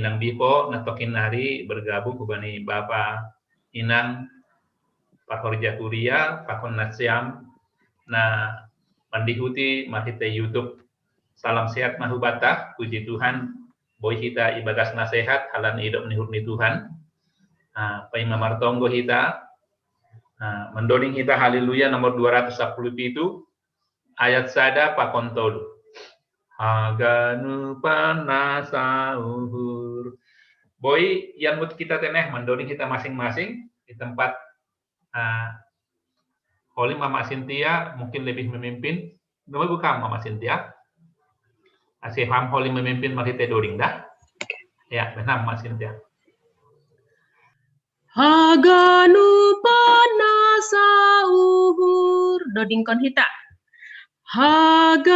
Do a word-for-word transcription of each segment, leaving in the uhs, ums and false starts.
Inang Bipo, na tokin ari bergabung hubani Bapa, Inang, parhorja kuria, pakon nasiam na mandihuti marhite YouTube. Salam sehat ma hubata, puji Tuhan, boi hita ibagas na sehat, halani idop ni uhur ni Tuhan. Ah, paima martonggo hita, ah, mandoding hita Haleluya nomor dua ratus sepuluh pitu, ayat sada pakon tolu. Haganupan nasa uhur. Boi, yang mut kita teneh mandoding hita masing-masing di tempat, ah, holi Mama Sintia mungkin lebih memimpin. Nama bukan Mama Sintia? Asi ham holi memimpin marhite doding dah. Ya, benar Mama Sintia. Haganupan nasa uhur. Dodingkon hita. Haganupan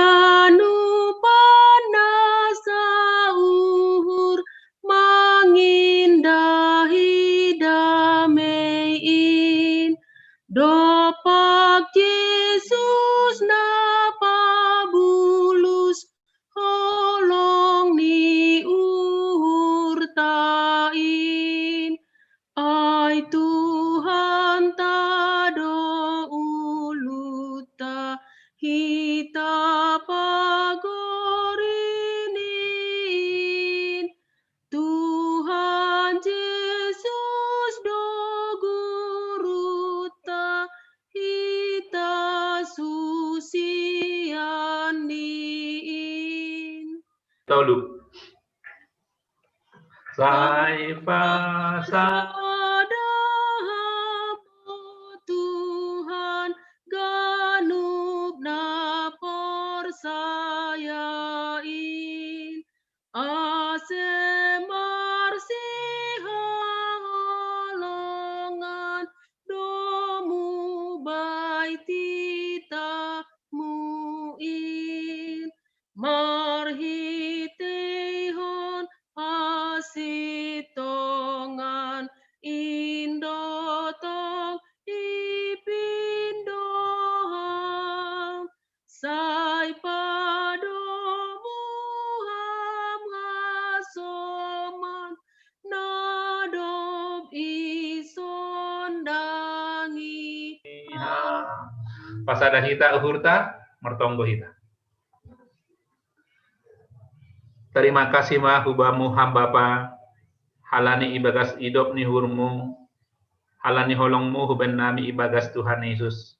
nasa uhur mangindahi dameiin. Dopak Jesus na pabulus holong ni uhurtain. Ai Tuhan, tado uluta hita pagorinin. Tuhan Jesus do guruta hita susian niin. Tolu. Sai pasa Tuhan ganup na porsayain. Ase marsihaholongan domu bai tita muin. Marhiteihon asi tongan indo tong ipindoham. Sai padomu ham ngasoman na dob isondangi. Pasada hita uhurta, martonggo hita. Tarima kasih ma hubamu ham Bapa, halani ibagas idop ni uhurmu, halani holongmu huban nami ibagas Tuhan Yesus.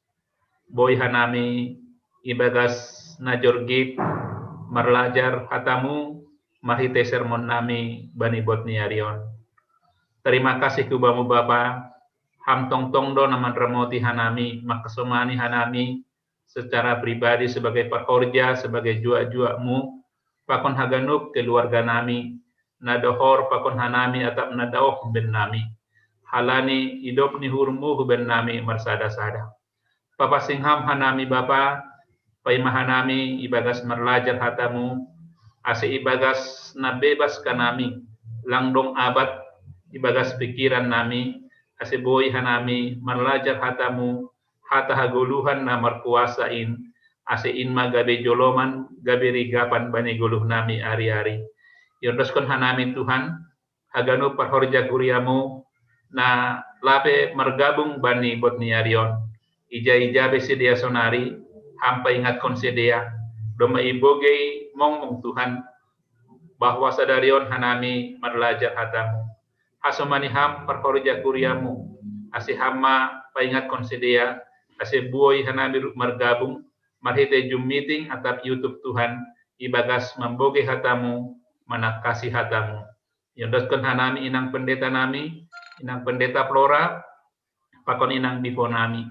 Boi hanami ibagas na jorgit marlajar hatamu marhite sermon nami bani bot ni ari on. Tarima kasih hubamu Bapa, ham tongtong do na manramoti hanami, mangkasomani hanami secara pribadi sebagai parhorja, sebagai juak-juakmu, pakon haganup keluarga nami, na dohor pakon hanami atap na daoh huban nami. Halani idop ni uhurmu huban nami marsada-sada. Papasingham hanami Bapa, paima hanami ibagas marlajar hatamu, ase ibagas na bebas kanami, langdong abat ibagas pikiran nami, ase boi hanami marlajar hatamu, hata hagoluhan na markuasa in, ase in ma gabe joloman, gabe rigapan bani goluh nami ari-ari. Iondoskon hanami Tuhan, haganup parhorja kuriamu, na lape margabung bani bot ni ari on. Ija-ija be sidea sonari, ham paingatkon sidea, domma ibogei mongmong Tuhan, bahwa sadari on hanami marlajar hatamu. Hasomani ham parhorja kuriamu, ase ham ma paingatkon sidea, ase boi hanami rup margabung, marhite Zoom meeting atap YouTube Tuhan, ibagas mambogei hatamu, manangkasi hatamu. Iondoskon hanami inang pendeta nami, inang pendeta Flora, pakon inang bipo nami.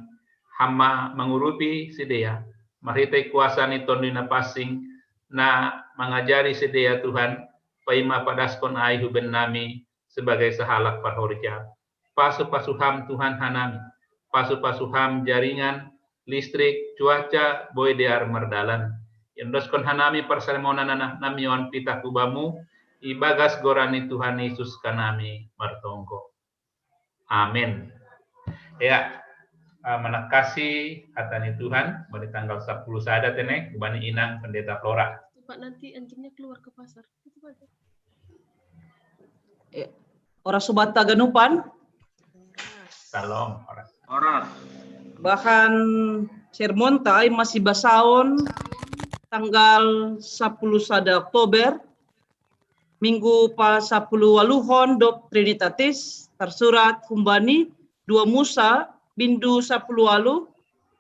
Ham ma mangurupi sidea, marhite kuasa ni Tonduy Napansing, na mangajari sidea Tuhan, paima padaskon ai huban nami sebagai sahalak parhorja. Pasu-pasu ham Tuhan hanami, pasu-pasu ham jaringan, listrik, cuaca, boi dear mardalan. Iondoskon hanami parsermonan nami on pitah hubamu, ibagas goran ni Tuhan Yesus hanami martonggo. Amin. Ya, ah, manangkasi hata ni Tuhan, bani tanggal sepuluh sada teneh, bani inang pendeta Flora. Pak, nanti anjingnya keluar ke pasar. Itu aja. Eh, oras Sobat ganupan. Salam. Oras. Bahan sermon ta ai masibasaon tanggal sapuluh sada Oktober, minggu pasapuluh waluhon dob Trinitatis, tarsurat humbani dua Musa bindu sapuluh waluh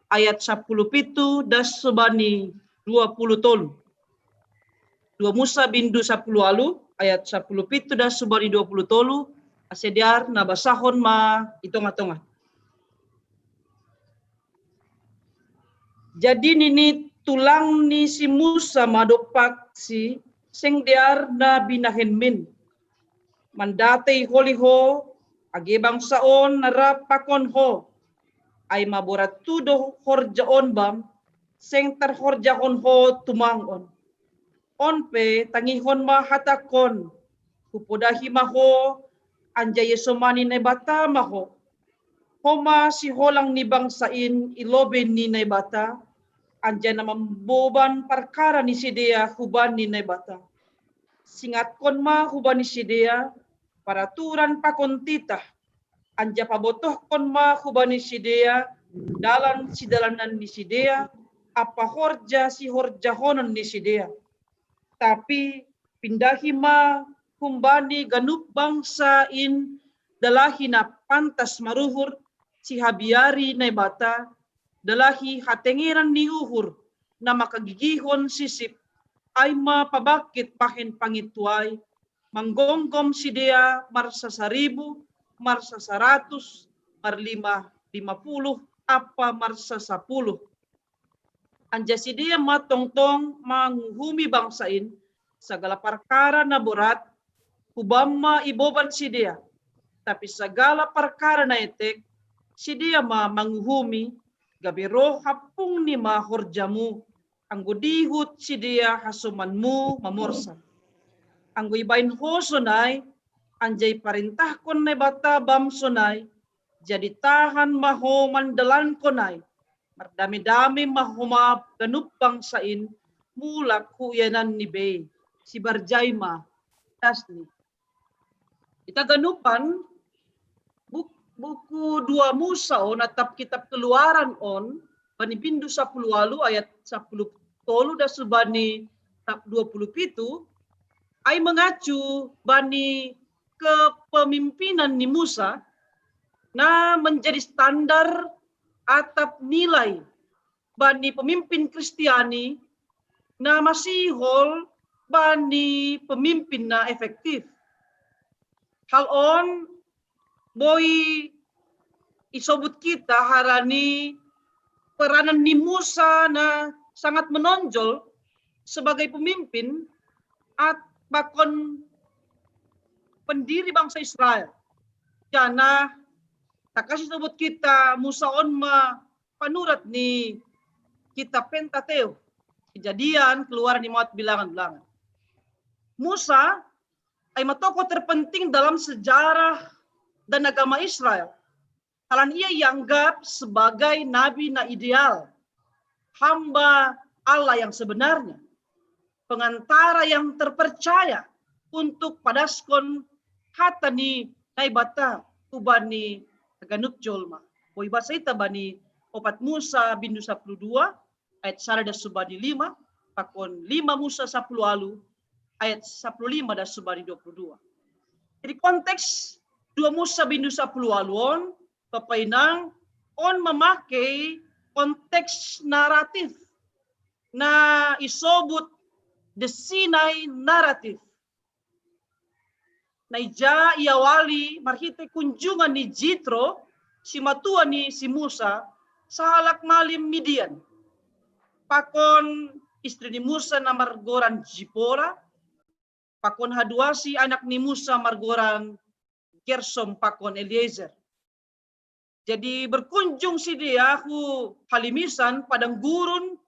ayat sapuluh pitu das subani dua puluh tolu. Dua Musa bindu sapuluh waluh ayat sapuluh pitu das subani dua puluh tolu, ase dear na basahon ma i tonga-tonga. Jadi nini tulang ni si Musa ma dompak si, seng dear na binahen min. Mandatei holi ho, age bangsa on na rap pakon ho. Ai maborat tu do horja on bam, seng tarhorjahon ho tumang on. On pe tangihon ma hatakon, hupodahi ma ho, anjai esomani Naibata ma ho. Ho ma siholang ni bangsa in i lobei ni Naibata, anjai na mamboban parkara ni sidea huban ni Naibata. Singatkon ma hubani sidea paraturan pakon titah, anjai pabotohkon ma hubani sidea dalan sidalanan ni sidea, ampa horja sihorjahonon ni sidea. Tapi pindahi ma humbani ganup bangsa in dalahi na pantas maruhur, sihabiari Naibata, dalahi hatengeran ni uhur na makagigihon sisip, ai ma pabangkit bahen pangintuai, manggomgom sidea marsasaribu, marsasaratus, marlima lima puluh, ampa marsasapuluh. Anjai sidea ma tongtong manguhumi bangsa in, sagala parkara na borat, hubam ma iboban sidea. Tapi sagala parkara na etek, sidea ma manguhumi, gabe roh hampungni ma horjamu, anggo dihut sidea hasomanmu mamorsan. Anggo ibahen ho sonai, anjai parentahkon Naibata bam sonai, jadi tahan ma ho mandalankon ai, mardame-dame ma ho ma ganup bangsa in, mulak hu ianan ni bei, sibarjai ma dasni. Ita ganupan, buk, buku dua Musa on, atap kitab Keluaran on, bani bindu sapuluh waluh ayat sapuluh tolu das subani dua puluh pitu, ai mengacu bani kepemimpinan ni Musa, na menjadi standar atap nilai bani pemimpin Kristiani, na masihol bani pemimpin na efektif. Hal on boi isobut kita harani peranan ni Musa na sangat menonjol sebagai pemimpin at pakon pendiri bangsa Israel. Janah takasi sobut kita Musa on ma panurat ni kitab Pentateuch, Kejadian, Keluaran, Imamat, Bilangan-Bilangan. Musa ai ma tokoh terpenting dalam sejarah dan agama Israel. Halani ia ianggap sebagai nabi na ideal, hamba Allah yang sebenarnya, pengantara yang terpercaya untuk padaskon hata ni Naibata hubani ganup jolma. Boi basa ita bani opat Musa bindu sapuluh dua ayat sada das subani lima, pakon lima Musa sapuluh waluh ayat sapuluh lima das subani dua puluh dua. Jadi konteks dua Musa bindu sapuluh waluh on, Bapa Inang, on memakai konteks naratif na isobut the Sinai narrative. Na ija iawali marhitei kunjungan ni Jitro, simatua ni si Musa, sahalak malim Midian. Pakon istri ni Musa na margoran Zipora, pakon haduasi anak ni Musa margoran Gersom pakon Eliezer. Jadi berkunjung sidea hu halimisan padang gurun,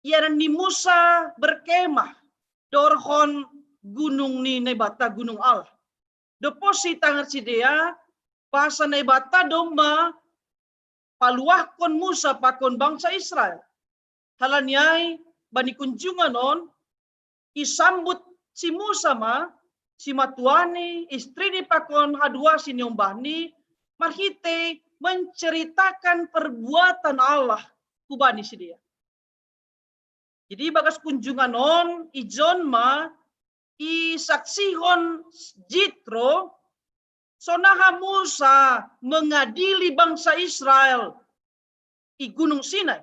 ianan ni Musa berkemah, dorhon gunung ni Naibata, gunung Allah. Dob pos sitangar sidea, basa Naibata domma paluahkon Musa pakon bangsa Israel. Halani ai bani kunjungan on, isambut si Musa ma si matuani, istrini pakon haduasi ni ombahni, marhitei menceritakan perbuatan Allah hubani si dia. Jadi bagas kunjungan on, ijon ma isaksihon Jitro, sonaha Musa mengadili bangsa Israel i Gunung Sinai.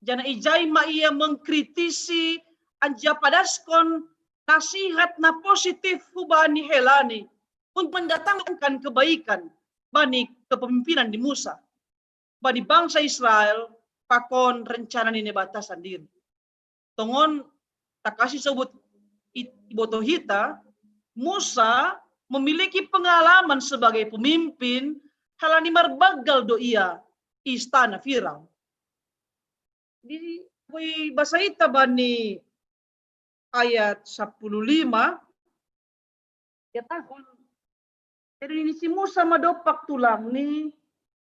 Janah ijai ma ia mengkritisi anjaha padaskon nasihat na positif hubani helani untuk mendatangkan kebaikan bani kepemimpinan di Musa, bani bangsa Israel pakon rencana ni Naibata sandiri. Tongon takasi sobut iboto hita, Musa memiliki pengalaman sebagai pemimpin halani marbagal do ia istana Firaun. Di basa ita bani ayat sapuluh lima, ya tahun. Jadi ini si Musa madopak tulang ni,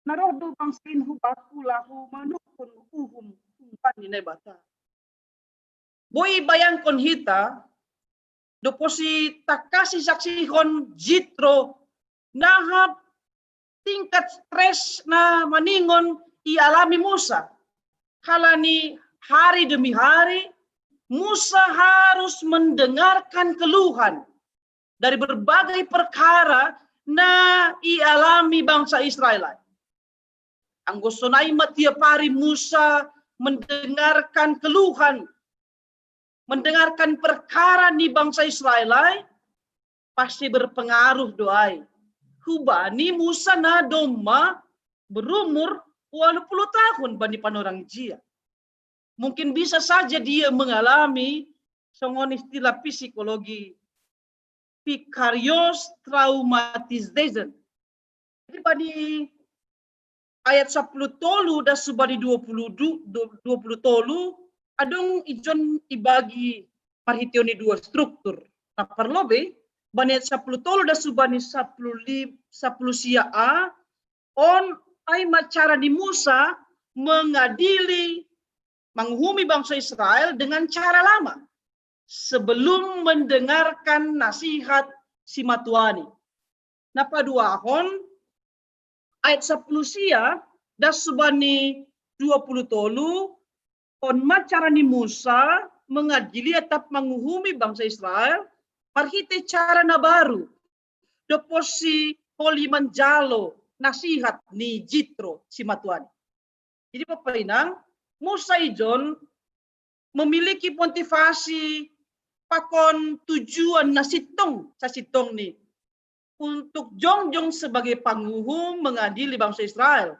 naroh do bangsa in hubaku lahu manukun uhum umpan ni Naibata. Boi bayangkon hita, doposi takasi saksihon Jitro, nahap tingkat stres na maningon ialami Musa. Halani hari demi hari, Musa harus mendengarkan keluhan dari berbagai perkara na ialami bangsa Israel. Anggo sonai ma tiap hari Musa mendengarkan keluhan, mendengarkan perkara ni bangsa Israel ai, pasti berpengaruh do ai. Hubani Musa na domma berumur walu puluh tahun bani panorang jia. Mungkin bisa saja dia mengalami songon istilah psikologi vicarious traumatization. Jadi bani ayat sapuluh tolu das subani dua puluh du, dua puluh tolu, adong ijon ibagi marhiteon ni dua struktur. Na parlobei bani ayat sapuluh tolu das subani sapuluh li, sapuluh sia a, on ai ma cara ni Musa mengadili, manguhumi bangsa Israel dengan cara lama sebelum mendengarkan nasihat si matuani. Na paduahon ayat sapuluh sia das subani dua puluh tolu, on ma cara ni Musa mengadili atap manguhumi bangsa Israel marhitei cara na baru, doposi holi manjalo nasihat ni Jitro si matuani. Jadi Bapa Inang, Musa ijon memiliki motivasi pakon tujuan na sintong, sasintong ni untuk jongjong sebagai panguhum mengadili bangsa Israel.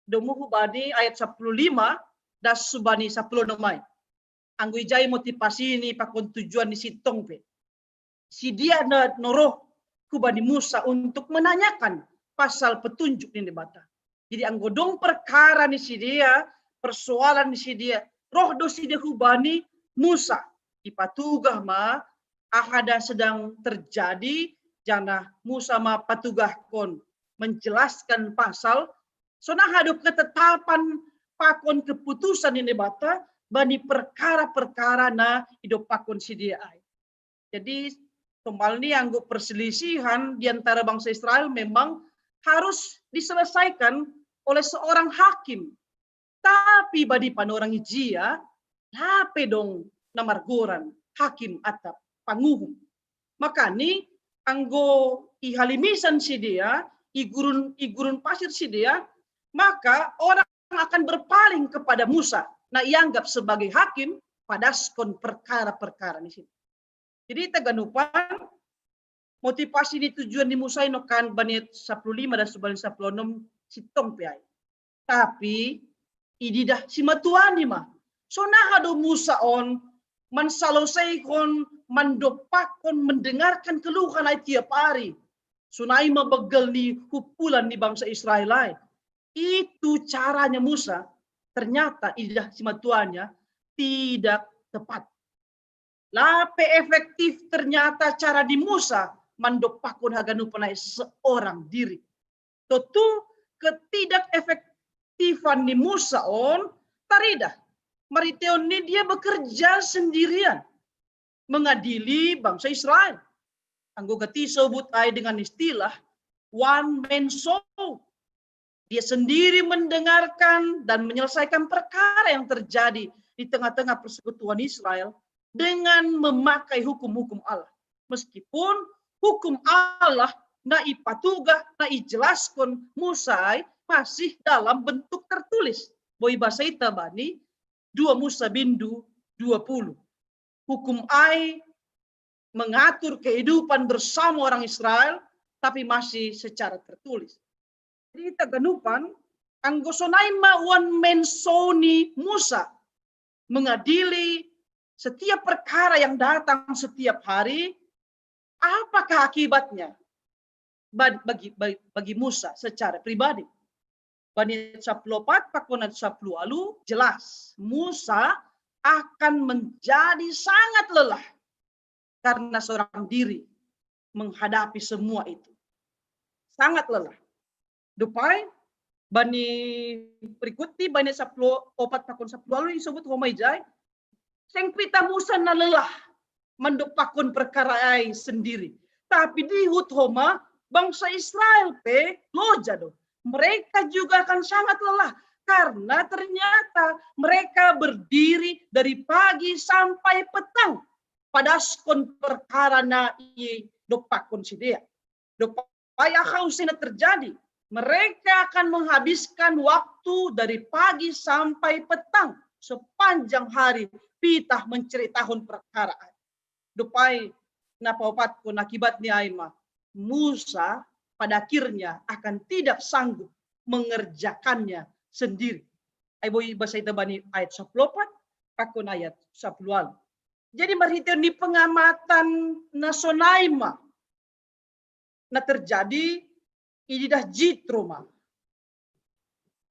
Domu hubani ayat sapuluh lima das subani sapuluh onom ai. Anggo ijai motivasi ni pakon tujuan ni sintong pe. Si dia na noroh hubani Musa untuk menanyakan pasal petunjuk ni Naibata. Jadi anggo dong perkara ni si dia, persoalan ni si dia, roh do si dia hubani Musa. Ipatugah ma aha na sedang terjadi, janah Musa ma patugahkon menjelaskan pasal sonaha do ketetapan pakon keputusan ni Naibata bani perkara-perkara na idompakkon si dia ai. Jadi somalni anggo perselisihan di antara bangsa Israel memang harus diselesaikan oleh seorang hakim. Tapi bani panorang ijia, lape dong na margoran hakim atap panguhum. Makani anggo ihalimisan si dia, igurun, igurun pasir si dia, maka orang akan berpaling kepada Musa na ianggap sebagai hakim padaskon perkara-perkara ni si dia. Jadi taganupan motivasi ni tujuan ni Musa i nongkan bani ayat sapuluh lima das subani sapuluh onom sintong pe ai. Tapi ididah si matuani ma, sonaha do Musa on mansaloseihon, mandompakkon, mendengarkan keluhan ai tiap hari. Sonai ma begal ni humpulan ni bangsa Israel ai. Itu caranya Musa, ternyata ididah si matuanya tidak tepat. Lape efektif ternyata cara ni Musa mandompakkon haganupan ai seorang diri. Tontu ketidakefektifan ni Musa on taridah marhiteon ni dia bekerja sendirian mengadili bangsa Israel. Anggo gati sobut ai dengan istilah one man show. Dia sendiri mendengarkan dan menyelesaikan perkara yang terjadi di tengah-tengah persekutuan Israel dengan memakai hukum-hukum Allah. Meskipun hukum Allah na ipatugah, na ijelaskan Musa ai masih dalam bentuk tertulis. Boi basa ita bani dua Musa bindu dua puluh. Hukum ai mengatur kehidupan bersama orang Israel, tapi masih secara tertulis. Jadi ita ganupan, anggo sonai ma one man show ni Musa mengadili setiap perkara yang datang setiap hari, apakah akibatnya bagi, bagi, bagi Musa secara pribadi? Bani ayat sapuluh opat pakon ayat sapuluh walu jelas, Musa akan menjadi sangat lelah karena seorang diri menghadapi semua itu. Sangat lelah. Dob ai, bani berikut ni, bani ayat sapuluh opat pakon sapuluh walu disebut homa ijai, seng pe tama Musa na lelah mandompakkon perkara ai sendiri. Tapi dihut homa bangsa Israel pe loja do. Mereka juga akan sangat lelah karena ternyata mereka berdiri dari pagi sampai petang padaskon perkara na idompakkon sidea. Dob ai aha muse na terjadi? Mereka akan menghabiskan waktu dari pagi sampai petang, sepanjang hari pitah menceritahon perkara ai. Dob ai na paopatkon akibat ni ai ma, Musa pada akhirnya akan tidak sanggup mengerjakannya sendiri. Ai boi basa ita bani ayat sapuluh opat pakon ayat sapuluh walu. Jadi marhitehon ni pengamatan na sonai ma na terjadi, ididah Jitro ma.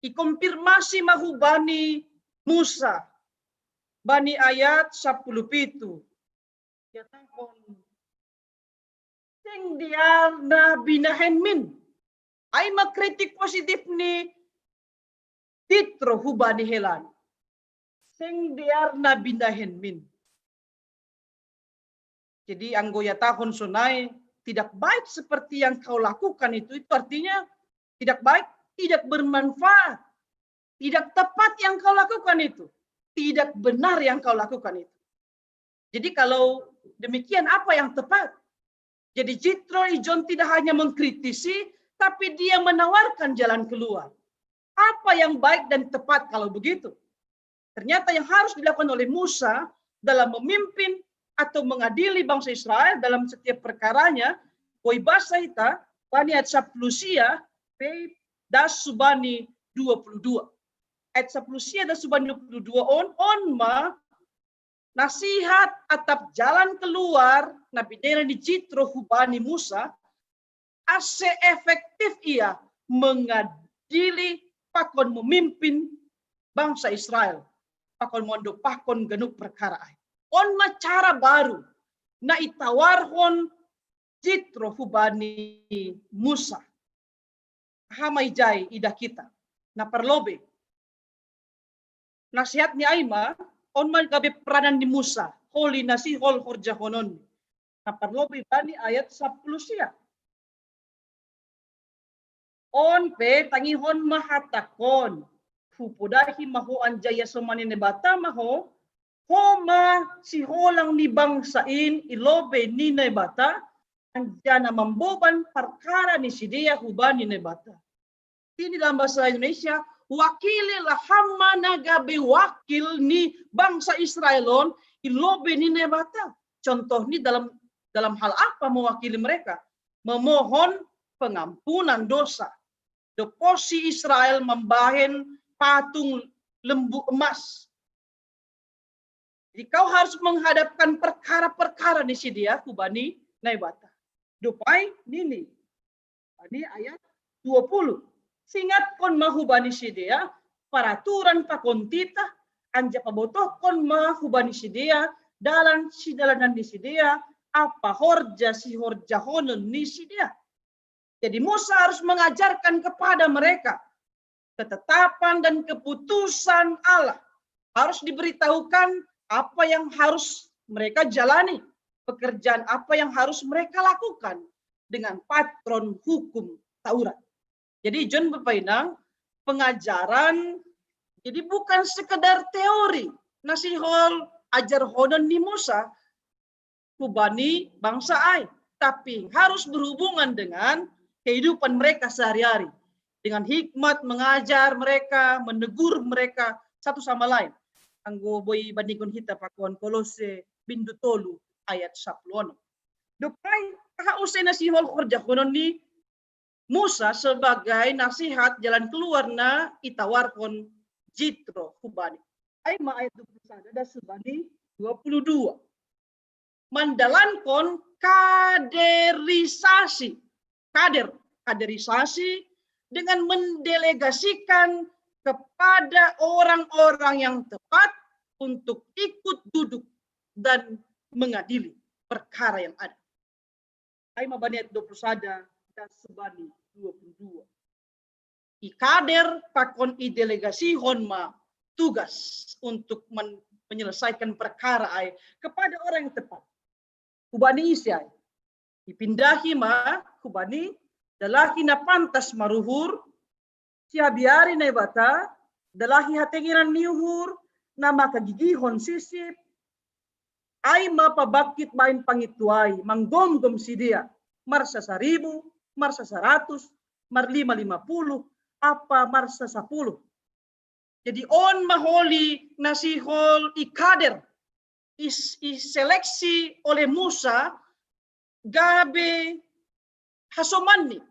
Ikonfirmasi ma hubani Musa bani ayat sapuluh pitu. Ia tangkon, seng dear na binahen min. Ai ma kritik positif ni Jitro hubani hela an. Seng dear na binahen min. Jadi anggo ihatahon sonai, tidak baik seperti yang kau lakukan itu, itu artinya tidak baik, tidak bermanfaat, tidak tepat yang kau lakukan itu, tidak benar yang kau lakukan itu. Jadi kalau demikian, apa yang tepat? Jadi Jitro ijon tidak hanya mengkritisi, tapi dia menawarkan jalan keluar. Apa yang baik dan tepat kalau begitu? Ternyata yang harus dilakukan oleh Musa dalam memimpin atau mengadili bangsa Israel dalam setiap perkaranya, boi basa ita bani ayat sapuluh sia pe das subani dua puluh dua. Ayat sapuluh sia das subani dua puluh dua on, on ma nasihat atap jalan keluar na binere ni Jitro hubani Musa, ase efektif ia mengadili pakon memimpin bangsa Israel pakon mandompakkon ganup perkara ai. On ma cara baru na itawarhon Jitro hubani Musa. Aha ma ijai idah hita? Na parlobei, nasihat ni ai ma, on ma gabe peranan ni Musa, holi na sihol horjahononni. Na parlobei bani ayat sapuluh sia. On pe tangihon ma hatangkon, hupodahi ma ho anjaha iasomani Naibata ma ho, ho ma siholang ni bangsa in i lobei ni Naibata, anjaha na mamboban parkara ni sidea hubani Naibata. Ini dalam bahasa Indonesia, wakililah ham ma na gabe wakil ni bangsa Israel on i lobei ni Naibata. Contohnya dalam dalam hal apa mewakili mereka? Memohon pengampunan dosa. Dob posi Israel mambahen patung lembu emas. Jadi kau harus menghadapkan perkara-perkara ni sidea hubani Naibata. Dob ai nini bani ayat dua puluh. Singatkon ma hubani sidea paraturan pakon titah, anjaha pabotohkon ma hubani sidea dalan sidalanan ni sidea, ampa horja sihorjahonon ni sidea. Jadi Musa harus mengajarkan kepada mereka ketetapan dan keputusan Allah. Harus diberitahukan apa yang harus mereka jalani. pekerjaan apa yang harus mereka lakukan dengan patron hukum Taurat. Jadi John Bapak Inang, pengajaran jadi bukan sekedar teori nasihol ajar honon ni Musa hubani bangsa ai, tapi harus berhubungan dengan kehidupan mereka sehari-hari, dengan hikmat mengajar mereka, menegur mereka satu sama lain. Anggo boi bandingkon hita pakon Kolose bindu tolu ayat sapuluh onom. Dopai, aha use nasihol horja honon ni Musa sebagai nasihat jalan keluar na itawarkon Jitro hubani. Ai ma ayat dua puluh satu das hubani dua puluh dua. Mandalankon kaderisasi, kader, kaderisasi dengan mendelegasikan kepada orang-orang yang tepat untuk ikut duduk dan mengadili perkara yang ada. Ai ma bani ayat dua puluh satu das hubani dua puluh dua. Ikader pakon idelegasihon ma tugas untuk men- menyelesaikan perkara ai kepada orang yang tepat. Hubani ise ai? Ipindahi ma hubani dalahi na pantas maruhur, sihabiari Naibata, dalahi hatengenan ni uhur, na makagigihon sisip, ai ma pabangkit baen pangintuai, manggomgom sidea, marsasaribu, marsasaratus, marlima lima puluh, apa marsasapuluh. Jadi on ma holi nasihol ikader, is, iseleksi oleh Musa gabe hasomanni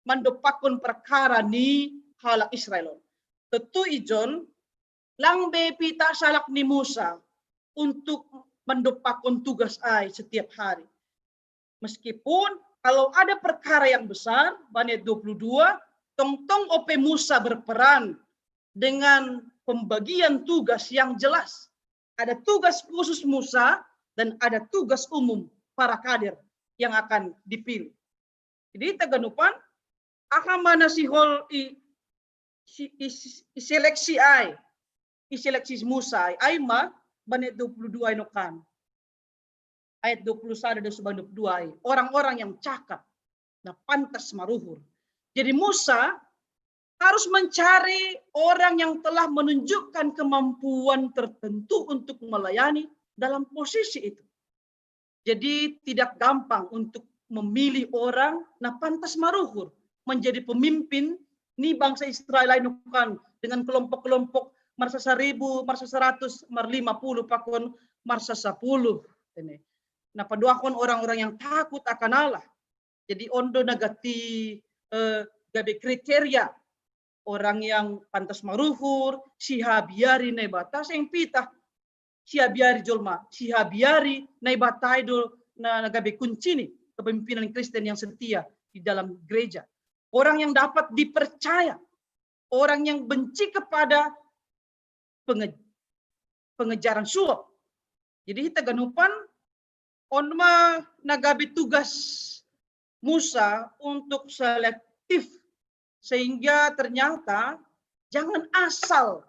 mandompakkon perkara ni halak Israel on. Tentu ijon lang be pitah salak ni Musa untuk mandompakkon tugas ai setiap hari. Meskipun kalau ada perkara yang besar, bani ayat dua puluh dua, tongtong ope Musa berperan dengan pembagian tugas yang jelas. Ada tugas khusus Musa dan ada tugas umum para kader yang akan dipilih. Jadi taganupan, aha ma nasihol i, i, i, iseleksi ai, iseleksi Musa ai, ai ma bani ayat dua puluh dua ai nokan. Ayat dua puluh satu dan dua puluh dua ai, orang-orang yang cakap, na pantas maruhur. Jadi Musa harus mencari orang yang telah menunjukkan kemampuan tertentu untuk melayani dalam posisi itu. Jadi tidak gampang untuk memilih orang na pantas maruhur menjadi pemimpin ni bangsa Israel ai nokan dengan kelompok-kelompok marsasaribu, marsasaratus, marlima puluh pakon marsasapuluh. Ini. Na paduahon orang-orang yang takut akan Allah. Jadi on do na gati eh, gabe kriteria orang yang pantas maruhur, sihabiari Naibata, seng pitah sihabiari jolma, sihabiari Naibata i do na, na gabe kunci ni kepemimpinan Kristen yang setia di dalam gereja. Orang yang dapat dipercaya, orang yang benci kepada penge, pengejaran suap. Jadi taganupan on ma na gabe tugas Musa untuk selektif, sehingga ternyata jangan asal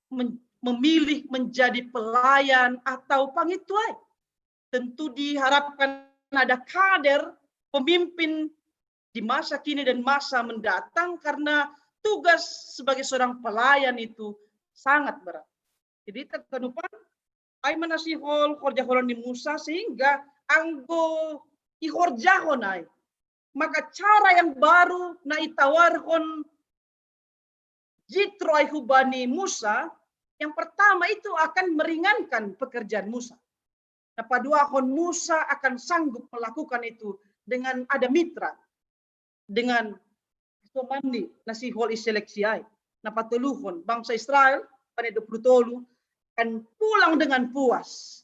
men, memilih menjadi pelayan atau pangintuai. Tentu diharapkan ada kader pemimpin di masa kini dan masa mendatang karena tugas sebagai seorang pelayan itu sangat berat. Jadi taganupan, ai ma nasihol horja honon ni Musa sehingga anggo ihorjahon ai, maka cara yang baru na itawarhon Jitro ai hubani Musa, yang pertama itu akan meringankan pekerjaan Musa. Na paduahon Musa akan sanggup melakukan itu dengan ada mitra, dengan somanni nasihol iseleksi ai. Na patoluhon bangsa Israel bani ayat dua puluh tolu akan pulang dengan puas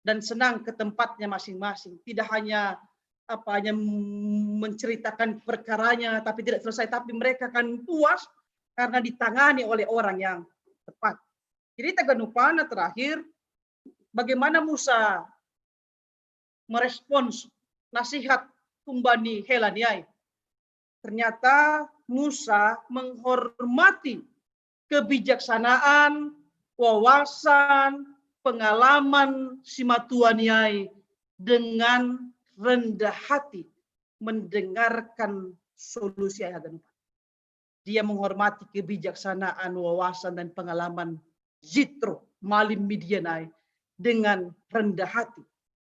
dan senang ke tempatnya masing-masing. Tidak hanya apa hanya menceritakan perkaranya tapi tidak selesai, tapi mereka akan puas karena ditangani oleh orang yang tepat. Jadi taganupan, terakhir, bagaimana Musa merespons nasihat humbani hela ni ai? Ternyata Musa menghormati kebijaksanaan, wawasan, pengalaman simatua ni ai dengan rendah hati mendengarkan solusi ai haganupan. Dia menghormati kebijaksanaan, wawasan, dan pengalaman Jitro, malim media nai, dengan rendah hati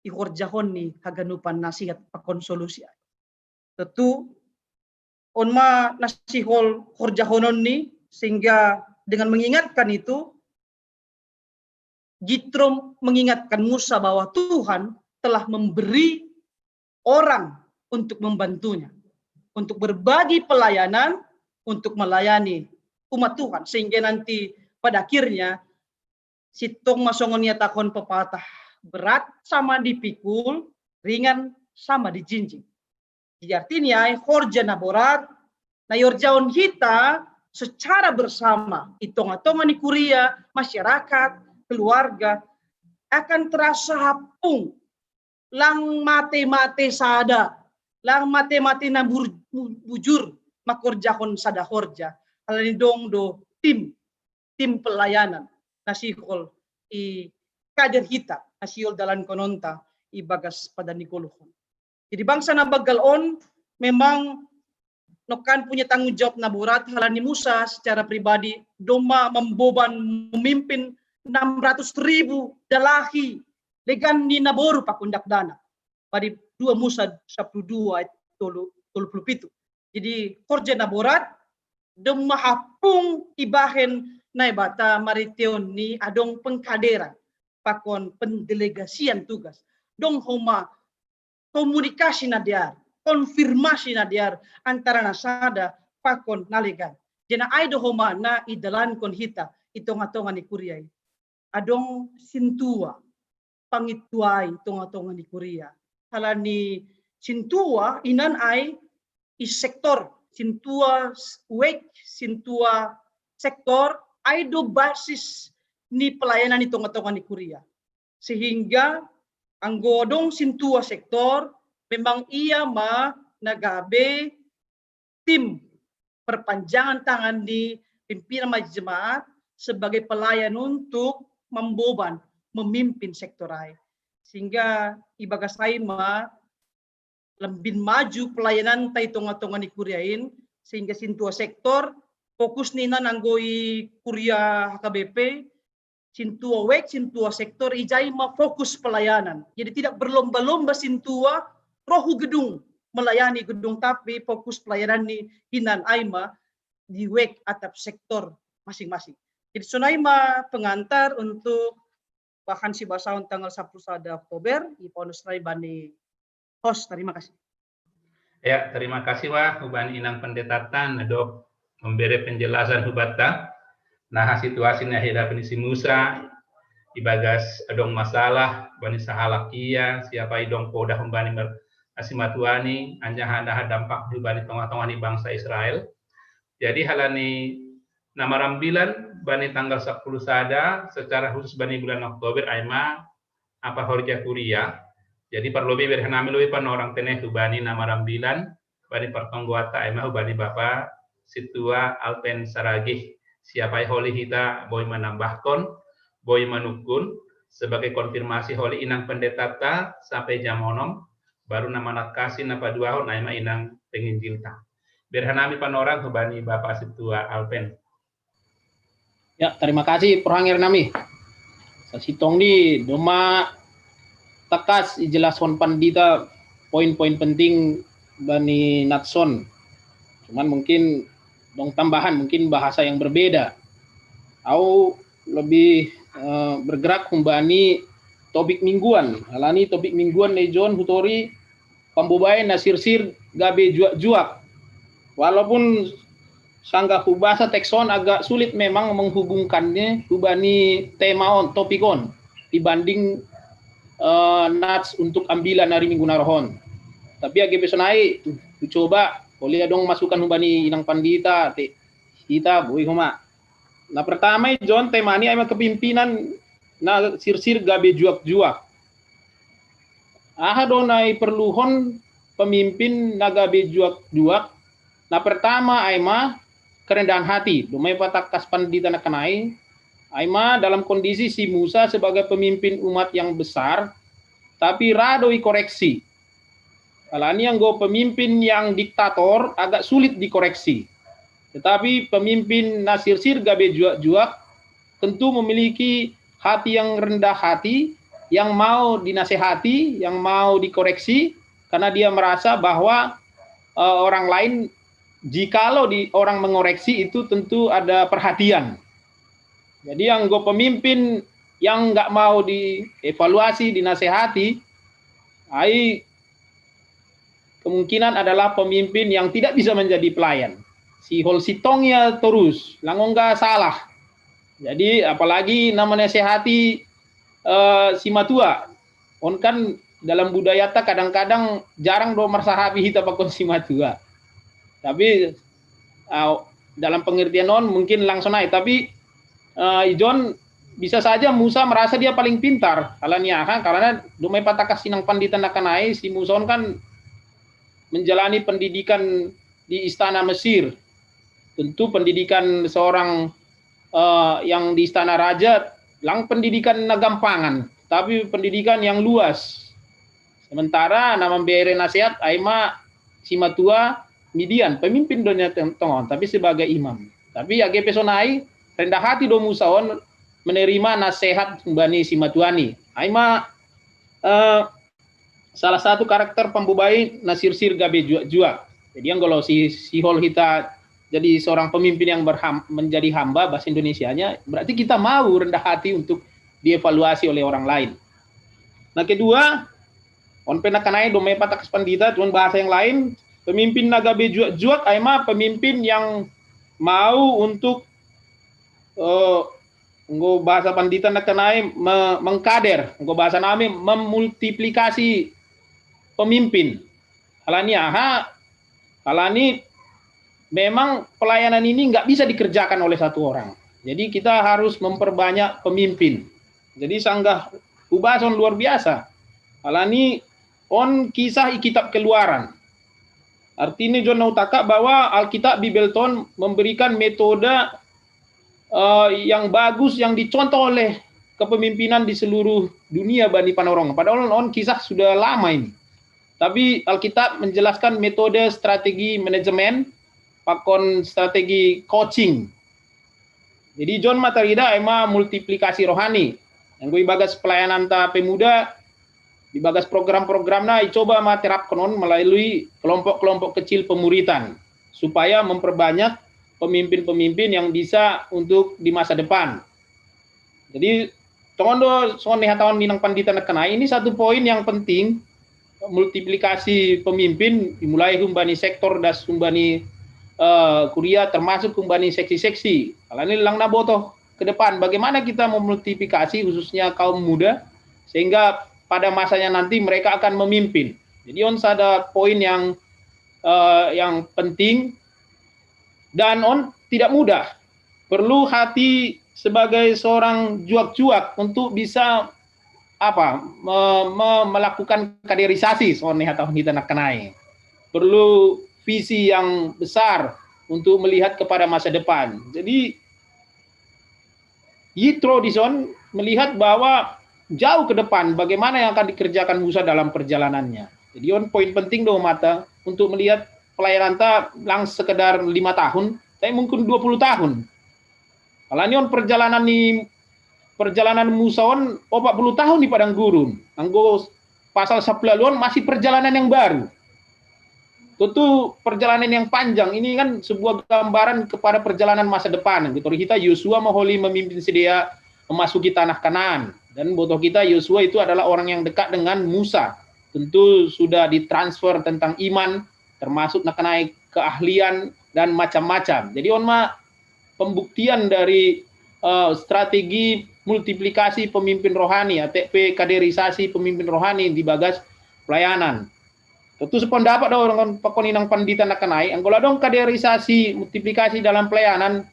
ihorjahon ni haganupan nasihat pakon solusi ai. Tentu on ma na sihol horjahonon ni, sehingga dengan mengingatkan itu, Jitro mengingatkan Musa bahwa Tuhan telah memberi orang untuk membantunya, untuk berbagi pelayanan, untuk melayani umat Tuhan, sehingga nanti pada akhirnya sitong ma songon niatahon pepatah, berat sama dipikul, ringan sama dijinjing. Jadi artinya horja na borat na ihorjahon hita secara bersama i tonga-tonga ni kuria, masyarakat, keluarga, akan terasa hapung, lang mate-mate sada, lang mate-mate na bujur mangkorjahon sada horja, alani dong do tim, tim pelayanan na sihol i kader hita, na sihol dalankononta i bagas padan ni goluhon. Jadi bangsa na banggal on memang nongkan punya tanggung jawab na borat, alani Musa secara pribadi doma mamboban, memimpin enam ratus ribu dalahi, legan ni naboru pakon dakdanak. Padi dua Musa sapuluh dua ayat tolu, tolu puluh pitu. Jadi horja na borat doma hapung ibahen Naibata marhiteon ni adong pengkaderan pakon pendelegasian tugas. Dong homa komunikasi na dear, konfirmasi na dear antara na sada pakon na legan. Jadi ai do homa na idalankon hita i tonga-tonga ni kuria i. Adong sintua pangintuai tonga-tonga ni kuria. Alani sintua inan ai i sektor, sintua wek, sintua sektor ai do basis ni pelayanan i tonga-tonga ni kuria. Sehingga anggo adong sintua sektor, memang ia ma na gabe tim perpanjangan tangan ni pimpinan majelis jemaat sebagai pelayan untuk mamboban, memimpin sektor ai. Sehingga i bagas ai ma lambin maju pelayananta i tonga-tonga ni kuria i, sehingga sintua sektor fokus ni inan anggo i kuria H K B P, sintua wek, sintua sektor, ijai ma fokus pelayanan. Jadi tidak berlomba-lomba sintua roh hu gedung melayani gedung, tapi fokus pelayanan ni inan ai ma di wek atap sektor masing-masing. Jadi sonai ma pengantar untuk bahan sibasaon tanggal sapuluh sada Oktober, ipaonos nai bani host. Terima kasih. Ya, terima kasih wah hubani inang pendetata na dok membere penjelasan hubanta. Nah, situasi na hira penisi Musa ibagas adong masalah bani sahalak ia, siapa idong poda humbani mer asimatuani, anjaha daha dampak hubani tonga-tonga ni bangsa Israel. Jadi halani na marambilan bani tanggal sapuluh sada secara khusus bani bulan Oktober ai ma apa horja kuria. Jadi parlobi berhanami lobi panorang tene hubani na marambilan bani partonggoata ai ma hubani bapa situa Alpen Saragih. Siapa holi hita boi manambahkon, boi manukun sebagai konfirmasi holi inang pendetata sampai jam onom, baru na manangkasi na paduahon ai ma inang penginjilta. Berhanami panorang hubani bapa situa Alpen. Ya, terima kasih prohanger nami. Sasintong ni doma takas ijelashon pandita poin-poin penting bani natson. Cuman mungkin dong tambahan, mungkin bahasa yang berbeda. Au lebih uh, bergerak humbani topik mingguan. Alani topik mingguan na ijon hutori pambobaen na sirsir gabe juak-juak. Walaupun sanggah hubasa teks on agak sulit memang menghubungkannya hubani tema on, topik on dibanding uh, nats untuk ambilan hari minggu narohon. Tapi age besonai tu coba boleh dong masukan hubani inang pandita te kita boi homa. Nah pertama John tema ni emang kepimpinan na sirsir gabe juak-juak. Aha do na iperluhon pemimpin na gabe juak-juak? Na pertama ai ma kerendahan hati. Doma ipatakkas pandita na kanai ai ma dalam kondisi si Musa sebagai pemimpin umat yang besar, tapi ra do i koreksi. Alani anggo pemimpin yang diktator agak sulit dikoreksi. Tetapi pemimpin na sirsir gabe juak-juak tentu memiliki hati yang rendah hati, yang mau dinasehati, yang mau dikoreksi, karena dia merasa bahwa uh, orang lain, jikalau di, orang mengoreksi itu tentu ada perhatian. Jadi anggo pemimpin yang nggak mau dievaluasi, dinasehati, ai kemungkinan adalah pemimpin yang tidak bisa menjadi pelayan. Si hol sitong ya terus, langongga salah. Jadi apalagi namanya sehati uh, si matua. On kan dalam budaya ta kadang-kadang jarang do marsahabi hita pakon si matua. Tapi uh, dalam pengertian on mungkin langsung naik. Tapi uh, ijon bisa saja Musa merasa dia paling pintar. Alani aha, karena dumai patakas sinang pandita nakanai, si Musa on kan menjalani pendidikan di istana Mesir. Tentu pendidikan seorang uh, yang di istana raja lang pendidikan na gampangan, tapi pendidikan yang luas. Sementara nama bere nasihat aima si matua Midian, pemimpin dunia tongon, tapi sebagai imam. Tapi age pesonai rendah hati do Musa on menerima nasihat bani si matuani. Aima uh, salah satu karakter pembubai na sirsir gabe juak-juak. Jadi yang kalau si sihol kita jadi seorang pemimpin yang berham, menjadi hamba bahasa Indonesianya, berarti kita mau rendah hati untuk dievaluasi oleh orang lain. Nah kedua, on pernah kenai domai patakas pandita, cuman bahasa yang lain, pemimpin na gabe juak-juak, aima pemimpin yang mau untuk uh, nggo bahasa pandita na kenai me, mengkader, nggo bahasa nami memultiplikasi pemimpin. Alani aha, alani memang pelayanan ini nggak bisa dikerjakan oleh satu orang. Jadi kita harus memperbanyak pemimpin. Jadi sanggah ubason luar biasa. Alani on kisah i kitab Keluaran. Artinya John Nautaka bahwa Alkitab Bibelton memberikan metode uh, yang bagus yang dicontoh oleh kepemimpinan di seluruh dunia bani panorong. Padahal on kisah sudah lama ini. Tapi Alkitab menjelaskan metode strategi manajemen, pakon strategi coaching. Jadi John matarida ema multiplikasi rohani. Yang gue bagas pelayanan ta pemuda, di bagas program-program na icoba ma terapkan on melalui kelompok-kelompok kecil pemuritan supaya memperbanyak pemimpin-pemimpin yang bisa untuk di masa depan. Jadi tongondo songon hatawan minang pandita na kenai, ini satu poin yang penting, multiplikasi pemimpin dimulai humbani sektor das humbani uh, kuria termasuk humbani seksi-seksi. Alani lang na botoh ke depan bagaimana kita memultiplikasi khususnya kaum muda sehingga pada masanya nanti mereka akan memimpin. Jadi on sada poin yang uh, yang penting dan on tidak mudah. Perlu hati sebagai seorang juak-juak untuk bisa apa me, me, melakukan kaderisasi soalnya tahun kita nak kenai. Perlu visi yang besar untuk melihat kepada masa depan. Jadi Yitro Dison melihat bahwa jauh ke depan bagaimana yang akan dikerjakan Musa dalam perjalanannya. Jadi on poin penting dong mata untuk melihat pelayanan ta lang sekedar lima tahun, tapi mungkin dua puluh tahun. Alani on perjalanan ni perjalanan Musa on opat puluh tahun di padang gurun. Anggo pasal sepuluh on masih perjalanan yang baru. Tentu perjalanan yang panjang ini kan sebuah gambaran kepada perjalanan masa depan. Gitu. Kita Yosua maholi memimpin sedia memasuki tanah Kanaan. Dan botoh kita Yosua itu adalah orang yang dekat dengan Musa. Tentu sudah ditransfer tentang iman, termasuk nakanai keahlian dan macam-macam. Jadi on ma pembuktian dari uh, strategi multiplikasi pemimpin rohani, A T P kaderisasi pemimpin rohani di bagas pelayanan. Tentu sependapat dong dengan pakoninang pandita nakanai, anggola dong kaderisasi multiplikasi dalam pelayanan,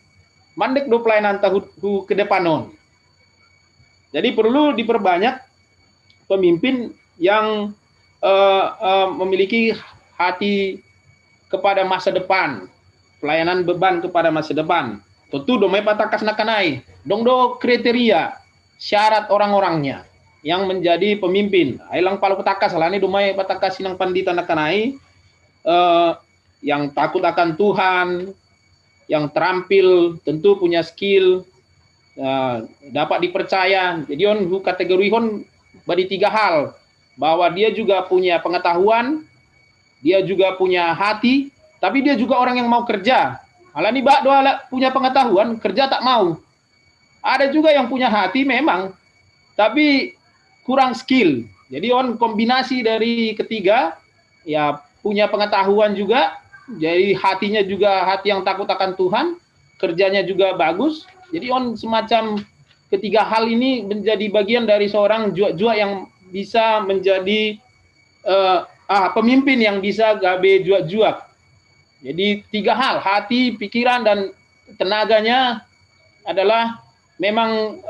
mandek do pelayanan tahu ke depan on. Jadi perlu diperbanyak pemimpin yang uh, uh, memiliki hati kepada masa depan, pelayanan beban kepada masa depan. Tentu domai patakas nakanai, dong do kriteria, syarat orang-orangnya. yang menjadi pemimpin. Ai lang palo patakas, alani dumai patakas inang pandita nakanai, eh, yang takut akan Tuhan, yang terampil, tentu punya skill, eh, dapat dipercaya. Jadi on hu kategorihon badi tiga hal, bahwa dia juga punya pengetahuan, dia juga punya hati, tapi dia juga orang yang mau kerja. Alani ba do ala punya pengetahuan, kerja tak mau. Ada juga yang punya hati memang, tapi kurang skill. Jadi on kombinasi dari ketiga, ya punya pengetahuan juga, jadi hatinya juga hati yang takut akan Tuhan, kerjanya juga bagus. Jadi on semacam ketiga hal ini menjadi bagian dari seorang juak-juak yang bisa menjadi, eh, ah, pemimpin yang bisa gabe juak-juak. Jadi tiga hal, hati, pikiran, dan tenaganya adalah memang,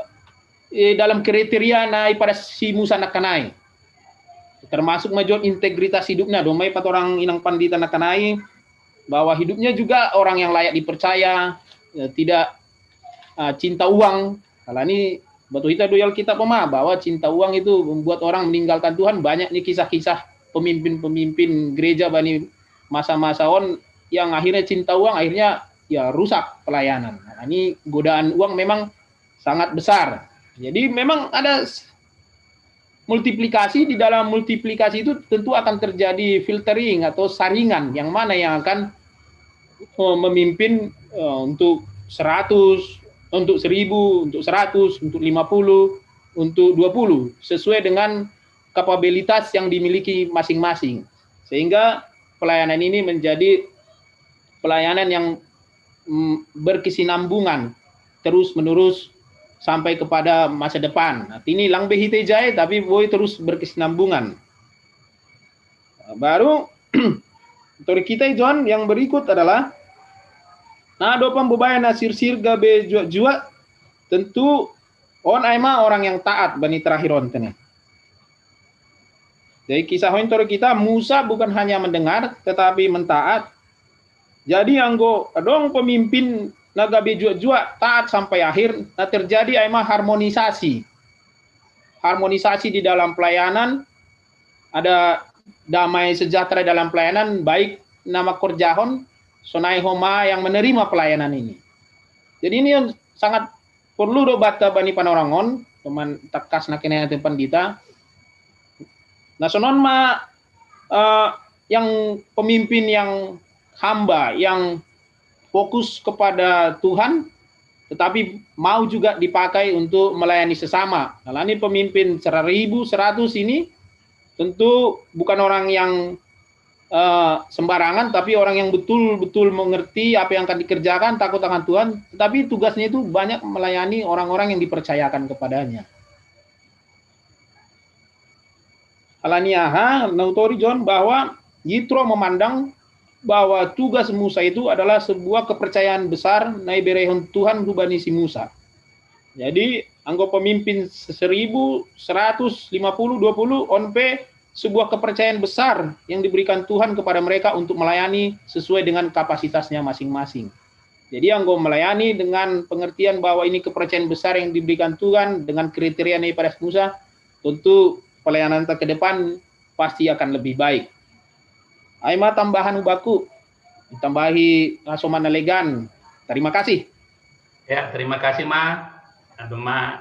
eh, dalam kriteria nai pada si Musa nakanai. Termasuk ma jo integritas hidupnya, domai patorang inang pandita nakanai, bahwa hidupnya juga orang yang layak dipercaya, eh, tidak, eh, cinta uang. Alani batu hita do Alkitab ma, bahwa cinta uang itu membuat orang meninggalkan Tuhan. Banyak nih kisah-kisah pemimpin-pemimpin gereja bani masa-masa on yang akhirnya cinta uang, akhirnya ya rusak pelayanan. Nah, ini godaan uang memang sangat besar. Jadi memang ada s-, multiplikasi, di dalam multiplikasi itu tentu akan terjadi filtering atau saringan, yang mana yang akan, eh, memimpin, eh, untuk seratus, untuk seribu, untuk seratus, untuk lima puluh, untuk dua puluh, sesuai dengan kapabilitas yang dimiliki masing-masing. Sehingga pelayanan ini menjadi pelayanan yang, mm, berkesinambungan terus-menerus sampai kepada masa depan. Nah, ini lang behite jai, tapi boi terus berkesinambungan. Baru, tori kita, John, yang berikut adalah, nah, do pambobae na sirsir gabe juak-juak, tentu on ai ma orang yang taat bani terakhir on tene. Jadi kisah on tori kita, Musa bukan hanya mendengar, tetapi mentaat. Jadi anggo adong pemimpin na gabe juak-juak taat sampai akhir, na terjadi ai ma harmonisasi. Harmonisasi di dalam pelayanan, ada damai sejahtera dalam pelayanan, baik na mangkorjahon, sonai homa yang menerima pelayanan ini. Jadi ini yang sangat perlu do banta bani panorang on, teman takas na kene ate pandita. Nah, sonon ma, eh, yang pemimpin yang hamba, yang fokus kepada Tuhan, tetapi mau juga dipakai untuk melayani sesama. Alani pemimpin seribu seratus ini tentu bukan orang yang, eh, sembarangan, tapi orang yang betul-betul mengerti apa yang akan dikerjakan, takut akan Tuhan, tetapi tugasnya itu banyak melayani orang-orang yang dipercayakan kepadanya. Alani aha, na hutori John, bahwa Yitro memandang bahwa tugas Musa itu adalah sebuah kepercayaan besar na iberehon Tuhan hubani si Musa. Jadi, anggo pemimpin seribu, seratus, lima puluh, dua puluh, on pe sebuah kepercayaan besar yang diberikan Tuhan kepada mereka untuk melayani sesuai dengan kapasitasnya masing-masing. Jadi, anggo melayani dengan pengertian bahwa ini kepercayaan besar yang diberikan Tuhan dengan kriteria na ipadas Musa, tentu pelayanan ke depan pasti akan lebih baik. Ai ma tambahan hubaku, ditambahi, ah, soman na legan. Terima kasih. Ya, terima kasih ma. Ado ma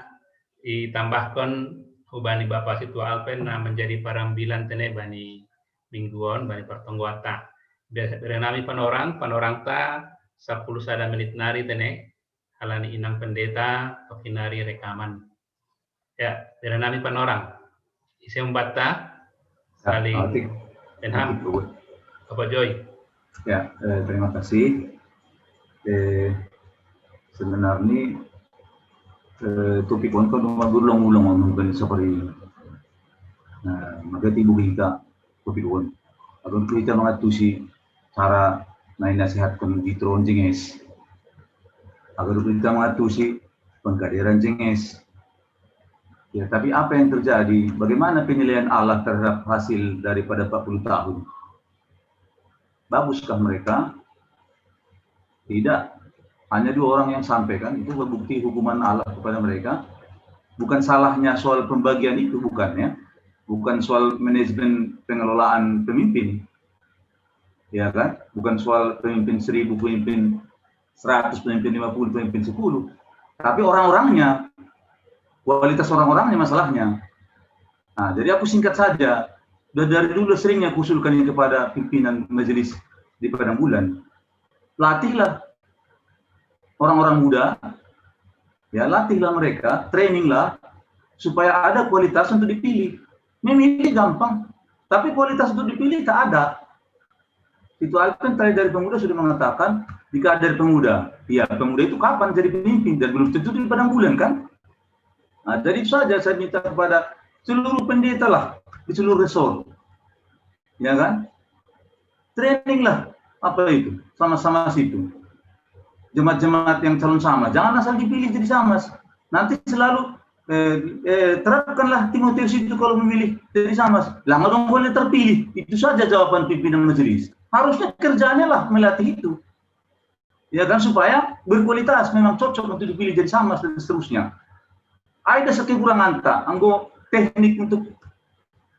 itambahkon hubani Bapa Situa Alpen na menjadi parambilan tene bani minggu on, bani partonggoanta. Be-, bere nami panorang, panorangta sampulu sada menit nari tene, alani inang pendeta toki nari rekaman. Ya, bere nami panorang. Ise umbatta, saling Benham. Apa Joy? Ya, eh, terima kasih. Eh, sebenarnya, eh, topik on kan cuma berulang-ulang on kan seperti ini. Nah, maka tibu kita topik on. Agar kita mengatasi cara main nasihat kon Yitro on jenges. Agar kita mengatasi pengkaderan jenges. Ya, tapi apa yang terjadi? Bagaimana penilaian Allah terhadap hasil daripada empat puluh tahun? Baguskah mereka? Tidak. Hanya dua orang yang sampai, kan? Itu bukti hukuman Allah kepada mereka. bukan salahnya soal pembagian itu, bukan, ya. Bukan soal manajemen pengelolaan pemimpin, ya kan? Bukan soal pemimpin seribu, pemimpin seratus, pemimpin lima puluh, pemimpin sepuluh. Tapi orang-orangnya, kualitas orang-orangnya masalahnya. Nah, jadi aku singkat saja. Udah dari dulu seringnya kusulkan ini kepada pimpinan majelis di Padang Bulan. Latihlah orang-orang muda, ya, latihlah mereka, traininglah supaya ada kualitas untuk dipilih. Memilih gampang, tapi kualitas untuk dipilih tak ada. Itu Alpen tadi dari pemuda sudah mengatakan, jika ada dari pemuda, ya, pemuda itu kapan jadi pemimpin dan belum tentu di Padang Bulan, kan? Nah, jadi itu saja saya minta kepada seluruh pendeta lah di seluruh resor, ya kan? Training lah, apa itu, sama-sama situ. Jemaat-jemaat yang calon sama, jangan asal dipilih jadi sama. Nanti selalu eh, eh, terapkanlah Timotius itu kalau memilih jadi sama. Lah, nggak dong boleh terpilih. Itu saja jawaban pimpinan majelis. Harusnya kerjanya lah melatih itu. Ya kan, supaya berkualitas, memang cocok untuk dipilih jadi sama dan seterusnya. Ada satu kurang anta, anggo teknik untuk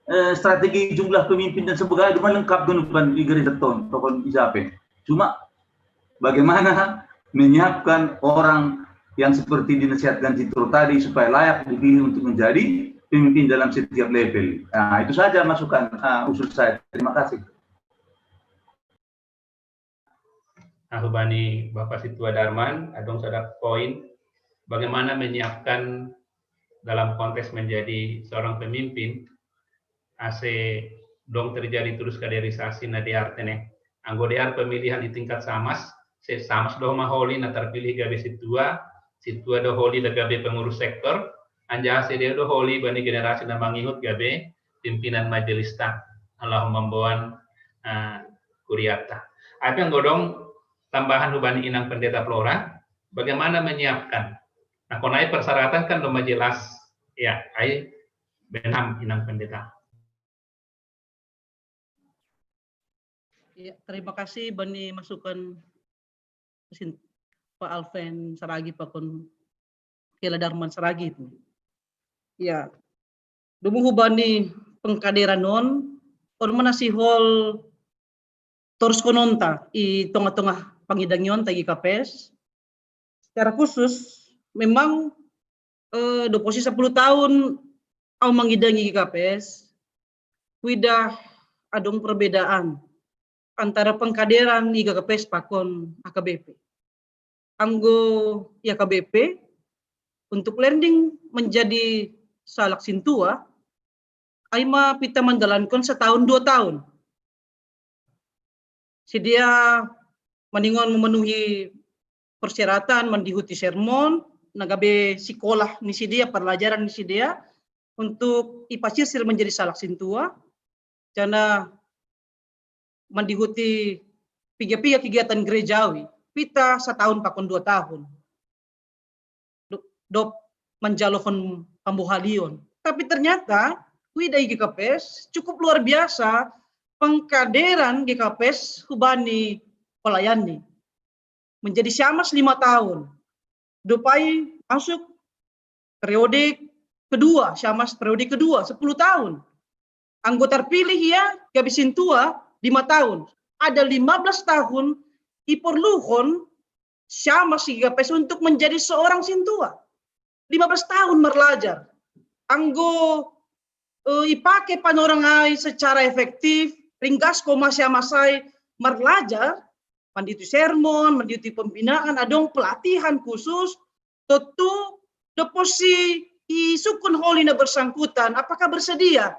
eh, strategi jumlah pemimpin dan sebagainya, cuma lengkap dulu kan di gereja ton, tokoh Izape. Cuma bagaimana menyiapkan orang yang seperti dinasihatkan Tito tadi supaya layak dipilih untuk menjadi pemimpin dalam setiap level. Nah, itu saja masukan uh, usul saya. Terima kasih. Nah, hubani Bapak Situa Darman, adong sada poin bagaimana menyiapkan dalam konteks menjadi seorang pemimpin, ase dong terjadi terus kaderisasi na diartene. Anggo diar pemilihan di tingkat samas, se samas do maholi na terpilih gabe situa, situa do holi da gabe pengurus sektor, anjaha se dia do holi bani generasi na mangihut gabe pimpinan majelis ta. Allah membawan uh, kuriata. Apa yang godong tambahan hubani inang pendeta Flora, bagaimana menyiapkan. Nah, konai persyaratan kan belum jelas. Ya, ai benam inang pendeta. Ya, terima kasih bani masukan Pak Alven Saragi pakon Kela Darman Saragi itu. Ya, dumuhu bani pengkaderan on, on mana si hol torus kononta i tengah-tengah pangidangion tagi kapes. Secara khusus, memang eh, doposi sepuluh tahun au mangidangi kapes, kuidah adong perbedaan antara pengkaderan i G K P S pakon A K B P. Anggo i A K B P untuk landing menjadi salak sintua, ai ma pita mandalankon setahun dua tahun. Sidia maningon memenuhi persyaratan mandihuti sermon, na gabe sikolah ni sidia, perlajaran ni sidia untuk ipasirsir menjadi salak sintua, jana mandihuti piga-piga kegiatan gerejawi, pita setahun pakon dua tahun. Dop manjalohon pambohalion. Tapi ternyata kuidah i G K P S cukup luar biasa pengkaderan G K P S hubani pelayan ni. Menjadi siamas lima tahun. Dopai masuk periode kedua, siamas periode kedua, sepuluh tahun. Anggota terpilih ia gabe sintua lima tahun. Ada lima belas tahun iporluhon siamas i G K P S untuk menjadi seorang sintua. Lima belas tahun merlajar. Anggo uh, ipake panorang ai secara efektif, ringgas koma siamas ai merlajar, mandihuti sermon, mandihuti pembinaan, adong pelatihan khusus, tentu doposi isukun holi na bersangkutan, apakah bersedia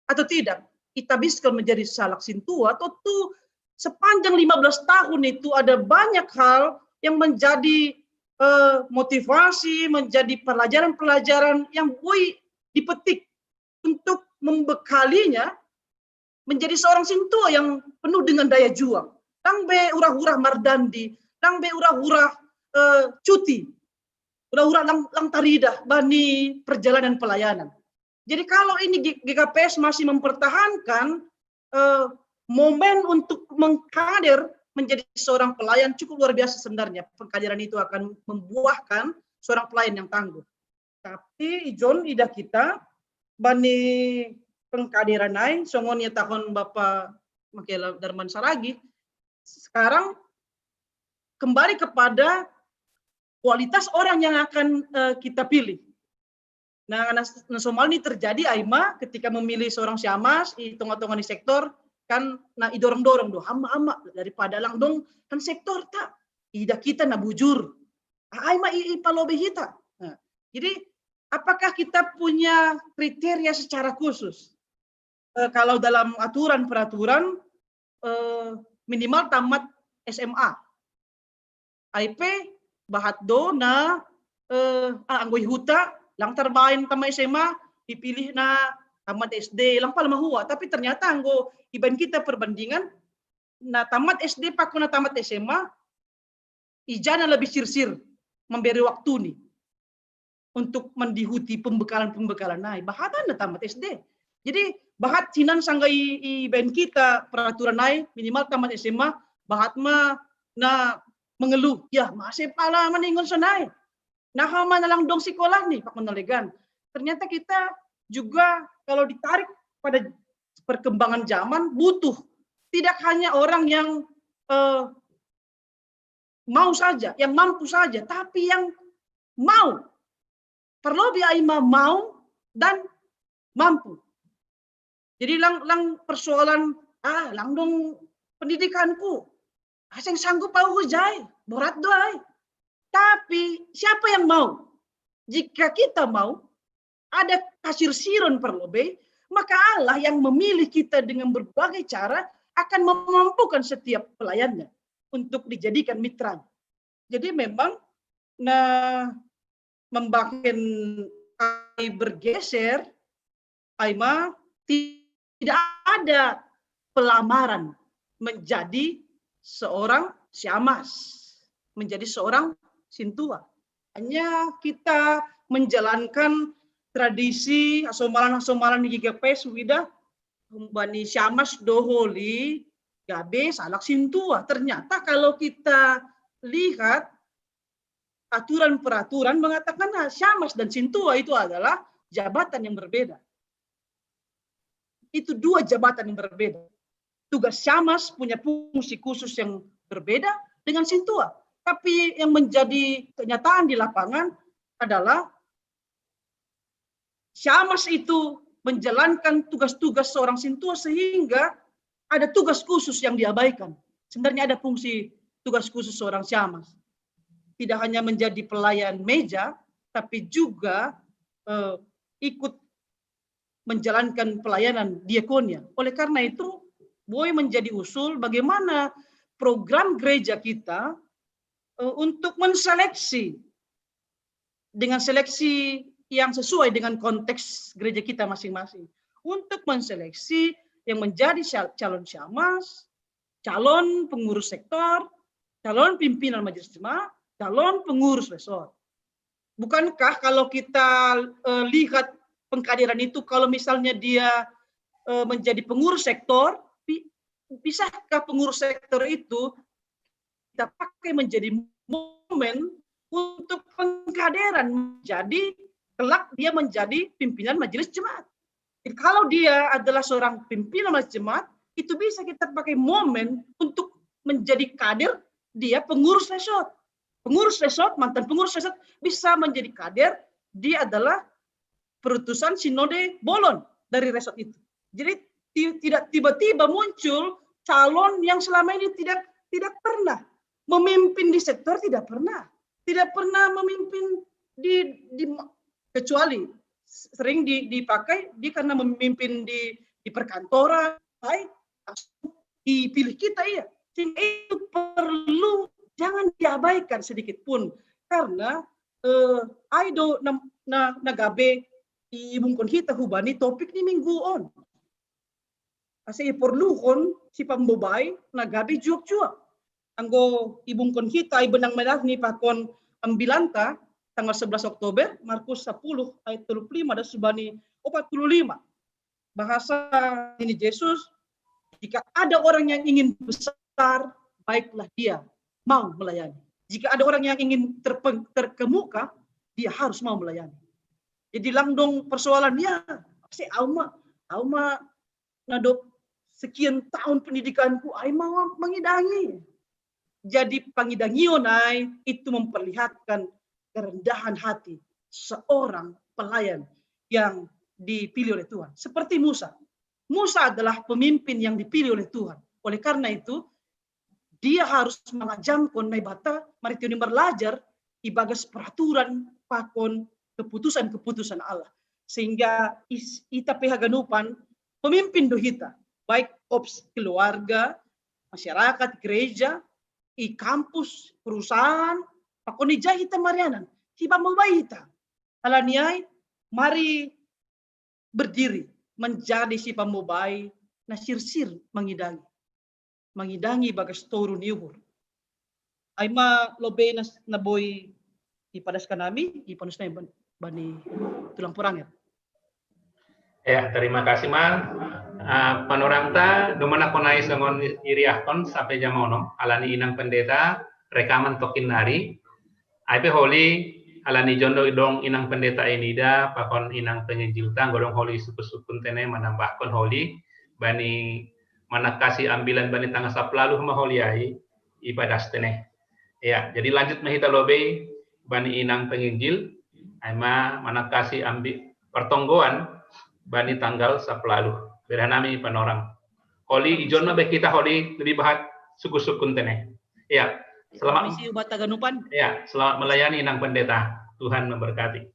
atau tidak, itabiskan menjadi salak sintua, tentu sepanjang lima belas tahun itu ada banyak hal yang menjadi uh, motivasi, menjadi pelajaran-pelajaran yang boi dipetik untuk membekalinya menjadi seorang sintua yang penuh dengan daya juang. Nang be urah-urah mardandi, nang be urah-urah uh, cuti, urah-urah lang, lang taridah bani perjalanan pelayanan. Jadi kalau ini G K P S masih mempertahankan uh, momen untuk mengkader menjadi seorang pelayan cukup luar biasa sebenarnya. Pengkaderan itu akan membuahkan seorang pelayan yang tangguh. Tapi ijon ida kita bani pengkaderan ai, songon ia tahun Bapak Makela Darman Saragi, sekarang kembali kepada kualitas orang yang akan uh, kita pilih. Nah, nah, somal ini terjadi aima ketika memilih seorang siamas di tengah-tengah di sektor, kan, nah, idorong-dorong do hama-hama daripada langdong kan sektor tak ida kita na bujur. Aima i, i palobe hita. Nah, jadi apakah kita punya kriteria secara khusus? Eh, kalau dalam aturan peraturan eh, minimal tamat S M A. I P bahat do na eh, ah, anggo huta lang tarbaen tamat S M A, dipilih na tamat S D lang pala mahua, tapi ternyata anggo iban kita perbandingan na tamat S D pakon na tamat S M A, ijana lebih sirsir memberi waktu nih untuk mendihuti pembekalan-pembekalan nai. Bahatan na tamat S D. Jadi bahat sinan sangga i, i ben kita peraturan nai minimal tamat S M A, bahat ma na mengeluh, ya masih pala maningon sonai. Nah, hama na langdong sekolah nih, Pak Menalegan. Ternyata kita juga kalau ditarik pada perkembangan zaman butuh tidak hanya orang yang eh, mau saja, yang mampu saja, tapi yang mau. Perlu biaya mau dan mampu. Jadi lang, lang persoalan, ah, langdong pendidikanku, asing sanggup aku jai, berat doai. Tapi siapa yang mau? Jika kita mau, ada kasir siron perlobe, maka Allah yang memilih kita dengan berbagai cara akan memampukan setiap pelayannya untuk dijadikan mitra. Jadi memang nah membakin ai bergeser, aima tidak ada pelamaran menjadi seorang siamas, menjadi seorang sintua. Hanya kita menjalankan tradisi asomalan-asomalan di G P S, wida bani siamas doholi gabe salak sintua. Ternyata kalau kita lihat aturan peraturan mengatakan nah, siamas dan sintua itu adalah jabatan yang berbeda. Itu dua jabatan yang berbeda. Tugas siamas punya fungsi khusus yang berbeda dengan sintua. Tapi yang menjadi kenyataan di lapangan adalah siamas itu menjalankan tugas-tugas seorang sintua sehingga ada tugas khusus yang diabaikan. Sebenarnya ada fungsi tugas khusus seorang siamas. Tidak hanya menjadi pelayan meja, tapi juga eh, ikut menjalankan pelayanan diakonia. Oleh karena itu, boleh menjadi usul bagaimana program gereja kita eh, untuk menseleksi dengan seleksi yang sesuai dengan konteks gereja kita masing-masing. Untuk menseleksi yang menjadi calon siamas, calon pengurus sektor, calon pimpinan majelis jemaat, calon pengurus resort. Bukankah kalau kita uh, lihat pengkaderan itu, kalau misalnya dia uh, menjadi pengurus sektor, bisakah pengurus sektor itu kita pakai menjadi momen untuk pengkaderan menjadi kelak dia menjadi pimpinan majelis jemaat. Jadi, kalau dia adalah seorang pimpinan majelis jemaat, itu bisa kita pakai momen untuk menjadi kader dia pengurus resort. Pengurus resort, mantan pengurus resort bisa menjadi kader, dia adalah perutusan sinode bolon dari resort itu. Jadi tidak tiba-tiba muncul calon yang selama ini tidak tidak pernah memimpin di sektor, tidak pernah, tidak pernah memimpin di, di kecuali sering di, dipakai di karena memimpin di di perkantoran, baik dipilih kita ya. Sehingga itu perlu jangan diabaikan sedikit pun karena eh, aido na, na, na gabe ibungkon kita hubani topik ni minggu on. Asa iporluhon si pambobai na gabe juak-juak. Anggo ibungkon kita i benang merah ni pakon ambilanta tanggal sebelas Oktober, Markus sepuluh ayat tolu puluh lima dan subani opat puluh lima. Bahasa ini Yesus, jika ada orang yang ingin besar, baiklah dia mau melayani. Jika ada orang yang ingin terkemuka, dia harus mau melayani. Jadi lang dong persoalan, ya, pasti au ma, au ma nadop sekian tahun pendidikanku, ai ma mangidangi. Jadi pangidangion ai itu memperlihatkan kerendahan hati seorang pelayan yang dipilih oleh Tuhan. Seperti Musa. Musa adalah pemimpin yang dipilih oleh Tuhan. Oleh karena itu, dia harus mangajamkon Naibata, mari ita ni marlajar ibagas peraturan pakon keputusan-keputusan Allah. Sehingga is, ita pe haganupan pemimpin do hita, baik ops keluarga, masyarakat, gereja, i kampus, perusahaan, pakon ija hita marianan, hiba mo bai hita. Ala ni ai, mari berdiri menjadi sipamobai na sirsir mangidangi. Mangidangi bagas toru ni uhur. Ai ma lobei na boi ipadaskan hami, ipanuskan hami bani tulang Poranger. Ya, terima kasih, Mal. Uh, panorangta, dumana konai songon iriahkon sampai jam onom, ala ni inang pendeta, rekaman tokin nari, Ai pe holi, ala ni jolo dong inang pendeta Enida, pakon inang penginjilta, godong holi sukun-sukun tene manambahkon holi, bani manangkasi ambilan bani tanggal sapuluh ma holi ai, ibadas tene. Ya, jadi lanjut ma hita lobei, bani inang penginjil, ai ma manangkasi ambi pertonggoan, bani tanggal sapuluh. Bere nami panorang. Holi, ijon ma be hita holi, lebih bahat sukun-sukun tene. Ya, selamat. Permisi, ubat taganupan. Ya, selamat melayani inang pendeta. Tuhan memberkati.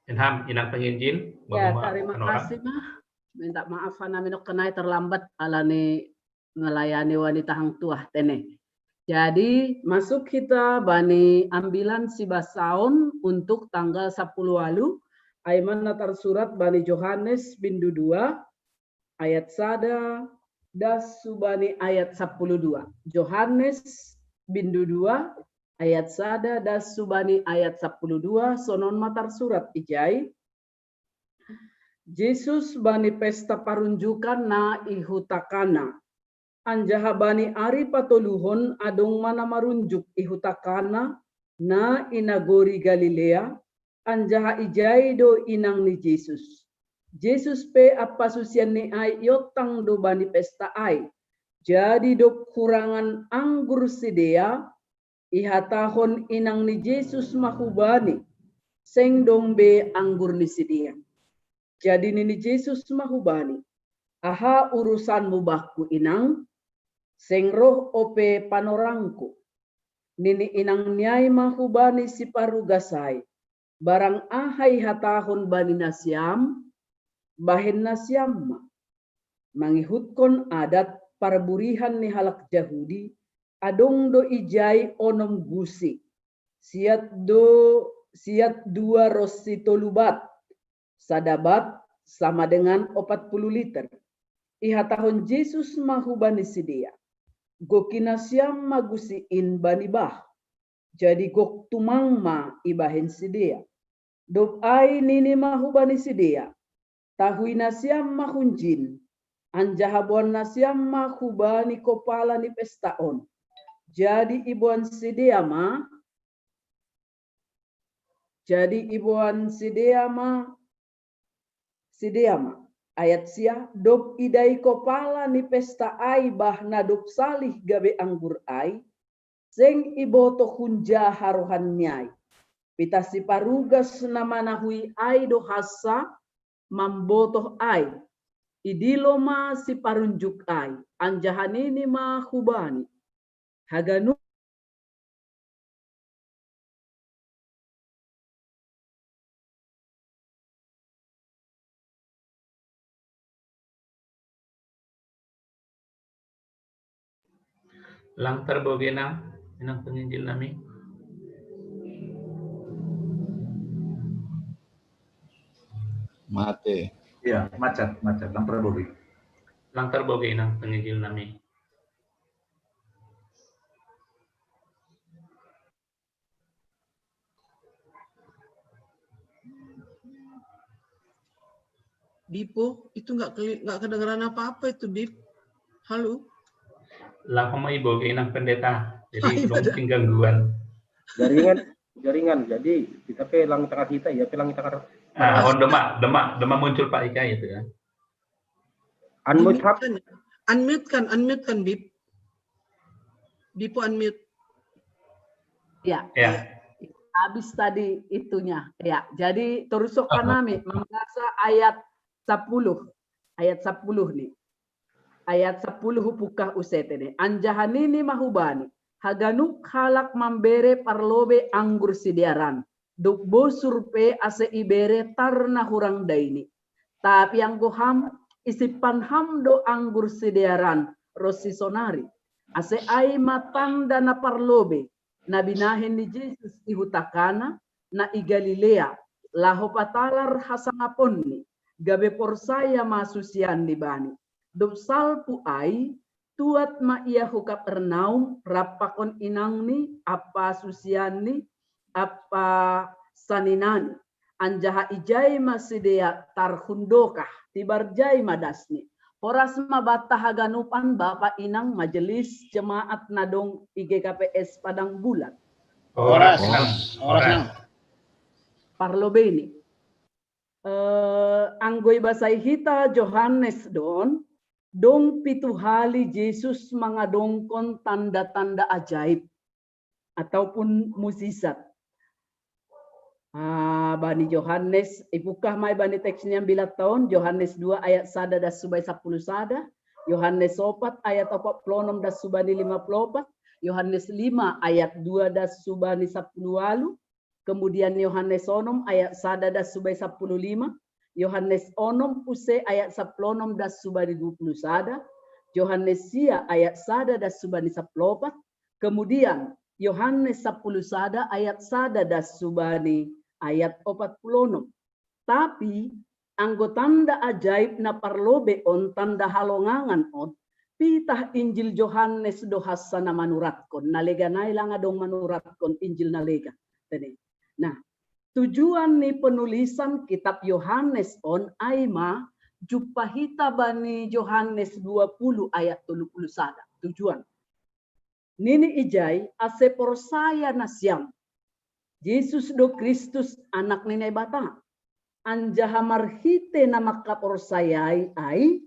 Enham, inang penginjil. Ya, terima kasih, Mah. Minta maaf, Hana minok kenai terlambat, ala ni melayani wanita hang tuah tene. Jadi, masuk kita bani ambilan sibasaon untuk tanggal sapuluh walu, ai ma na tarsurat bani Johannes bindu dua, ayat sada, das subani ayat sapuluh dua. Johannes bindu dua, ayat sada, das subani ayat sapuluh dua, sonon ma tarsurat ijai. Jesus bani pesta parunjukan na i huta Kana. Anjaha bani ari patoluhon adong ma na marunjuk i huta Kana na i nagori Galilea, anjaha ijai do inang ni Jesus. Jesus pe ampa susianni ai iontang do bani pesta ai. Jadi dob hurangan anggur sidea, ihatahon inang ni Jesus ma hubani, seng dong be anggur ni sidea. Jadi nini Jesus ma hubani, aha urusanmu bakku inang? Seng roh ope panorangku. Nini inang ni ai ma hubani siparugas ai, barang aha ihatahon bani nasiam, bahen nasiam ma. Mangihutkon adat parburihan ni halak Jahudi, adong do ijai onom gusi, siat do siat dua ronsi tolu bat, sada bat sama dengan opat puluh liter. Ihatahon Jesus ma hubani sidea, goki nasiam ma gusi in bani bah. Jadi gok tumang ma ibahen sidea. Dob ai nini ma hubani sidea, tahui nasiam ma hunjin, anjaha boan nasiam ma hubani kopala ni pesta on. Jadi iboan sidea ma, jadi iboan sidea ma, sidea ma. Ayat sia, dob idai kopala ni pesta ai bah na dob salih gabe anggur ai, seng iboto hunja harohanni ai. Pitah siparugas na manahui ai do hansa mambotoh ai. Idilo ma siparunjuk ai, anjaha nini ma hubani, haganup Lang tarbogei nang, inang penginjil nami. Mate. Iya, macet, macet. Lang tarbogei. Lang tarbogei inang penginjil nami. Dipo, itu nggak nggak kedengeran apa-apa itu, Dip. Halo. Lah, kamu ibu ke inang pendeta, jadi belum gangguan. Jaringan, jaringan. Jadi kita pe lang tangan kita, ya pe lang tangan. Ah, on dema, dema, dema muncul Pak Ika itu ya. Unmute hap. Unmute kan, unmute kan, Bib. Bipo unmute. Ya, Ya. Habis tadi itunya. Ya, jadi terus kanami mambasa ayat sepuluh. Ayat sepuluh ni. Ayat sepuluh pukah use tene. Anjaha nini ma hubani, haganup halak mambere parlobe anggur sidearan, duk bosur pe ase ibere tarna hurang daini. Tapi anggo ham, isimpan ham do anggur sidearan ronsi sonari. Ase ai ma tanda na parlobe, na binahen ni Jesus i huta Kana, na i Galilea, laho patalar hasangaponni, gabe porsaya ma susianni bani. Dob salpu ai, tuat ma ia hu Kapernaum rap pakon inangni ampa susianni ampa saninani. Anjaha ijai ma sidea tarhundokah, tibar jai ma dasni. Horas ma banta haganupan, bapa, inang, majelis, jemaat na dong i G K P S Padang Bulan. Horas. Horas. Horas. Parlobeni. Eh, anggo ibasai hita Johannes don, dong pitu hali Jesus mangadongkon tanda-tanda ajaib ataupun mujizat. Ah, bani Johannes, ipukah mai bani teks ni ambilat taon, Johannes dua ayat sada das subai sapuluh sada, Yohanes opat ayat opat puluh onom das subani lima puluh opat, Yohanes lima ayat dua das subani sapuluh walu, kemudian Yohanes onom ayat sada das subai sapuluh lima, Yohanes onom use ayat sapuluh onom das subani dua puluh sada, Yohanes sia ayat sada das subani sapuluh opat, kemudian Yohanes sapuluh sada ayat sada das subani ayat opat puluh onom. Tapi anggo tanda ajaib na parlobe on, tanda halongangan on, pitah Injil Johanes do hansa na manuratkon, na legan ai langa dong manuratkon Injil na legan. Tene. Nah, tujuan ni penulisan kitab Yohanes on ai ma jumpa hita bani Yohanes dua puluh ayat tolu puluh sada. Tujuan. Nini ijai ase porsaya nasiam. Jesus do Kristus, Anak ni Naibata. Anjaha marhite na mangkaporsayai ai,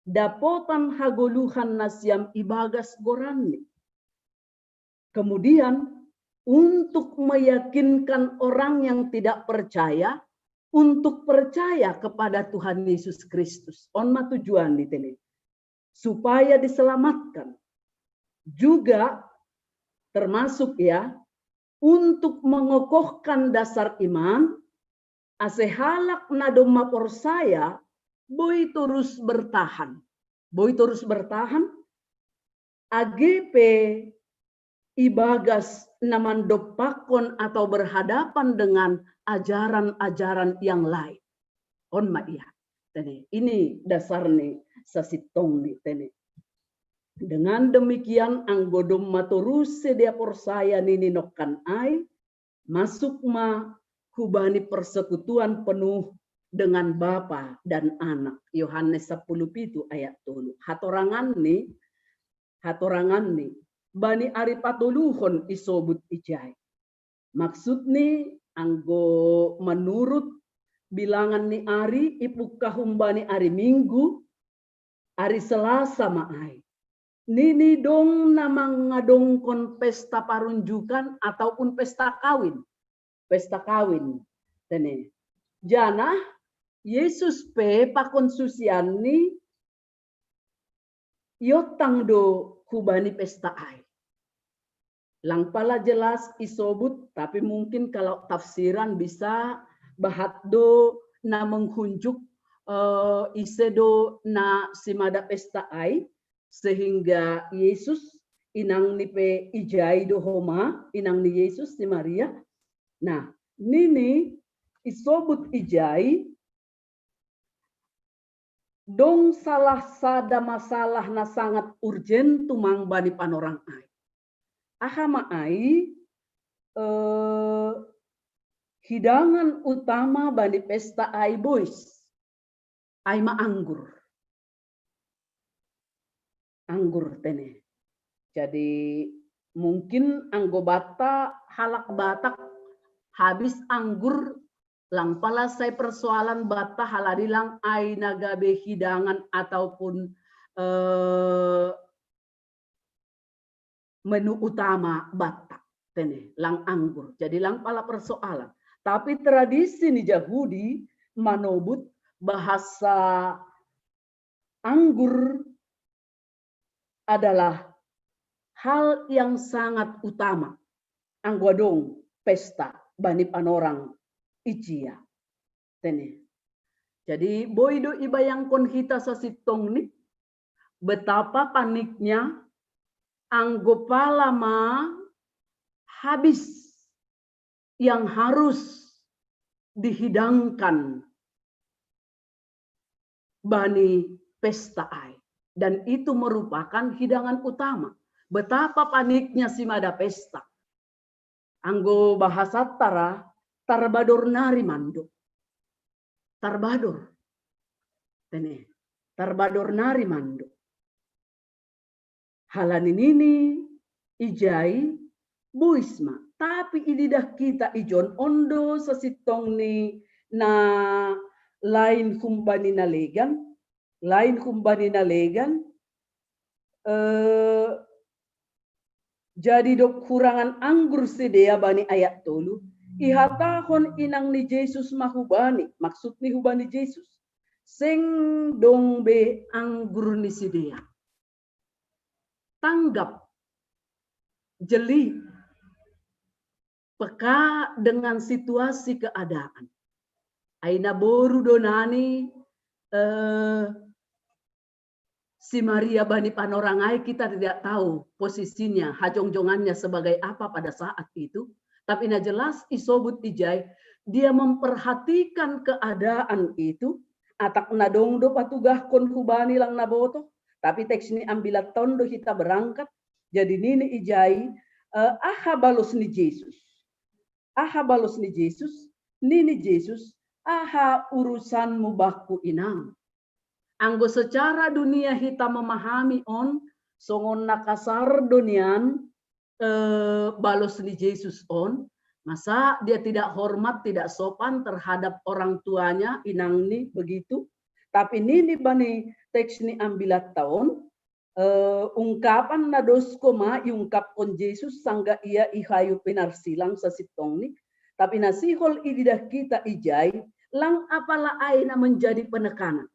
dapotan hagoluhan nasiam ibagas goranni. Kemudian, untuk meyakinkan orang yang tidak percaya, untuk percaya kepada Tuhan Yesus Kristus. On ma tujuan ni tene. Supaya diselamatkan. Juga termasuk ya, untuk mengokohkan dasar iman, ase halak na domma porsaya boi torus bertahan. Boi torus bertahan, age pe ibagas na mandompakkon atau berhadapan dengan ajaran-ajaran yang lain. On ma ia. Tene, ini dasar ni sasintong ni tene. Dengan demikian, anggo domma torus sidea porsaya nini nongkan ai, masuk ma hubani persekutuan penuh dengan Bapa dan Anak. Yohanes sepuluh pitu ayat tolu. Hatorangan ni, hatorangan ni, bani ari patoluhon isobut ijai. Maksud ni, anggo menurut bilangan ni ari, ipungka humbani ari Minggu, ari Selasa ma ai. Nini dong na mangadongkon pesta parunjukan ataupun pesta kawin. Pesta kawin. Tene. Janah Yesus pe pakon susianni iontang do hubani pesta ai. Lang pala jelas isobut, tapi mungkin kalau tafsiran bisa bahat do na menghunjuk eh, ise do na simada pesta ai, sehingga Yesus inang ni pe ijai do homa, inang ni Yesus si Maria. Nah, nini isobut ijai dong salah sada masalah na sangat urgen tumang bani panorang ai. Aha ma ai, eh, hidangan utama bani pesta ai bois. Ai ma anggur. Anggur tene. Jadi mungkin anggo banta halak Batak habis anggur, lang pala sai persoalan bata halani lang ai na gabe hidangan ataupun eh, menu utama bata, tene lang anggur. Jadi lang pala persoalan. Tapi tradisi ni Yahudi manobut bahasa anggur adalah hal yang sangat utama. Anggo adong pesta bani panorang ijia, tene. Jadi boi do ibayangkon hita sasintongni betapa paniknya anggo pala ma habis yang harus dihidangkan bani pesta ai. Dan itu merupakan hidangan utama. Betapa paniknya simada pesta. Anggo bahasa tara, tarbador nari mando. Tarbador. Tene, tarbador nari mando. Halani nini ijai bois ma. Tapi ididah kita ijon ondo sasintongni na lain humbani na legan, lain humbani na legan, eh, jadi dok hurangan anggur sidea bani ayat tolu, ihatahon inang ni Jesus ma hubani, maksud ni hubani Jesus, seng dong be anggur ni sidea. Tanggap, jeli, peka dengan situasi keadaan. Aina boru do nani eh, si Maria bani panorang ai kita tidak tahu posisinya, hajongjongannya sebagai apa pada saat itu. Tapi na jelas isobut ijai, dia memperhatikan keadaan itu, atak na dong do patugahkon hubani lang na boto, tapi teks ni ambilat tondo hita berangkat. Jadi nini ijai, eh, aha balos ni Jesus? Aha balos ni Jesus? Nini Jesus, aha urusanmu bakku inang? Anggo secara dunia hita memahami on, songon na kasar do nian eh, balos ni Jesus on, masa dia tidak hormat, tidak sopan terhadap orang tuanya, inangni begitu. Tapi nini bani teks ni ambilat taon, eh, ungkapan na dosko ma iungkapkon Jesus sangga ia ihayu pinarsilang sasintongni. Tapi na sihol ididah kita ijai, lang apala aina menjadi penekanan.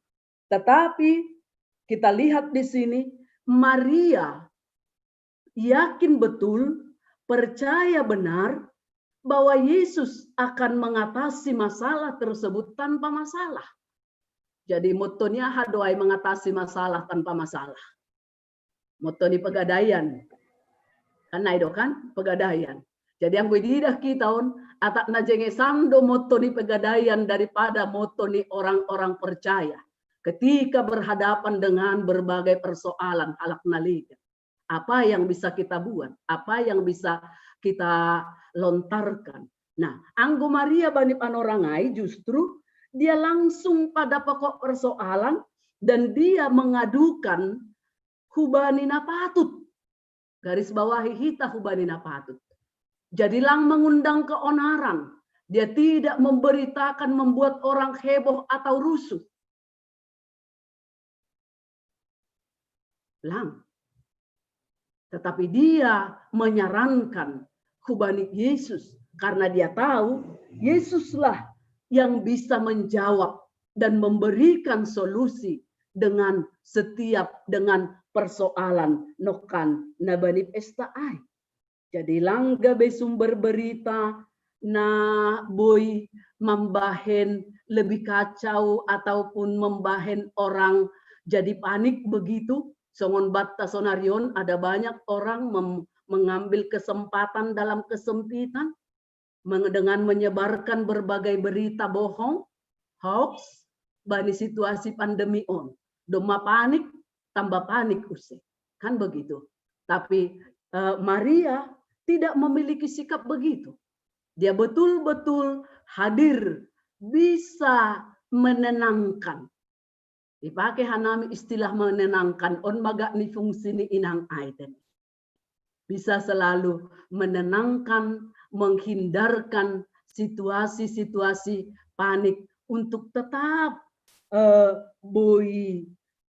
Tetapi kita lihat di sini, Maria yakin betul, percaya benar bahwa Yesus akan mengatasi masalah tersebut tanpa masalah. Jadi motto ni aha do ai mengatasi masalah tanpa masalah? Motto ni pegadaian. Kan nai do kan? Pegadaian. Jadi anggo ididah kita on, atak na jengesan do motto ni pegadaian daripada motto ni orang-orang percaya. Ketika berhadapan dengan berbagai persoalan, halak na legan, apa yang bisa kita buat? Apa yang bisa kita lontarkan? Nah, anggo Maria bani panorang ai justru dia langsung pada pokok persoalan dan dia mengadukan hubani na patut. Garis bawahi hita hubani na patut. Jadi lang mengundang keonaran. Dia tidak memberitakan membuat orang heboh atau rusuh. Lang. Tetapi dia menyarankan hubani Yesus karena dia tahu Yesuslah yang bisa menjawab dan memberikan solusi dengan setiap, dengan persoalan nokan na bani pesta ai. Jadi lang gabe sumber berita na boi mambahen lebih kacau ataupun mambahen orang jadi panik begitu. Songon banta sonarion ada banyak orang mengambil kesempatan dalam kesempitan dengan menyebarkan berbagai berita bohong, hoax, bani situasi pandemi on. Domma panik, tambah panik use. Kan begitu. Tapi uh, Maria tidak memiliki sikap begitu. Dia betul-betul hadir, bisa menenangkan. Dipakai hanami istilah menenangkan, on maga ni fungsi ni inang aiten. Bisa selalu menenangkan, menghindarkan situasi-situasi panik untuk tetap eh, boi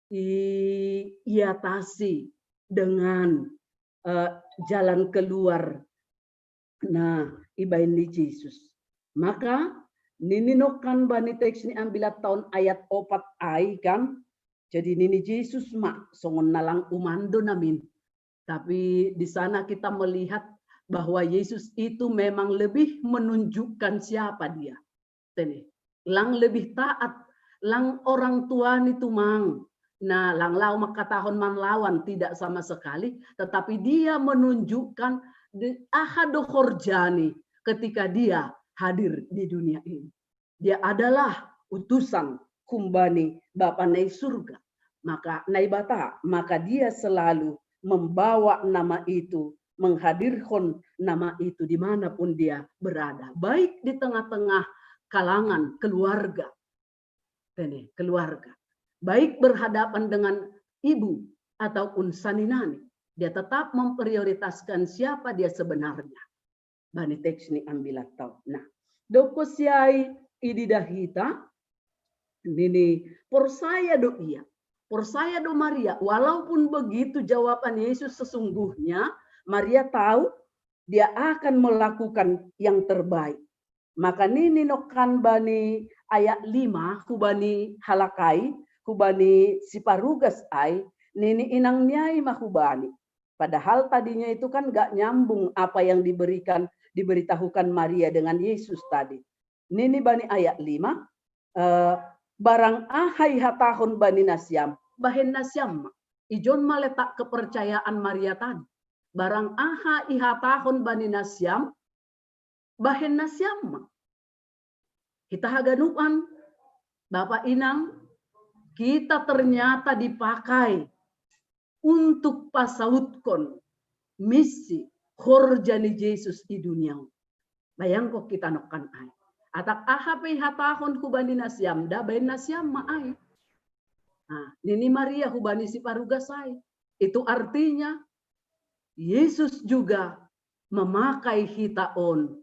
i- iatasi dengan eh, jalan keluar. Nah, ibain ni Jesus. Maka nini nokan bani teks ni ambilat taon ayat opat ai kan. Jadi nini Jesus ma songon nalang umando namin. Tapi di sana kita melihat bahwa Yesus itu memang lebih menunjukkan siapa dia. Tene, lang lebih taat, lang orang tua ni tumang. Nah, lang lao mangkatahon manlawan, tidak sama sekali, tetapi dia menunjukkan di, aha do horjani ketika dia hadir di dunia ini. Dia adalah utusan humbani Bapa na i surga. Maka Naibata, maka dia selalu membawa nama itu, menghadirkan nama itu dimanapun dia berada, baik di tengah-tengah kalangan keluarga, tene, keluarga, baik berhadapan dengan ibu ataupun saninani, dia tetap memprioritaskan siapa dia sebenarnya. Bani teks ni ambilat taon. Nah, doko siai idida hita, nini porsaya do ia. Porsaya do Maria, walaupun begitu jawaban Yesus sesungguhnya, Maria tahu dia akan melakukan yang terbaik. Maka nini nokan bani ayat lima, hubani halak ai, hubani siparugas ai, nini inang ni ai ma hubani. Padahal tadinya itu kan gak nyambung apa yang diberikan, diberitahukan Maria dengan Yesus tadi. Nini bani ayat lima, eh, barang aha ihatahon bani nasiam, bahen nasiam ma. Ijon ma letak kepercayaan Maria tadi. Barang aha ihatahon bani nasiam, bahen nasiam ma. Kita haganupan, Bapak Inang, kita ternyata dipakai untuk pasautkon misi horja ni Jesus i dunia. Bayangko kita nokan ai. Atak aha pe ihatahon hubani nasiam, da baen nasiam ma ai. Nah, nini Maria hubani siparugas ai. Itu artinya Yesus juga memakai hita on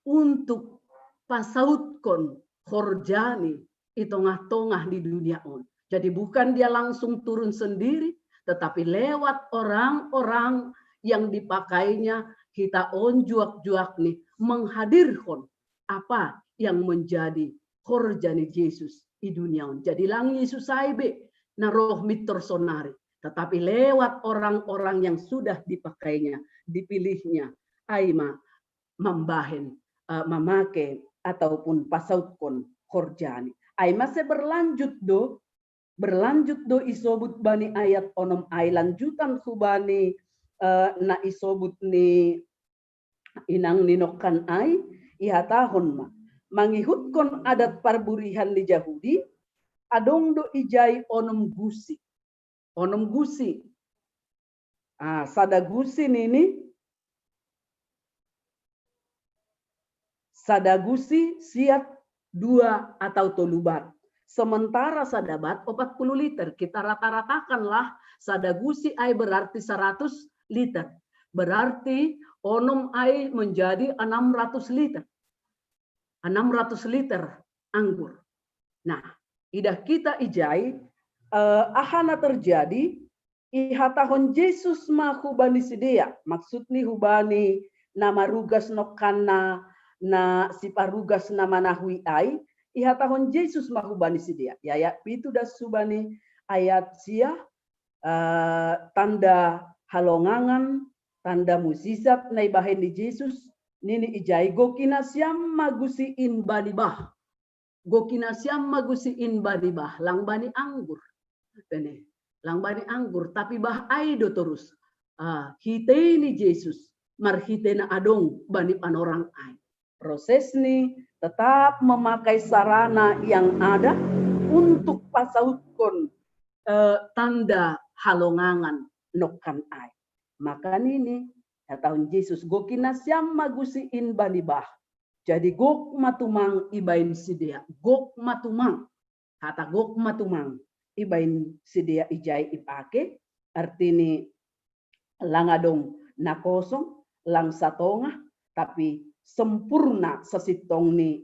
untuk pasautkon horjani i tongah-tongah di dunia on. Jadi bukan dia langsung turun sendiri, tetapi lewat orang-orang yang dipakainya, hita on juak-juak ni menghadirkan apa yang menjadi horja ni Jesus i dunia on. Jadi lang Yesus ai be na roh mintor sonari, tetapi lewat orang-orang yang sudah dipakainya, dipilihnya, ai ma mambahen, eh, mamake ataupun pasautkon horjani. Ai mase berlanjut do, berlanjut do isobut bani ayat onom ai lanjutan hubani, eh, na isobut ni inang ni nokan ai, ihatahon ma. Mangihutkon adat parburihan ni Jahudi, adong do ijai onom gusi. Onom gusi. Ah, sada gusi nini, sada gusi siat dua atau tolu bat. Sementara sada bat opat puluh liter. Kita rata-ratakanlah, sada gusi ai berarti seratus liter. Berarti onom ai menjadi enam ratus liter. Enam ratus liter anggur. Nah, idah kita ijai, eh, aha na terjadi, ihatahon Jesus ma hubani sidea, maksud ni hubani na marugas nokan na, na siparugas na manahui ai, ihatahon Jesus ma hubani sidea. Ayat pitu das hubani ayat sia, eh, tanda halongangan, tanda mujizat na ibahen ni Jesus, nini ijai goki nasiam ma gusi in bani bah. Goki nasiam ma gusi in bani bah, lang bani anggur. Tene, lang bani anggur, tapi bah ai do torus. Ah, hitei ni Jesus, marhitei na adong bani panorang ai. Proses ni tetap memakai sarana yang ada untuk pasautkon, eh, tanda halongangan nokan ai. Maka nini, ihatahon Jesus, goki nasiam ma gusi in bani bah. Jadi gok ma tumang ibaen sidea, gok ma tumang. Hata gok ma tumang ibaen sidea ijai ipake, artini lang adong na kosong, lang satongah, tapi sempurna sasintongni,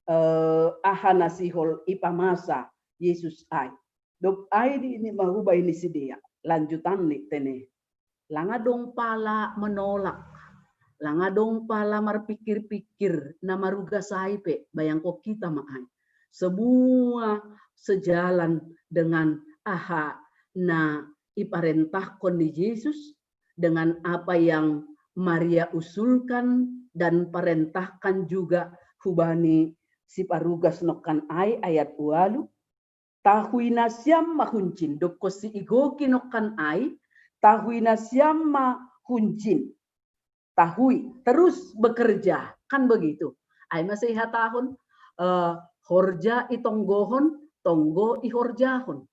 eh, aha nasihol ipamasa Yesus ai. Dop ai nini ma hubaini sidea, lanjutanni tene. Lang adong pala menolak, lang adong pala marpikir-pikir na marugas ai pe, bayangko kita ma ai. Semua sejalan dengan aha na iparentahkon ni Yesus, dengan apa yang Maria usulkan dan parentahkan juga hubani siparugas nongkan ai, ayat ualu. Tahui nasiam ma hunjin, dopko si igoki nongkan ai, tahui nasiam ma hunjin. Tahui, terus bekerja, kan begitu. Ai masa ihatahon, eh, horja itonggohon, tonggo ihorjahon.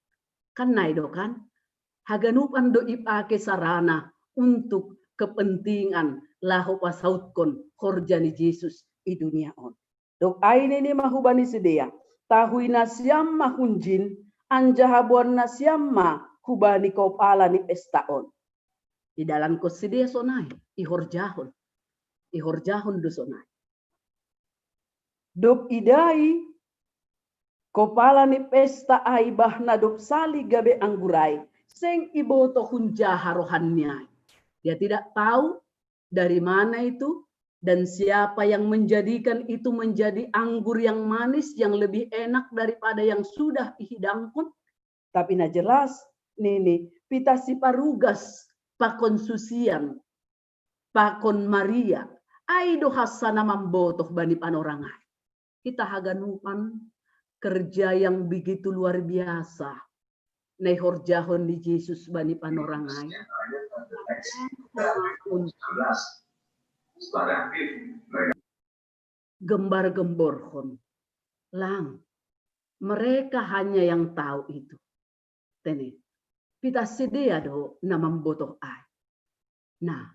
Kan nai do kan? Haganupan do ipake sarana untuk kepentingan laho pasautkon horja ni Yesus i dunia on. Dop ai nini ma hubani sidea, tahui nasiam ma hunjin, anjaha boan nasiam ma hubani kopala ni pesta on. Idalankon sidea sonai, ihorjahon. Ihorjahon do sonai. Dop idai kopala ni pesta ai bah na dop sali gabe anggur ai, seng iboto hunjaha rohanni ai. Dia tidak tahu dari mana itu dan siapa yang menjadikan itu menjadi anggur yang manis, yang lebih enak daripada yang sudah ihidangkon. Tapi na jelas nini, pitah siparugas pakon susian, pakon Maria, ai do hansana mambotoh bani panorang ai. Kita haganupan kerja yang begitu luar biasa na ihorjahon ni Yesus bani panorang ai. Gembar-gemborhon. Lang. Mereka hanya yang tahu itu. Tene. Pitah sidea do na mambotoh ai. Nah,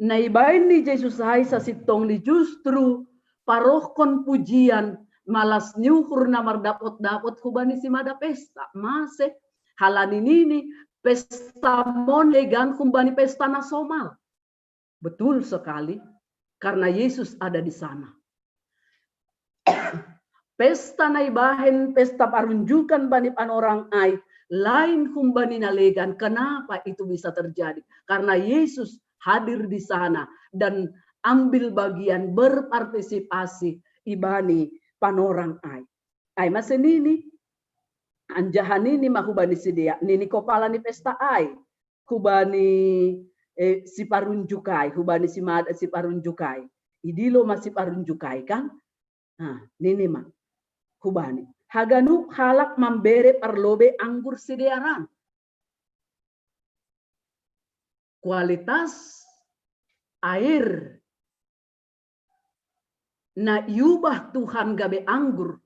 na ibaen ni Yesus ai sasintongni justru parohkon pujian, malas ni uhur na mardapot-dapot hubani simada pesta. Mase, halani nini, pesta mon legan hubani pesta na somal. Betul sekali, karena Yesus ada di sana. Pesta na ibahen pesta parunjukan bani panorang ai, lain humbani na legan. Kenapa itu bisa terjadi? Karena Yesus hadir di sana dan ambil bagian, berpartisipasi ibani panorang ai. Ai mase nini, anjaha nini ma hubani sidea, nini kopala ni pesta ai, hubani, eh, siparunjuk ai, hubani simada siparunjuk ai. Idilo ma siparunjuk ai kan? Nah, nini ma hubani, haganup halak mambere parlobei anggur sidea ra. Kualitas air na iubah Tuhan gabe anggur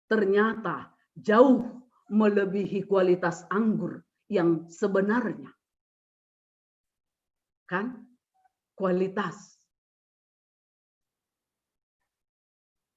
ternyata jauh melebihi kualitas anggur yang sebenarnya. Kan? Kualitas.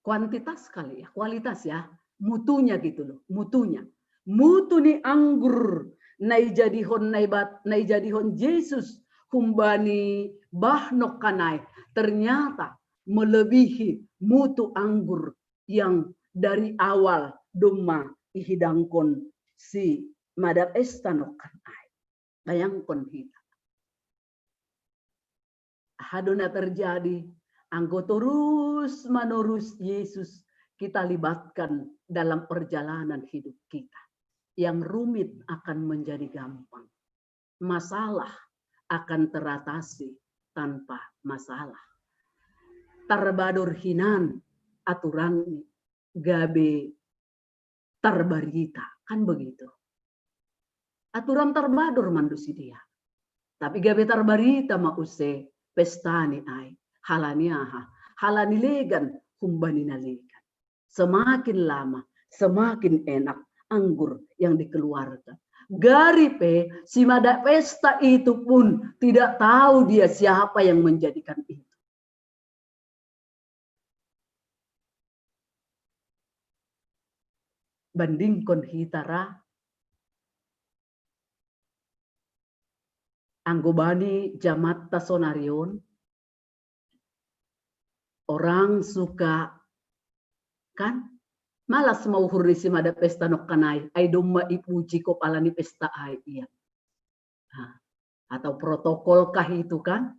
Kuantitas kali ya, kualitas ya. Mutunya gitu loh, mutunya. Mutu ni anggur na ijadihon, na ibat-, na ijadihon Yesus humbani bah nongkan ai, ternyata melebihi mutu anggur yang dari awal domma ihidangkon simada pesta nongkan ai. Bayangkon hita. Aha do na terjadi anggo terus-menerus Yesus kita libatkan dalam perjalanan hidup kita. Yang rumit akan menjadi gampang. Masalah akan teratasi tanpa masalah. Tarbador hinan aturan gabe tarbarita, kan begitu. Aturan tarbador ma do sidea. Tapi gabe tarbarita ma use pesta ni ai. Halani aha? Halani legan humbani na legan. Semakin lama, semakin enak anggur yang dikeluarkan. Gari pe, simada pesta itu pun tidak tahu dia siapa yang menjadikan itu. Bandingkon hita ra, anggo bani jamatta sonari on, Orang suka, kan, malas ma uhur ni si mada pesta nongkan ai, ai domma ipuji kopala ni pesta ai ia. Nah, atau protokol kah itu, kan?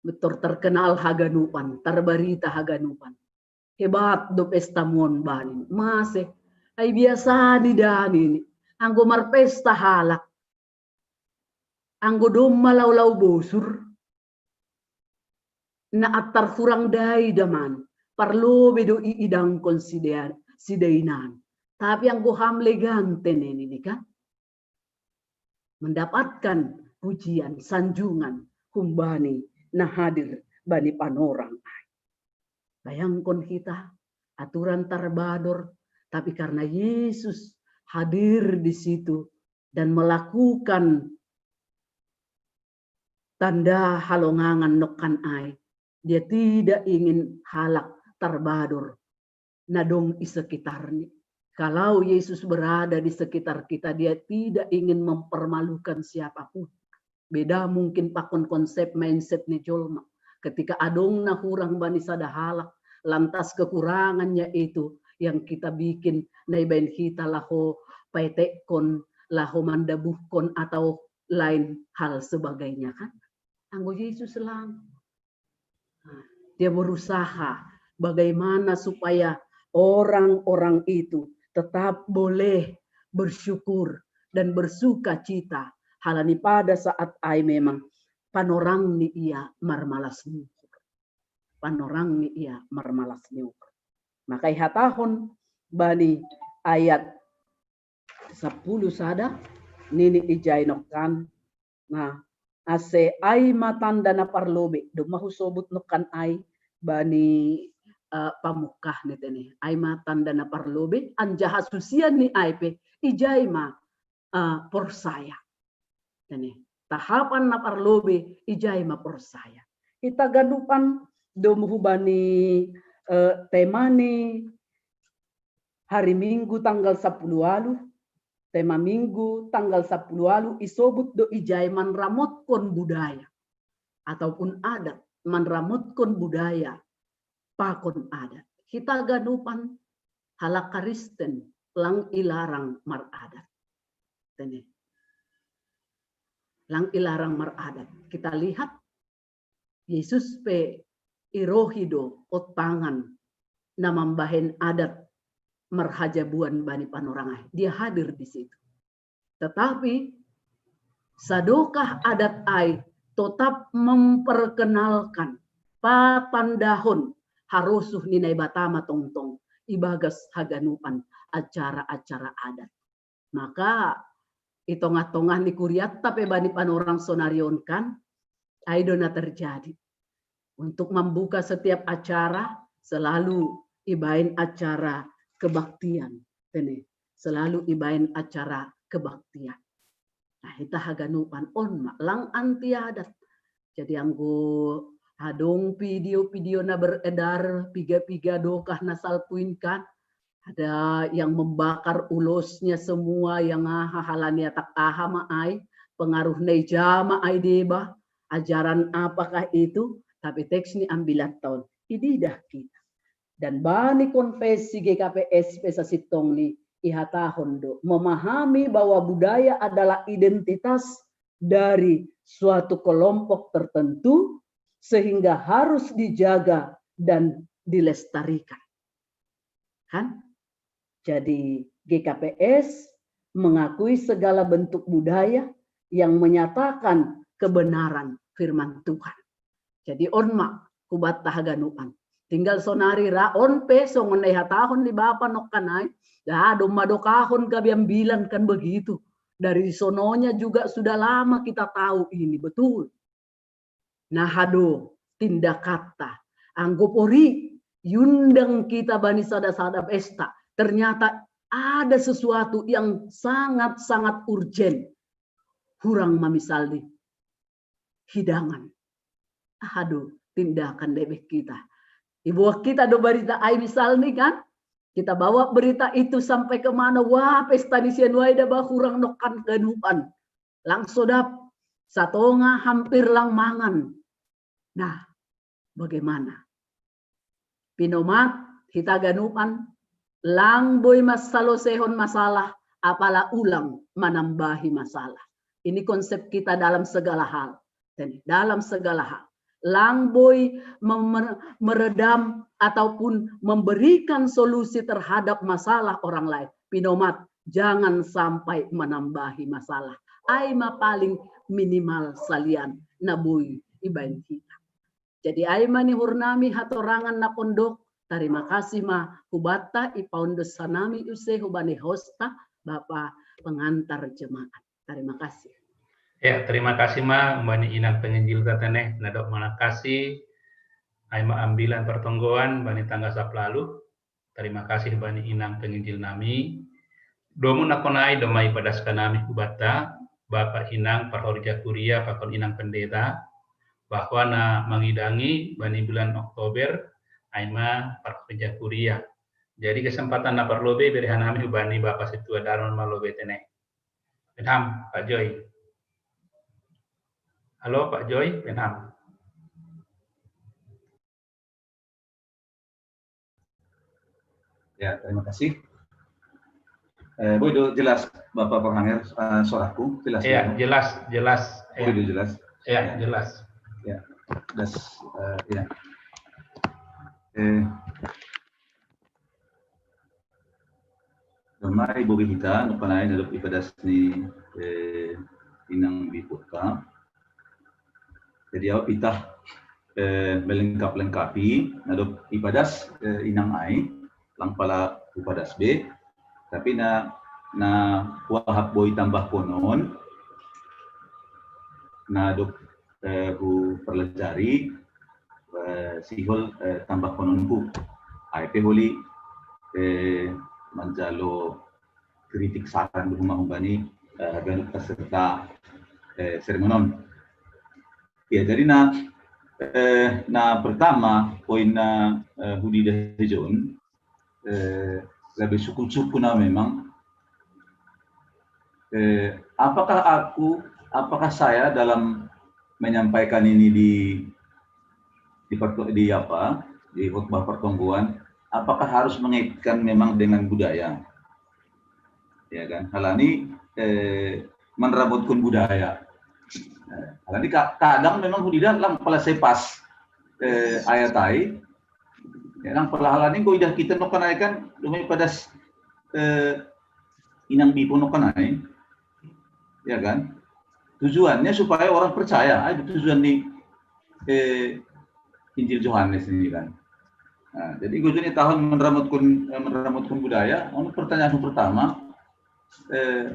Betul, terkenal haganupan, terberita haganupan. Hebat do pesta mon banin. Mase, ai biasa ni dani ni. Anggo marpesta halak, anggo domma lau-lau bosur, na attar hurang dai daman, parlobe do iidangkon sidainan. Tapi anggo ham legante neni, kan, mendapatkan pujian, sanjungan humbani na hadir bani panorang ai. Bayangkon hita, aturan tarbador, tapi karena Yesus hadir di situ dan melakukan tanda halongangan nongkan ai, dia tidak ingin halak tarbador na dong i sekitarni. Kalau Yesus berada di sekitar kita, dia tidak ingin mempermalukan siapapun. Beda mungkin pakon konsep, mindset ni jolma. Ketika adong na hurang bani sada halak, lantas kekurangannya itu yang kita bikin, na ibaen hita laho paetekkon, laho mandabuhkon, atau lain hal sebagainya, kan? Anggo Yesus lang. Nah, dia berusaha bagaimana supaya orang-orang itu tetap boleh bersyukur dan bersuka cita, halani pada saat ai memang panorang ni ia marmalas ni uhur. Panorang ni ia marmalas ni uhur. Maka ihatahon bani ayat sapuluh sada, nini ijai nongkan. Nah, ase ai ma tanda na parlobe, domma husobut nongkan ai bani uh, pamukah ni tene. Ai ma tanda na parlobe, anjaha susian ni ai pe, ijai ma uh, porsaya. Tene, tahapan na parlobe, ijai ma porsaya. Hita ganupan domu hubani uh, temani hari Minggu tanggal sapuluh walu, tema Minggu tanggal sapuluh walu isobut do ijai manramotkon budaya ataupun adat, manramotkon budaya pakon adat. Hita ganupan halak Kristen lang ilarang maradat. Tene. Lang ilarang maradat. Kita lihat Yesus pe irohi do ottangan na mambahen adat marhajabuan bani panorang ai. Dia hadir di situ. Tetapi sadokah adat ai tetap memperkenalkan, patandahon harosuh ni Naibata ma tongtong ibagas haganupan acara-acara adat. Maka i tongah-tongah ni kuriatta pe bani panorang sonari on kan, ai do na terjadi. Untuk membuka setiap acara selalu ibaen acara kebaktian. Tene, selalu ibaen acara kebaktian. Nah, hita haganupan on ma lang anti adat. Jadi anggo adong video-video na beredar piga-piga dokah na salpu in kan, ada yang membakar ulosnya semua, yang aha, halani atak aha ma ai, pengaruh na ija ma ai deba, ajaran apakah itu, tapi teks ni ambilan taon. Ididah kita. Dan bani konfesi G K P S pe sasintong ni ihatahon do, memahami bahwa budaya adalah identitas dari suatu kelompok tertentu sehingga harus dijaga dan dilestarikan. Kan? Jadi G K P S mengakui segala bentuk budaya yang menyatakan kebenaran firman Tuhan. Jadi on ma hubatta haganupan. Tinggal sonari ra on pe songon na ihatahon ni bapa nongkan ai. Ya, domma dokahon gabe ambilan kan begitu. Dari sononya juga sudah lama kita tahu ini, betul. Nah, aduh, tindakatta. Anggo pori, iundang kita bani sada-sada pesta. Ternyata ada sesuatu yang sangat-sangat urgen. Hurang ma misalni hidangan. Aduh, tindakan debek kita. Ibuat kita do berita ai misalni kan, kita bawa berita itu sampai kemana, wah pesta ni sian wai da bah hurang nongkan ganupan. Lang sodap, satonga hampir lang mangan. Nah, bagaimana? Pinomat, hita ganupan, lang boi masalosehon masalah, apala ulang manambahi masalah. Ini konsep kita dalam segala hal. Dalam segala hal. Lang boi meredam ataupun memberikan solusi terhadap masalah orang lain. Pinomat, jangan sampai menambahi masalah. Ai ma paling minimal salian na boi ibaen hita. Jadi ai ma ni uhur nami hatorangan na pondok, tarima kasih ma hubanta, ipaondos hanami use hubani hosta, Bapa pengantar jemaat. Tarima kasih. Ya, terima kasih ma umbani inang penginjil ta tene, na dob manangkasi ai ma ambilan partonggoan bani tangga saplalu. Tarima kasih bani inang penginjil nami. Domu na hona ai do ma ipadas hanami hubanta, Bapa, Inang parhorja kuria pakon Inang Pendeta, bahwa na mangidangi bani bulan Oktober ai ma parhorja kuria. Jadi kesempatan na parlobei bere hanami hubani Bapa Sintua Darman ma lobei tene. Baen ham, Pak Joy. Halo, Pak Joy, baen ham. Ya, terima kasih. Eh, boi do jelas Bapak Panghanger, eh, suaraku jelas? Ya, jelas, jelas. Boi do jelas? Ya, jelas. Ya, jelas. Eh, ya. Eh, Domu ma ibebere hita, na hona ai na dob ipadas ni, eh, Inang Bipota. Jadi ahu pitah, eh, melengkap-lengkapi, na dob ipadas, eh, Inang ai, lang pala hupadas be, tapi na, na huahap boi tambahkonon, na dob, eh, huparlajari, eh, sihol, eh, tambahkononku. Ai pe holi, eh, manjalo kritik saran do homa humbani, eh, ganup peserta, eh, sermon on. Ya, jadi na, eh, na pertama poin na, eh, hudidahon, eh, gabe sukun-sukun na memang, eh, apakah aku, apakah saya dalam menyampaikan ini di, di, di apa, di khotbah pertonggoan, apakah harus mengaitkan memang dengan budaya? Ya kan? Halani, eh, manramotkon budaya. Eh, halani kadang memang hudida lang pala sai pas, eh, ayat ai. Ya, lang pala halani anggo idah hita na hona ai kan, domu ma ipadas, eh, Inang Bipo na hona ai. Ya kan? Tujuannya supaya orang percaya, ai tujuan ni, eh, Injil Johannes ini kan. Nah, jadi anggo tujuan ni tahu manramotkon, eh, manramotkon budaya, on pertanyaan pertama, eh,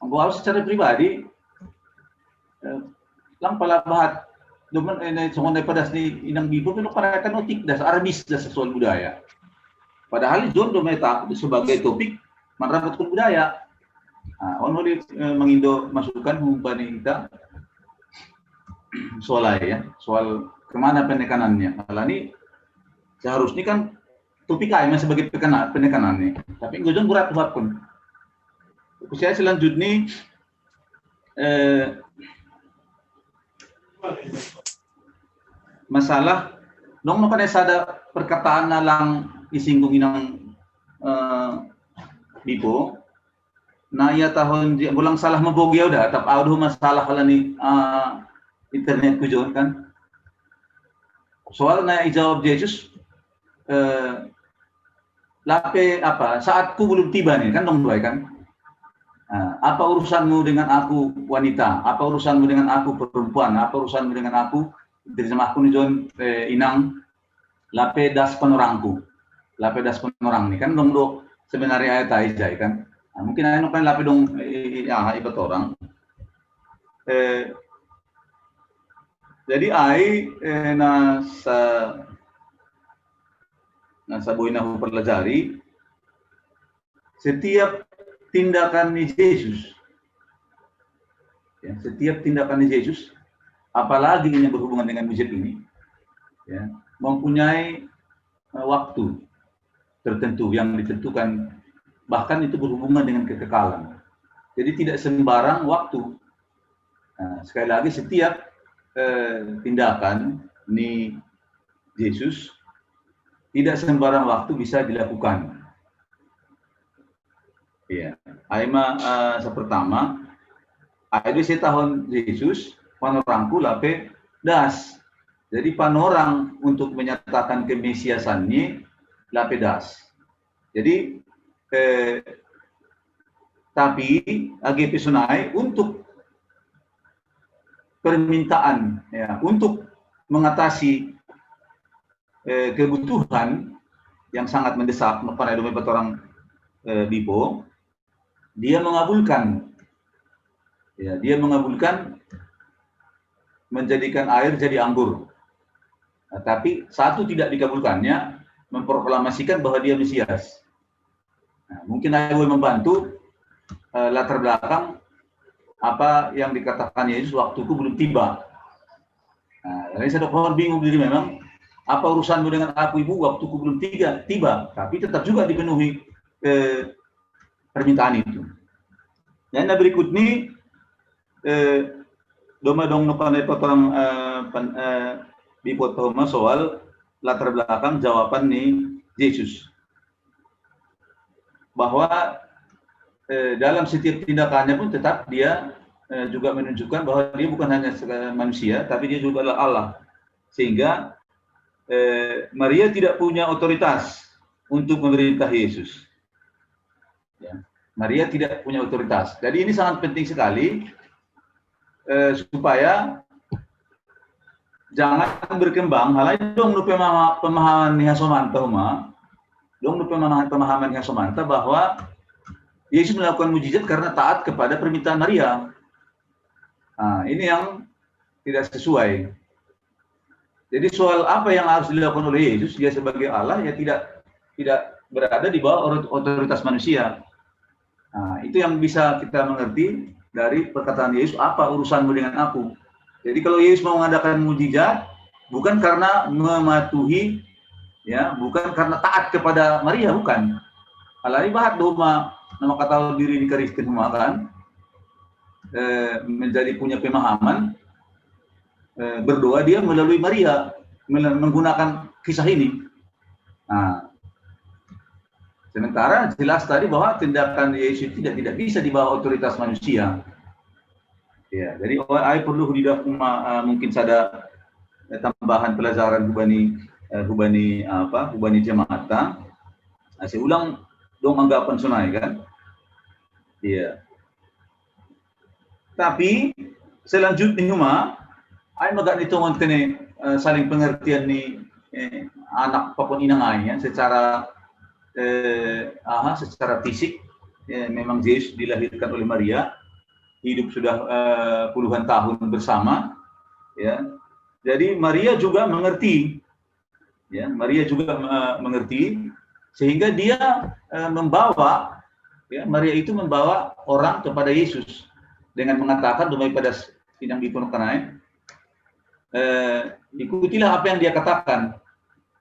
anggo ahu secara pribadi, eh, lang pala bahat, domu ma, eh, songon na ipadas ni Inang Bipo, na hona ai kan otik das, armis das soal budaya. Padahal ijon domu ma sebagai topik manramotkon budaya. Nah, on holi, eh, mangindo masukan humbani hita soal ai ya, soal kemana penekanannya. Halani seharusnya kan topik ai ma sebagai penekanan, penekanannya. Tapi anggo ijon berat huahap pun. Kusia selanjutnya, eh, masalah, dong, na hona ai sada perkataan na lang isinggung Inang, eh, Bipo, na ihatahon, anggo lang salah mambogei ahu da, atap ahu do masalah halani, eh, internetku ijon kan. Soal na ijawab Jesus, eh, lape apa, saatku belum tiba nih kan, dong do ai kan. Nah, apa urusanmu dengan aku wanita? Apa urusanmu dengan aku perempuan? Apa urusanmu dengan aku? Diterjemahkon ijon, eh, Inang, lape das panorangku. Lape das panorang ni kan, dong do sebenarnya ayat ai jai kan. Nah, mungkin ai na hona ai lape dong, eh, eh, ah, ipatorang. Eh, jadi ai, eh, na sa, na sa boi na huparlajari, setiap tindakan ni Jesus, ya, setiap tindakan ni Jesus, apalagi ini berhubungan dengan mujib ini, ya, mempunyai, eh, waktu tertentu yang ditentukan, bahkan itu berhubungan dengan kekekalan. Jadi tidak sembarang waktu. Nah, sekali lagi, setiap, eh, tindakan ni Jesus tidak sembarang waktu bisa dilakukan. Iya. Ai ma, eh, sa pertama, ai dua setahun Yesus, panorangku lape das. Jadi panorang untuk menyatakan kemesiasannya lape das. Jadi, eh, tapi age pe sonai untuk permintaan, ya, untuk mengatasi, eh, kebutuhan yang sangat mendesak, no panai dome pa torang, eh, bipo, dia mengabulkan. Ya, dia mengabulkan menjadikan air jadi anggur. Nah, tapi satu tidak dikabulkannya, memproklamasikan bahwa dia Mesias. Nah, mungkin ai bole membantu, eh, latar belakang apa yang dikatakan Yesus, "Waktuku belum tiba." Nah, jadi sa dok orang bingung diri memang, apa urusanmu dengan aku, Ibu? Waktuku belum tiga, tiba. Tapi tetap juga dipenuhi, eh, permintaan itu. Dan yang berikut ini, eh, doma dong no panai pa torang, eh, pan-, eh, bipo pa homa soal latar belakang jawaban ni Yesus. Bahwa, eh, dalam setiap tindakannya pun tetap dia, eh, juga menunjukkan bahwa dia bukan hanya sekadar manusia, tapi dia juga adalah Allah. Sehingga, eh, Maria tidak punya otoritas untuk memerintah Yesus. Ya. Maria tidak punya otoritas. Jadi ini sangat penting sekali, eh, supaya jangan berkembang, hal lain dong no pemama-, pemahaman ni hasomanta homa, dong no pemahaman, pemahaman ni hasomanta bahwa Yesus melakukan mujizat karena taat kepada permintaan Maria. Nah, ini yang tidak sesuai. Jadi soal apa yang harus dilakukan oleh Yesus, dia sebagai Allah, ya tidak, tidak berada di bawah or-, otoritas manusia. Nah, itu yang bisa kita mengerti dari perkataan Yesus, "Apa urusanmu dengan aku?" Jadi kalau Yesus mau mengadakan mujizat, bukan karena mematuhi, ya, bukan karena taat kepada Maria, bukan. Alai bahat doma nama kata diri ni Kristen homa kan, eh, menjadi punya pemahaman, eh, berdoa dia melalui Maria, mel-, menggunakan kisah ini. Nah, sementara jelas tadi bahwa tindakan Yesus tidak, tidak bisa di bawah otoritas manusia. Ya, jadi ai perlu didok homa, eh, mungkin sada, eh, tambahan pelajaran hubani, eh, hubani apa, hubani jemaat. Nah, saya ulang dong anggapan sonai kan. Iya. Tapi selanjutnya homa, ai maga ni tongon tene, eh, saling pengertian ni, eh, anak pakon inang ai, ya, secara, eh, aha, secara fisik, eh, memang Yesus dilahirkan oleh Maria, hidup sudah, eh, puluhan tahun bersama, ya. Jadi Maria juga mengerti, ya, Maria juga, eh, mengerti, sehingga dia, eh, membawa, ya, Maria itu membawa orang kepada Yesus dengan mengatakan, doma pa inang bipo no kanai, eh, ikutilah apa yang dia katakan.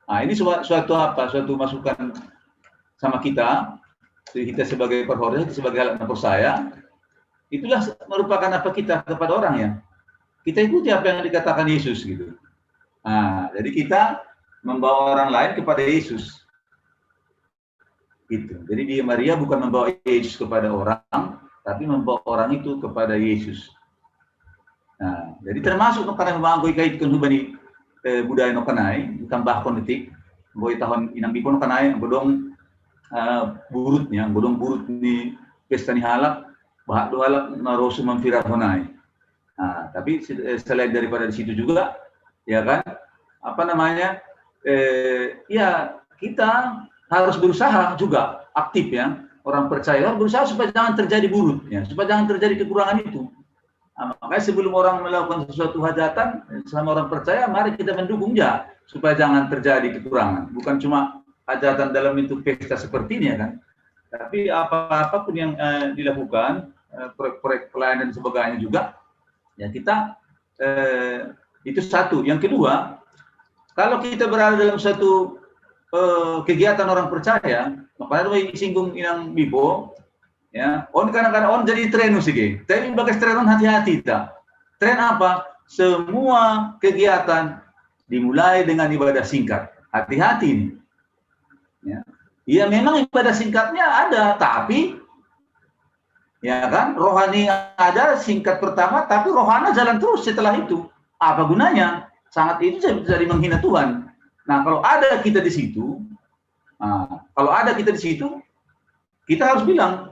Nah, ini sua-, suatu apa? Suatu masukan sama kita, kita sebagai perhorja, kita sebagai halak na percaya, itulah merupakan apa kita kepada orang, ya. Kita ikuti apa yang dikatakan Yesus gitu. Nah, jadi kita membawa orang lain kepada Yesus. Gitu. Jadi dia, Maria bukan membawa Yesus kepada orang, tapi membawa orang itu kepada Yesus. Nah, jadi termasuk no kanai homa anggo ikaitkan hubani, eh, budaya no kanai, tambahkon detik, anggo i tahun inang bipo no kanai, anggo dong, eh, burut ni, anggo dong burut ni pesta ni halak, bahat do halak marosu mamfirarhon ai. Nah, tapi se-, eh, selain daripada di situ juga, ya kan, apa namanya, eh, ya kita harus berusaha juga aktif ya, orang percaya harus berusaha supaya jangan terjadi burut, ya, supaya jangan terjadi kekurangan itu. Nah, makanya sebelum orang melakukan sesuatu hajatan, sama orang percaya, mari kita mendukung ya, supaya jangan terjadi kekurangan. Bukan cuma hajatan dalam bentuk pesta seperti ini ya kan, tapi apa-apa pun yang, eh, dilakukan, eh, proyek-proyek pelayanan dan sebagainya juga, ya kita, eh, itu satu. Yang kedua, kalau kita berada dalam satu, eh, kegiatan orang percaya, makanya tadi singgung inang bipo, ya, on kadang-kadang on jadi tren usige. Tapi bagas tren on hati-hati ta. Tren apa? Semua kegiatan dimulai dengan ibadah singkat. Hati-hati ini. Ya. Ya, memang ibadah singkatnya ada, tapi, ya kan, rohani ada singkat pertama, tapi rohana jalan terus setelah itu. Apa gunanya? Sangat itu jadi, jadi menghina Tuhan. Nah, kalau ada kita di situ, nah, kalau ada kita di situ, kita harus bilang,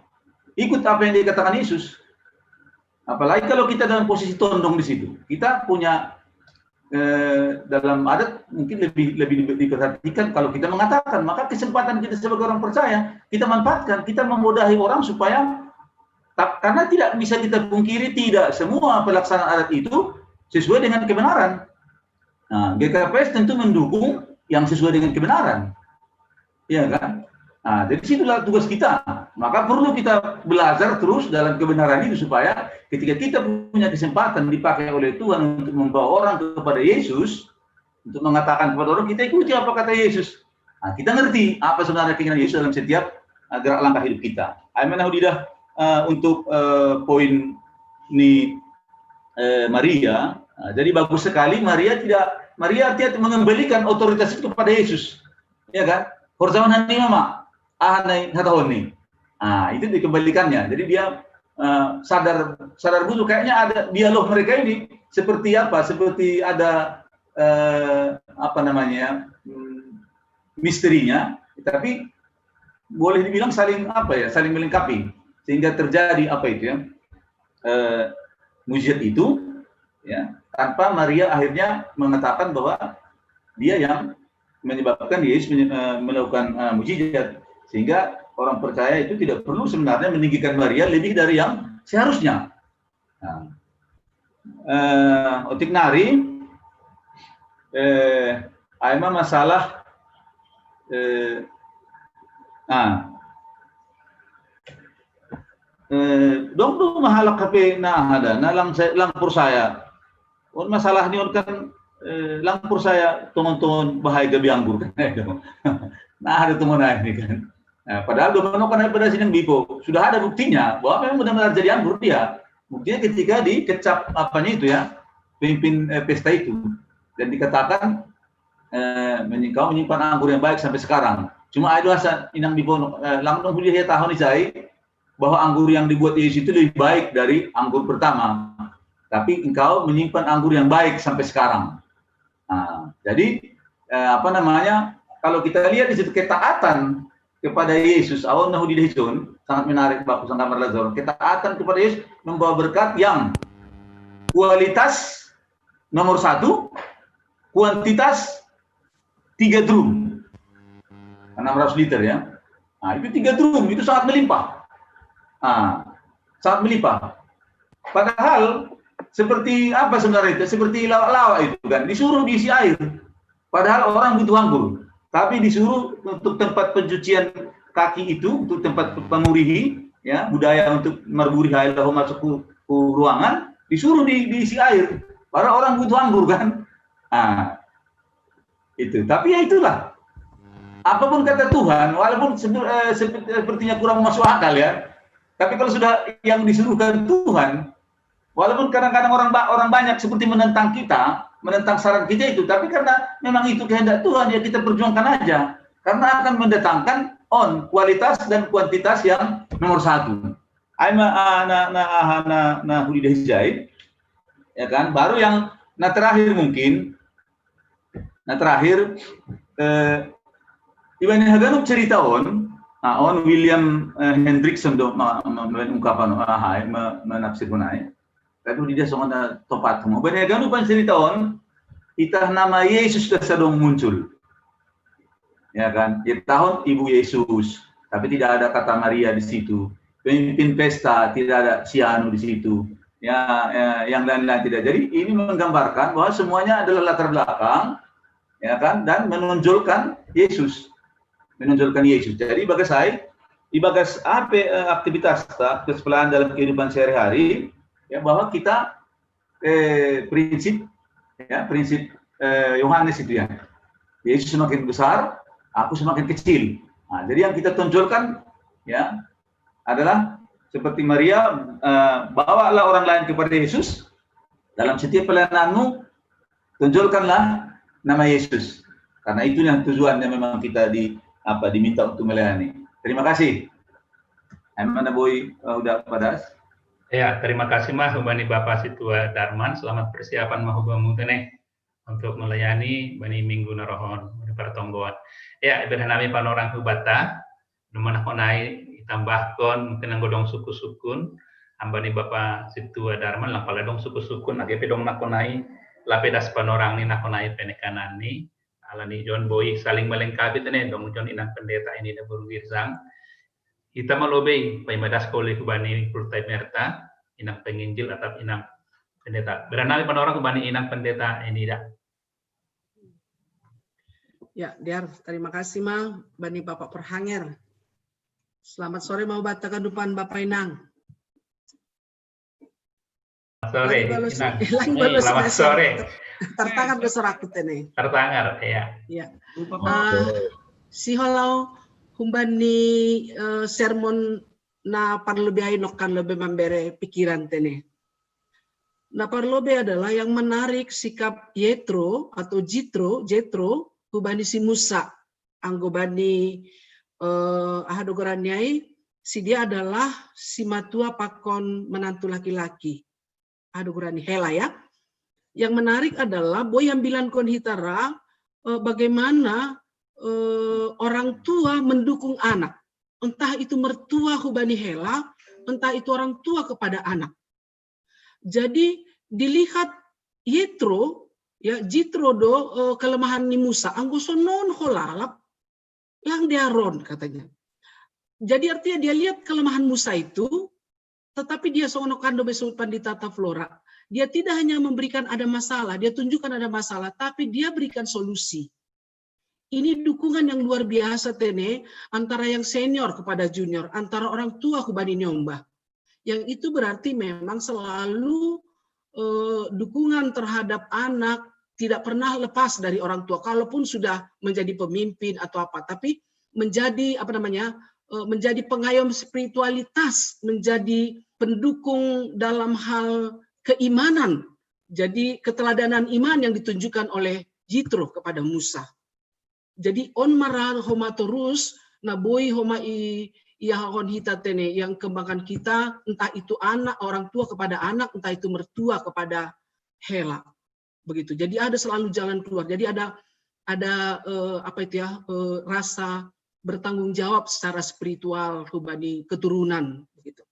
ikut apa yang dikatakan Yesus. Apalagi kalau kita dalam posisi tondong di situ. Kita punya, eh, dalam adat mungkin lebih, lebih diperhatikan kalau kita mengatakan, maka kesempatan kita sebagai orang percaya, kita manfaatkan, kita memudahi orang supaya, karena tidak bisa kita pungkiri, tidak semua pelaksanaan adat itu sesuai dengan kebenaran. Nah, G K P S tentu mendukung yang sesuai dengan kebenaran. Iya kan? Nah, jadi situlah tugas kita. Maka perlu kita belajar terus dalam kebenaran itu supaya ketika kita punya kesempatan dipakai oleh Tuhan untuk membawa orang kepada Yesus, untuk mengatakan kepada orang, kita ikuti apa kata Yesus. Nah, kita ngerti apa sebenarnya keinginan Yesus dalam setiap, eh, gerak langkah hidup kita. Amin, Hudidah, eh, untuk, eh, poin ini, eh, Maria. Nah, jadi bagus sekali Maria tidak, Maria artinya mengembalikan otoritas itu kepada Yesus. Ya kan? Horzawan hani mama, ahanai hatahon ni. Ah, itu dikembalikannya. Jadi dia, eh, sadar, sadar butuh. Kayaknya ada dialog mereka ini seperti apa? Seperti ada, eh, apa namanya, hmm, misterinya. Tapi boleh dibilang saling apa ya? Saling melengkapi sehingga terjadi apa itu ya? Eh, mujizat itu, ya, tanpa Maria akhirnya mengatakan bahwa dia yang menyebabkan Yesus menye-, eh, melakukan, eh, mujizat, sehingga orang percaya itu tidak perlu sebenarnya meninggikan Maria lebih dari yang seharusnya. Nah, eh, otik nari, eh, aima masalah, eh, nah, eh, dong tu mahalak kape na ada, na lang, lang persaya. On masalah ni on kan, eh, lang persaya tongon-tongon bahaya gabi anggur kan. Nah, ada tongon aja ni kan. Nah, padahal belum kan pada sini bipo. Sudah ada buktinya bahwa memang benar-benar jadi anggur dia. Buktinya ketika dikecap apanya itu ya, pimpin, eh, pesta itu. Dan dikatakan, eh, menying-, kau menyimpan anggur yang baik sampai sekarang. Cuma ada asa inang bipo, eh, lang dong hudia tahun isai, bahwa anggur yang dibuat Yesus itu lebih baik dari anggur pertama. Tapi engkau menyimpan anggur yang baik sampai sekarang. Nah, jadi, eh, apa namanya, kalau kita lihat di situ ketaatan kepada Yesus, awal nahu di Dejun, sangat menarik, bagus, sangat menarik. Ketaatan kepada Yesus membawa berkat yang kualitas nomor satu, kuantitas tiga drum, enam ratus liter ya. Nah, itu tiga drum, itu sangat melimpah. Nah, sangat melimpah. Padahal seperti apa sebenarnya itu? Seperti lawak-lawak itu kan, disuruh diisi air. Padahal orang butuh anggur, tapi disuruh untuk tempat pencucian kaki itu, untuk tempat pamurihi, ya, budaya untuk marburi hai lahu masuk ke, ke ruangan, disuruh di, diisi air. Padahal orang butuh anggur kan. Nah, itu. Tapi ya itulah. Apapun kata Tuhan, walaupun sepertinya kurang masuk akal ya, tapi kalau sudah yang disuruhkan Tuhan, walaupun kadang-kadang orang orang banyak seperti menentang kita, menentang saran kita itu, tapi karena memang itu kehendak Tuhan, ya kita perjuangkan aja. Karena akan mendatangkan on kualitas dan kuantitas yang nomor satu. Aima, ah, na na ah, na na hudi dahijai, ya kan? Baru yang, nah, terakhir mungkin, nah, terakhir, eh, ibani haganup cerita on, ah, on William, eh, Hendrickson do ma, ma, ma, ungkapan, ah, hai, ma, menafsir hunai. Tapi dia songon na topat mo. Ibani haganup cerita on, itah nama Yesus da sadong muncul. Ya kan? Dia tahun ibu Yesus, tapi tidak ada kata Maria di situ. Pemimpin pesta, tidak ada si anu di situ. Ya, ya, yang lain-lain tidak. Jadi ini menggambarkan bahwa semuanya adalah latar belakang, ya kan, dan menonjolkan Yesus, menonjolkan Yesus. Jadi bagas saya, di bagas apa, eh, aktivitas, aktivitas pelayanan dalam kehidupan sehari-hari, ya, bahwa kita, eh, prinsip, ya, prinsip, eh, Yohanes itu ya, Yesus semakin besar, aku semakin kecil. Nah, jadi yang kita tonjolkan ya adalah seperti Maria, eh, bawalah orang lain kepada Yesus. Dalam setiap pelayananmu, tonjolkanlah nama Yesus. Karena itu yang tujuannya memang kita di, apa diminta untuk melayani. Terima kasih. Ai mana Boy, uh, udah padas? Ya, terima kasih mah hubani Bapak Situa Darman. Selamat persiapan mah hubamu teneh untuk melayani bani minggu narohon di pertonggoan. Ya, ibadah nami panorang hubata, nu mana konai itambahkon mungkin anggo dong suku-sukun, ambani Bapak Situa Darman, lang pala dong suku-sukun, age pe dong nakonai, lape das panorang ni nakonai penekanan ni, ala ni John Boy saling melengkapi teneh, dong John inang pendeta ini da berwirzang. Ita malobei, pai madas koli hubani pultai merta, inang penginjil atap inang pendeta. Beranami panorang hubani inang pendeta ini da. Ya, Diar, terima kasih ma bani Bapak Perhanger. Selamat sore mau batakan dupan Bapak Inang. Sore, Lagi balas- Inang. lagi Hmm, balas selamat message. Sore. Tertangan besar aku teneh. Tertangar, ya. Ya. Lupa Ah, si holau hubani eh, sermon na parlobei ai nokan lobei mambere pikiran teneh. Na parlobei adalah yang menarik sikap Yetro atau Jitro, Jetro, hubani si Musa. Anggo bani eh, aha do goran ni ai, si dia adalah si matua pakon menantu laki-laki. Aha do goran ni, Hela ya. Yang menarik adalah Boy ambilankon hita ra eh, bagaimana eh, orang tua mendukung anak. Entah itu mertua hubani Hela, entah itu orang tua kepada anak. Jadi dilihat Yetro, ya, Jitro do eh, kelemahan ni Musa, anggo sonon ho lalap, lang diar on katanya. Jadi artinya dia lihat kelemahan Musa itu, tetapi dia songon nokan do be sebut Pandita Taflora. Dia tidak hanya memberikan ada masalah, dia tunjukkan ada masalah, tapi dia berikan solusi. Ini dukungan yang luar biasa teneh, antara yang senior kepada junior, antara orang tua hubani ni ombah. Yang itu berarti memang selalu eh, dukungan terhadap anak tidak pernah lepas dari orang tua. Kalaupun sudah menjadi pemimpin atau apa, tapi menjadi apa namanya, eh, menjadi pengayom spiritualitas, menjadi pendukung dalam hal keimanan. Jadi keteladanan iman yang ditunjukkan oleh Jitro kepada Musa. Jadi on ma ra ho ma torus, na Boy, ho ma i, iahahon hita teneh, yang kembangkan kita, entah itu anak, orang tua kepada anak, entah itu mertua kepada Hela. Begitu. Jadi ada selalu jalan keluar. Jadi ada ada eh, apa itu ya, eh, rasa bertanggung jawab secara spiritual hubani keturunan begitu.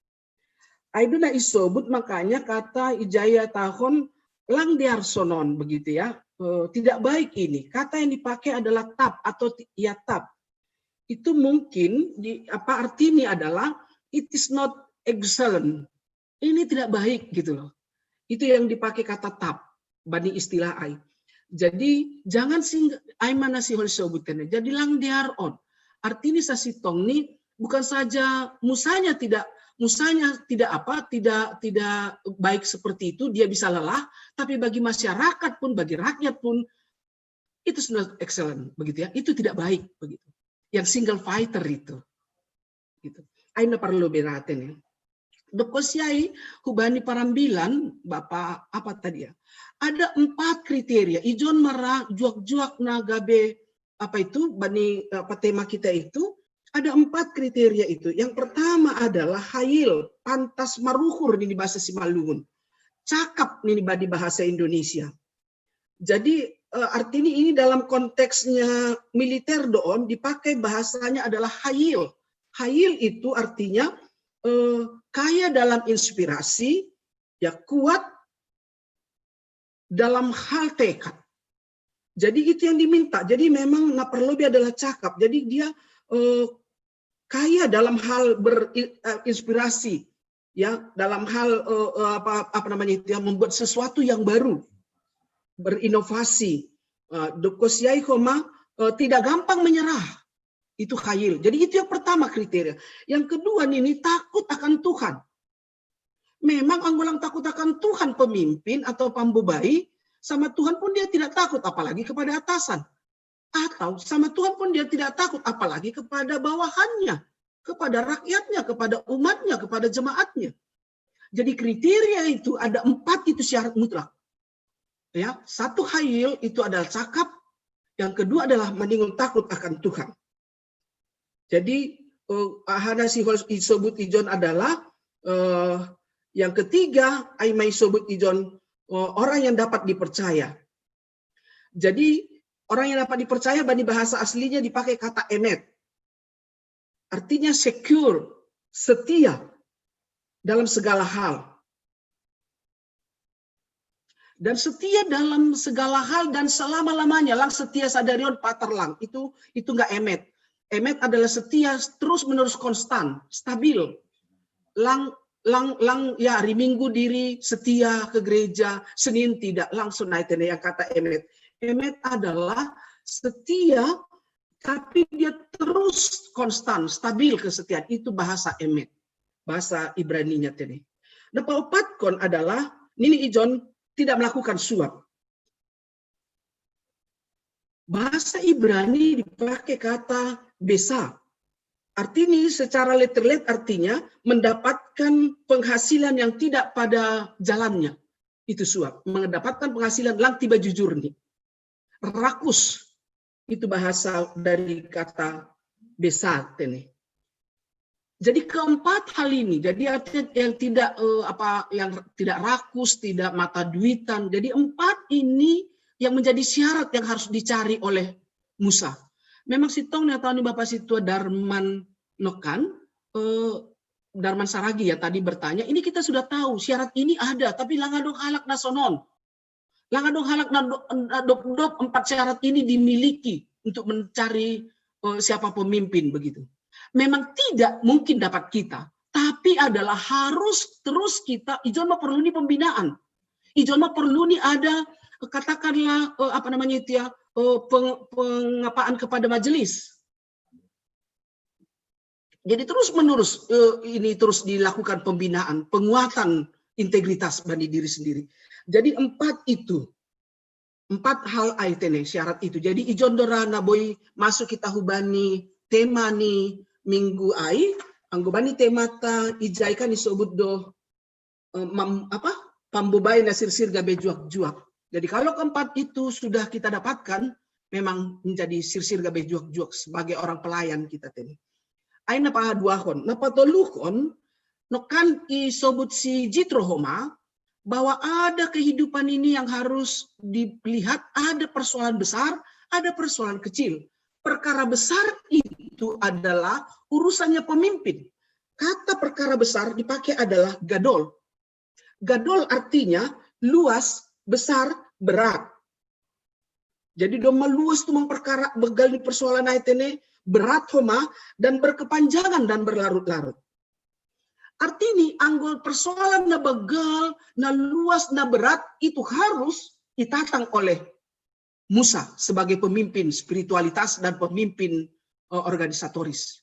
Ai do na isobut, makanya kata i jai atahon lang diar sonon begitu ya. Eh, tidak baik ini. Kata yang dipakai adalah tap atau ti- ya tap. Itu mungkin di apa artinya adalah it is not excellent. Ini tidak baik gitu loh. Itu yang dipakai kata tap bani istilah ai. Jadi jangan sing ai mana si hol sobutannya. Jadi lang diar on. Artinya sasintong ni bukan saja Musanya tidak Musanya tidak apa tidak tidak baik seperti itu, dia bisa lelah, tapi bagi masyarakat pun, bagi rakyat pun, itu sudah excellent begitu ya, itu tidak baik begitu. Yang single fighter itu, gitu. Ai na parlobei ra teneh. Dokon siai hubani parambilan Bapak apa tadi ya? Ada empat kriteria. Ijon ma ra juak-juak na gabe apa itu bani apa tema kita itu ada empat kriteria itu. Yang pertama adalah hail, pantas maruhur nini bahasa Simalungun. Cakap nini badi bahasa Indonesia. Jadi eh, artinya ini dalam konteksnya militer do on dipakai bahasanya adalah hail. Hail itu artinya eh, kaya dalam inspirasi, ya kuat dalam hal tekad. Jadi itu yang diminta. Jadi memang na parlobei adalah cakap. Jadi dia eh, kaya dalam hal berinspirasi, ya, dalam hal eh, eh, apa apa namanya itu ya, membuat sesuatu yang baru, berinovasi. Eh, dokon siai ho ma eh, tidak gampang menyerah. Itu hail. Jadi itu yang pertama kriteria. Yang kedua ini takut akan Tuhan. Memang anggo lang takut akan Tuhan pemimpin atau pambobai, sama Tuhan pun dia tidak takut, apalagi kepada atasan. Atau sama Tuhan pun dia tidak takut, apalagi kepada bawahannya, kepada rakyatnya, kepada umatnya, kepada jemaatnya. Jadi kriteria itu ada empat itu syarat mutlak. Ya, satu hail itu adalah cakap, yang kedua adalah maningon takut akan Tuhan. Jadi, eh, hana si hos-, isobut ijon adalah, eh, yang ketiga, ai mai sobut ijon, eh, orang yang dapat dipercaya. Jadi, orang yang dapat dipercaya, bani bahasa aslinya dipakai kata emet. Artinya secure, setia dalam segala hal. Dan setia dalam segala hal dan selama-lamanya, lang setia sadarion patar lang. Itu, itu nggak emet. Emet adalah setia terus-menerus, konstan, stabil. Lang, lang, lang, ya, hari Minggu diri setia ke gereja, Senin tidak, langsung naik tene yang kata emet. Emet adalah setia, tapi dia terus konstan, stabil kesetiaan. Itu bahasa emet. Bahasa Ibraninya tene. Nah, paopat kon adalah, nini ijon tidak melakukan suap. Bahasa Ibrani dipakai kata besa. Artinya secara literal artinya mendapatkan penghasilan yang tidak pada jalannya. Itu suap. Mendapatkan penghasilan lang tiba jujur nih. Rakus. Itu bahasa dari kata besa tene. Jadi keempat hal ini, jadi artinya yang tidak, eh, apa, yang tidak rakus, tidak mata duitan. Jadi empat ini yang menjadi syarat yang harus dicari oleh Musa. Memang sitong nih, tahu nih Bapak Situa Darman Nokan, eh, Darman Saragi ya tadi bertanya, ini kita sudah tahu syarat ini ada, tapi lang adong halak na sonon. Lang adong halak na do-, na dop-dop empat syarat ini dimiliki untuk mencari, eh, siapa pemimpin begitu. Memang tidak mungkin dapat kita, tapi adalah harus terus kita, ijon mah perlu nih pembinaan. Ijon mah perlu nih ada, katakanlah, eh, apa namanya itu ya, eh, peng-, pengapaan kepada majelis. Jadi terus-menerus, eh, ini terus dilakukan pembinaan, penguatan integritas bani diri sendiri. Jadi empat itu, empat hal ai tene syarat itu. Jadi ijon do ra na boi masuk kita hubani tema ni minggu ai, anggo bani tema ta ijai kan isobut do, eh, mam-, apa, pambobai na sirsir gabe juak-juak. Jadi kalau keempat itu sudah kita dapatkan, memang menjadi sirsir gabe juak-juak sebagai orang pelayan kita tene. Ai na paduahon, na patoluhon, nokan isobut si Jitro homa, bahwa ada kehidupan ini yang harus dilihat, ada persoalan besar, ada persoalan kecil. Perkara besar itu adalah urusannya pemimpin. Kata perkara besar dipakai adalah gadol. Gadol artinya luas, besar, berat. Jadi doma luas tu memperkara begal ni persoalan ai tene, berat homa, dan berkepanjangan dan berlarut-larut. Artinya anggo persoalan na begal, na luas, na berat itu harus ditatang oleh Musa sebagai pemimpin spiritualitas dan pemimpin, eh, organisatoris.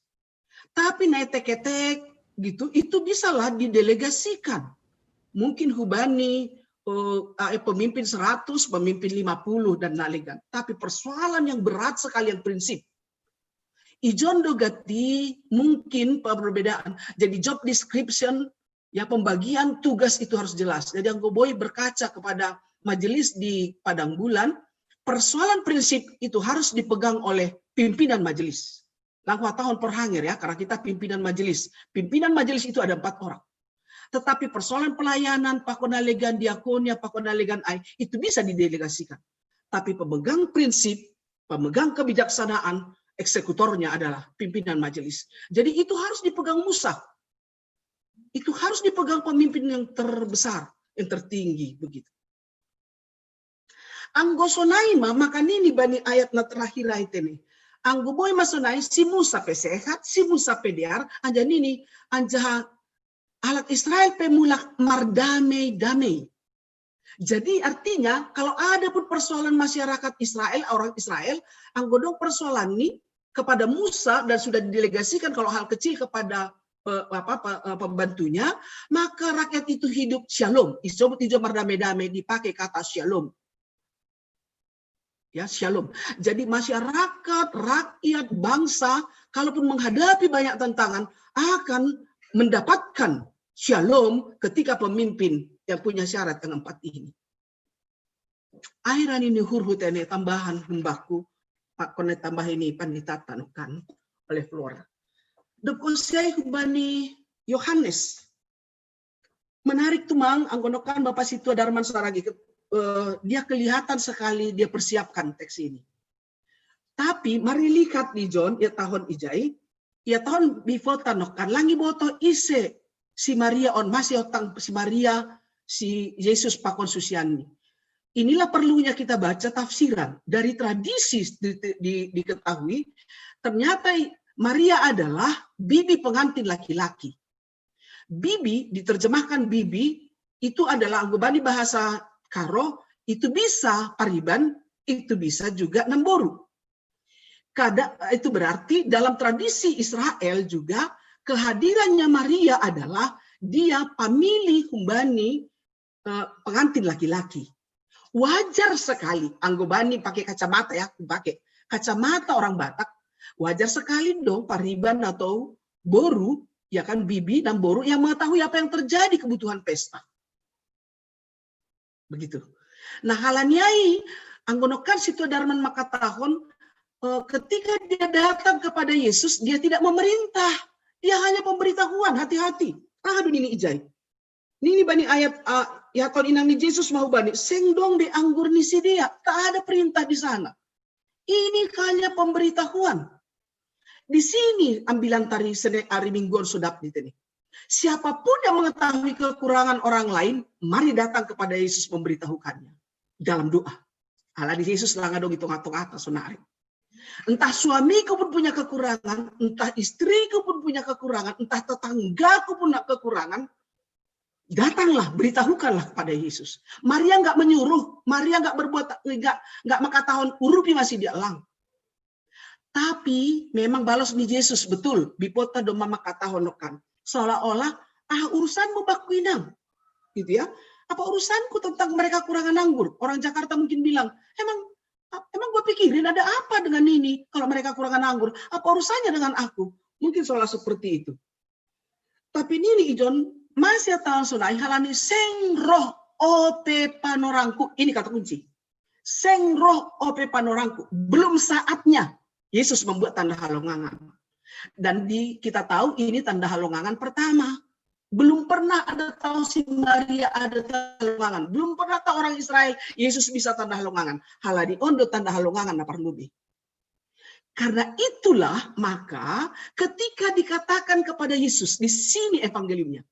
Tapi na etek-etek gitu, itu bisalah didelegasikan. Mungkin hubani, eh, eh, pemimpin seratus, pemimpin lima puluh dan nalegan. Tapi persoalan yang berat sekali, yang prinsip. Ijon do gati mungkin perbedaan. Jadi job description, ya, pembagian tugas itu harus jelas. Jadi anggo boi berkaca kepada majelis di Padang Bulan, persoalan prinsip itu harus dipegang oleh pimpinan majelis. Lang huhatahon porhanger ya, karena kita pimpinan majelis. Pimpinan majelis itu ada empat orang. Tetapi persoalan pelayanan, pakon nalegan diakonia, pakon nalegan ai, itu bisa didelegasikan. Tapi pemegang prinsip, pemegang kebijaksanaan, eksekutornya adalah pimpinan majelis. Jadi itu harus dipegang Musa. Itu harus dipegang pemimpin yang terbesar, yang tertinggi begitu. Anggo sonai ma, maka nini bani ayat na terakhir ai tene. Anggo boi ma sonai, si Musa pe sehat, si Musa pe dear, anjaha nini, anjaha halak Israel pe mulak mardamei-damei. Jadi artinya kalau ada pun persoalan masyarakat Israel, orang Israel, anggo dong persoalan ni kepada Musa dan sudah didelegasikan kalau hal kecil kepada, eh, apa, pe-, eh, pembantunya, maka rakyat itu hidup shalom. Isobut ijon mardamei-damei, dipakai kata shalom. Ya, shalom. Jadi masyarakat, rakyat, bangsa, kalaupun menghadapi banyak tantangan, akan mendapatkan shalom ketika pemimpin yang punya syarat yang empat ini. Akhirnya ini hurhut ini tambahan hembaku, Pak Kone tambah ini pandita tanukan oleh Flora. Dop kosiai humbani Yohanes. Menarik tu mang, anggo nokan Bapak Situa Darman Saragi, eh, dia kelihatan sekali dia persiapkan teks ini. Tapi mari lihat di John, ia tahun ijai, ia tahun before tanokan, lang iboto ise si Maria on, masih otang si Maria, si Yesus pakon susianni. Inilah perlunya kita baca tafsiran. Dari tradisi di, di, diketahui, ternyata Maria adalah bibi pengantin laki-laki. Bibi, diterjemahkan bibi, itu adalah anggo bani bahasa Karo, itu bisa pariban, itu bisa juga namboru. Kada, itu berarti dalam tradisi Israel juga kehadirannya Maria adalah dia pamili humbani, eh, pengantin laki-laki. Wajar sekali, anggo bani pakai kacamata ya, pakai kacamata orang Batak, wajar sekali dong pariban atau boru, ya kan, bibi dan boru yang mengetahui apa yang terjadi kebutuhan pesta. Begitu. Nah, halani ai, anggo nokan Situa Darman mangkatahon, eh, ketika dia datang kepada Yesus, dia tidak memerintah. Dia hanya pemberitahuan, hati-hati. Aha do nini ijai. Nini bani ayat, ah, ia tahun inang ni Yesus ma hubani, seng dong be anggur ni sidea, tak ada perintah di sana. Ini hanya pemberitahuan. Di sini ambilan tari sene ari mingguan so dapet di tene. Siapapun yang mengetahui kekurangan orang lain, mari datang kepada Yesus memberitahukannya dalam doa. Alani Yesus lang adong i tonga-tonga ta sonari. Entah suamiku pun punya kekurangan, entah istriku pun punya kekurangan, entah tetanggaku punya kekurangan, datanglah, beritahukanlah kepada Yesus. Maria nggak menyuruh, Maria nggak berbuat, nggak nggak mangkatahon urupi ma sidea, lang. Tapi memang balos ni Yesus betul, bipotna domma mangkatahon nokan. Seolah-olah, ah, urusanmu bakku inang. Gitu ya. Apa urusanku tentang mereka kurangan anggur? Orang Jakarta mungkin bilang, emang emang gue pikirin ada apa dengan ini kalau mereka kurangan anggur? Apa urusannya dengan aku? Mungkin seolah seperti itu. Tapi nini i John, masih tahu sunai halani seng roh ope panorangku. Ini kata kunci. Seng roh ope panorangku. Belum saatnya Yesus membuat tanda halongangan. Dan di kita tahu ini tanda halongangan pertama. Belum pernah ada tahu si Maria ada tanda halongangan. Belum pernah tahu orang Israel Yesus bisa tanda halongangan. Halani on do tanda halongangan na parlumbi. Karena itulah maka ketika dikatakan kepada Yesus di sini evangeliumnya,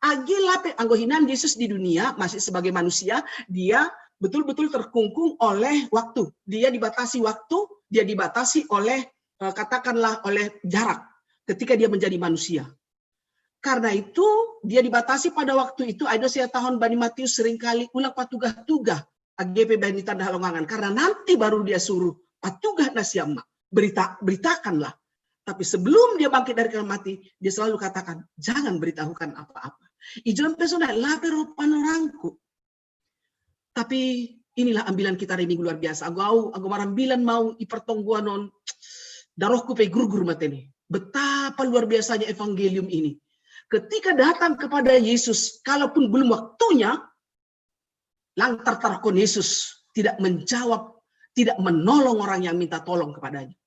age lape anggo hinan Yesus di dunia masih sebagai manusia, dia betul-betul terkungkung oleh waktu. Dia dibatasi waktu, dia dibatasi oleh, eh, katakanlah oleh jarak ketika dia menjadi manusia. Karena itu dia dibatasi pada waktu itu, ai do sia tahon bani Matius seringkali ulang patugah-tugah age pe bani tanda halongangan. Karena nanti baru dia suruh patugah nasiam ma. Berita, beritakanlah. Tapi sebelum dia bangkit dari kayu mati, dia selalu katakan, jangan beritahukan apa-apa. I John pe sonai, lape roh panorangku. Tapi inilah ambilan kita hari Minggu luar biasa. Anggo au, anggo marambilan ma au i pertonggoan on, darohku pe gugur-gugur ma tene. Betapa luar biasanya evangelium ini. Ketika datang kepada Yesus, kalaupun belum waktunya, lang tartarkon Yesus tidak menjawab, tidak menolong orang yang minta tolong kepadanya.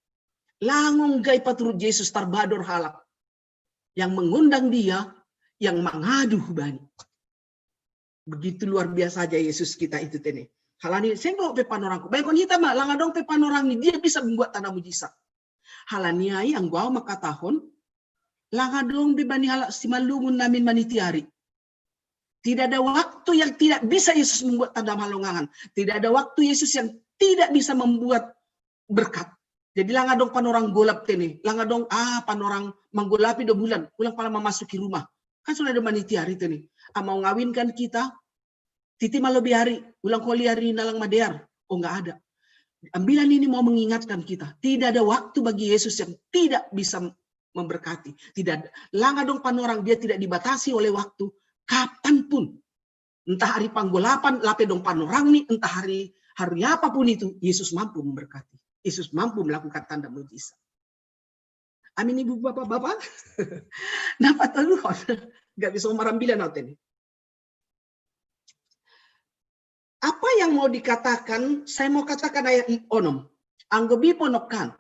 Lang ongga i paturut Yesus, tarbador halak yang mengundang dia, yang mangadu hubani. Begitu luar biasa aja Yesus kita itu tene. Halani seng roh pe panorangku. Bayangkon hita ma, lang adong pe panorang ni dia bisa membuat tanda mujizat. Halani ai anggo au mangkatahon, lang adong be bani halak simalungun namin manitiari. Tidak ada waktu yang tidak bisa Yesus membuat tanda halongangan. Tidak ada waktu Yesus yang tidak bisa membuat berkat. Jadi lang adong panorang golap tene, lang adong, ah, panorang manggolapi do bulan, ulang pala memasuki rumah. Kan sonai do manitiari tene. Amau ngawinkan kita, titi ma lobi ari, ulang holi ari na lang madear. Oh, nggak ada. Ambilan ini mau mengingatkan kita, tidak ada waktu bagi Yesus yang tidak bisa memberkati. Tidak, lang adong panorang, dia tidak dibatasi oleh waktu, kapanpun. Entah ari panggolapan, lape dong panorang ni, entah ari, hari apapun itu, Yesus mampu memberkati. Yesus mampu melakukan tanda mujizat. Amin, Ibu, Bapak-bapak. Napa tahu? Nggak bisa marambilan au tene. Apa yang mau dikatakan, saya mau katakan ayat onom. Anggo bipo nokan.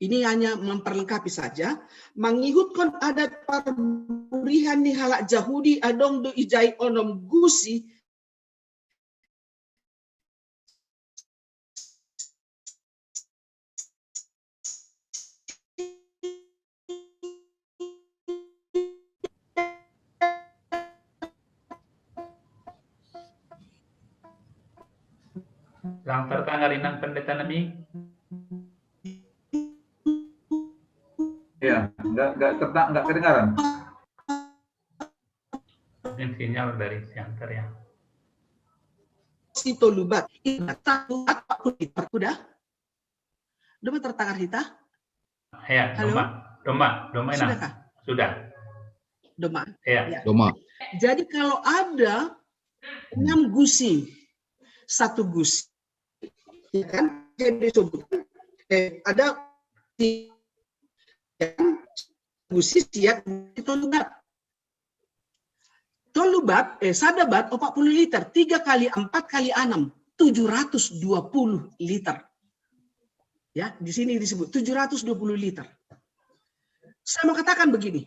Ini hanya memperlengkapi saja. Mangihutkon adat parburihan ni halak Jahudi adong do ijai onom gusi. Lang tertangar inang pendeta nami. Ya, nggak nggak terta nggak kedengaran. Mungkin sinyal dari center ya. Si tolubat. Ina satu apa kuda? Doma tertangar hita? Ya, Halo? Doma, Doma, Doma inang. Sudahkah? Sudah. Doma. Ya. Ya. Doma. Jadi kalau ada enam gusi, satu gusi, ya kan? Jadi disebutkan, eh, ada di- ya kan? Gusi siap di tolubat. Tolubat, eh, sada bat empat puluh liter, tiga kali empat kali enam, tujuh ratus dua puluh liter. Ya, di sini disebut tujuh ratus dua puluh liter. Saya mau katakan begini.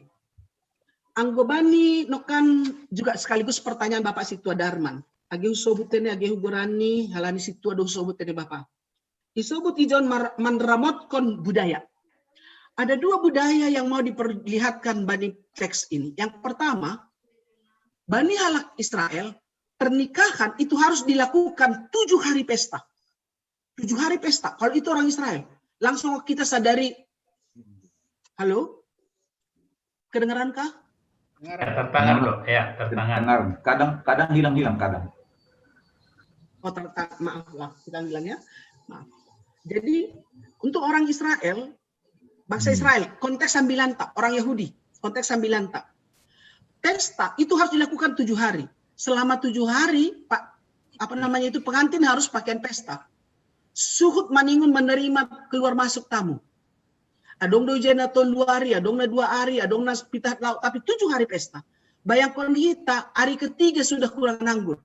Anggo bani nokan juga sekaligus pertanyaan Bapak Situa Darman. Age husobut tene, age hugorani, halani Situa do husobut tene Bapak. Isobut ijon manramotkon budaya. Ada dua budaya yang mau diperlihatkan bani teks ini. Yang pertama, bani halak Israel, pernikahan itu harus dilakukan tujuh hari pesta. Tujuh hari pesta. Kalau itu orang Israel, langsung kita sadari. Halo? Kedengeran kah? Ya, tertangar loh, ya tertangar. Kadang kadang hilang-hilang kadang. Oh, tertangar, maaf, maaf, kita bilang ya. Maaf. Jadi untuk orang Israel, bangsa Israel, konteks sambilanta, orang Yahudi, konteks sambilanta. Pesta itu harus dilakukan tujuh hari. Selama tujuh hari, Pak, apa namanya itu, pengantin harus pakaian pesta. Suhut maningun menerima keluar masuk tamu. Adong do ijai na tolu ari, adong na dua ari, adong na pitahat lauk, tapi tujuh hari pesta. Bayangkan kita, hari ketiga sudah kurang anggur.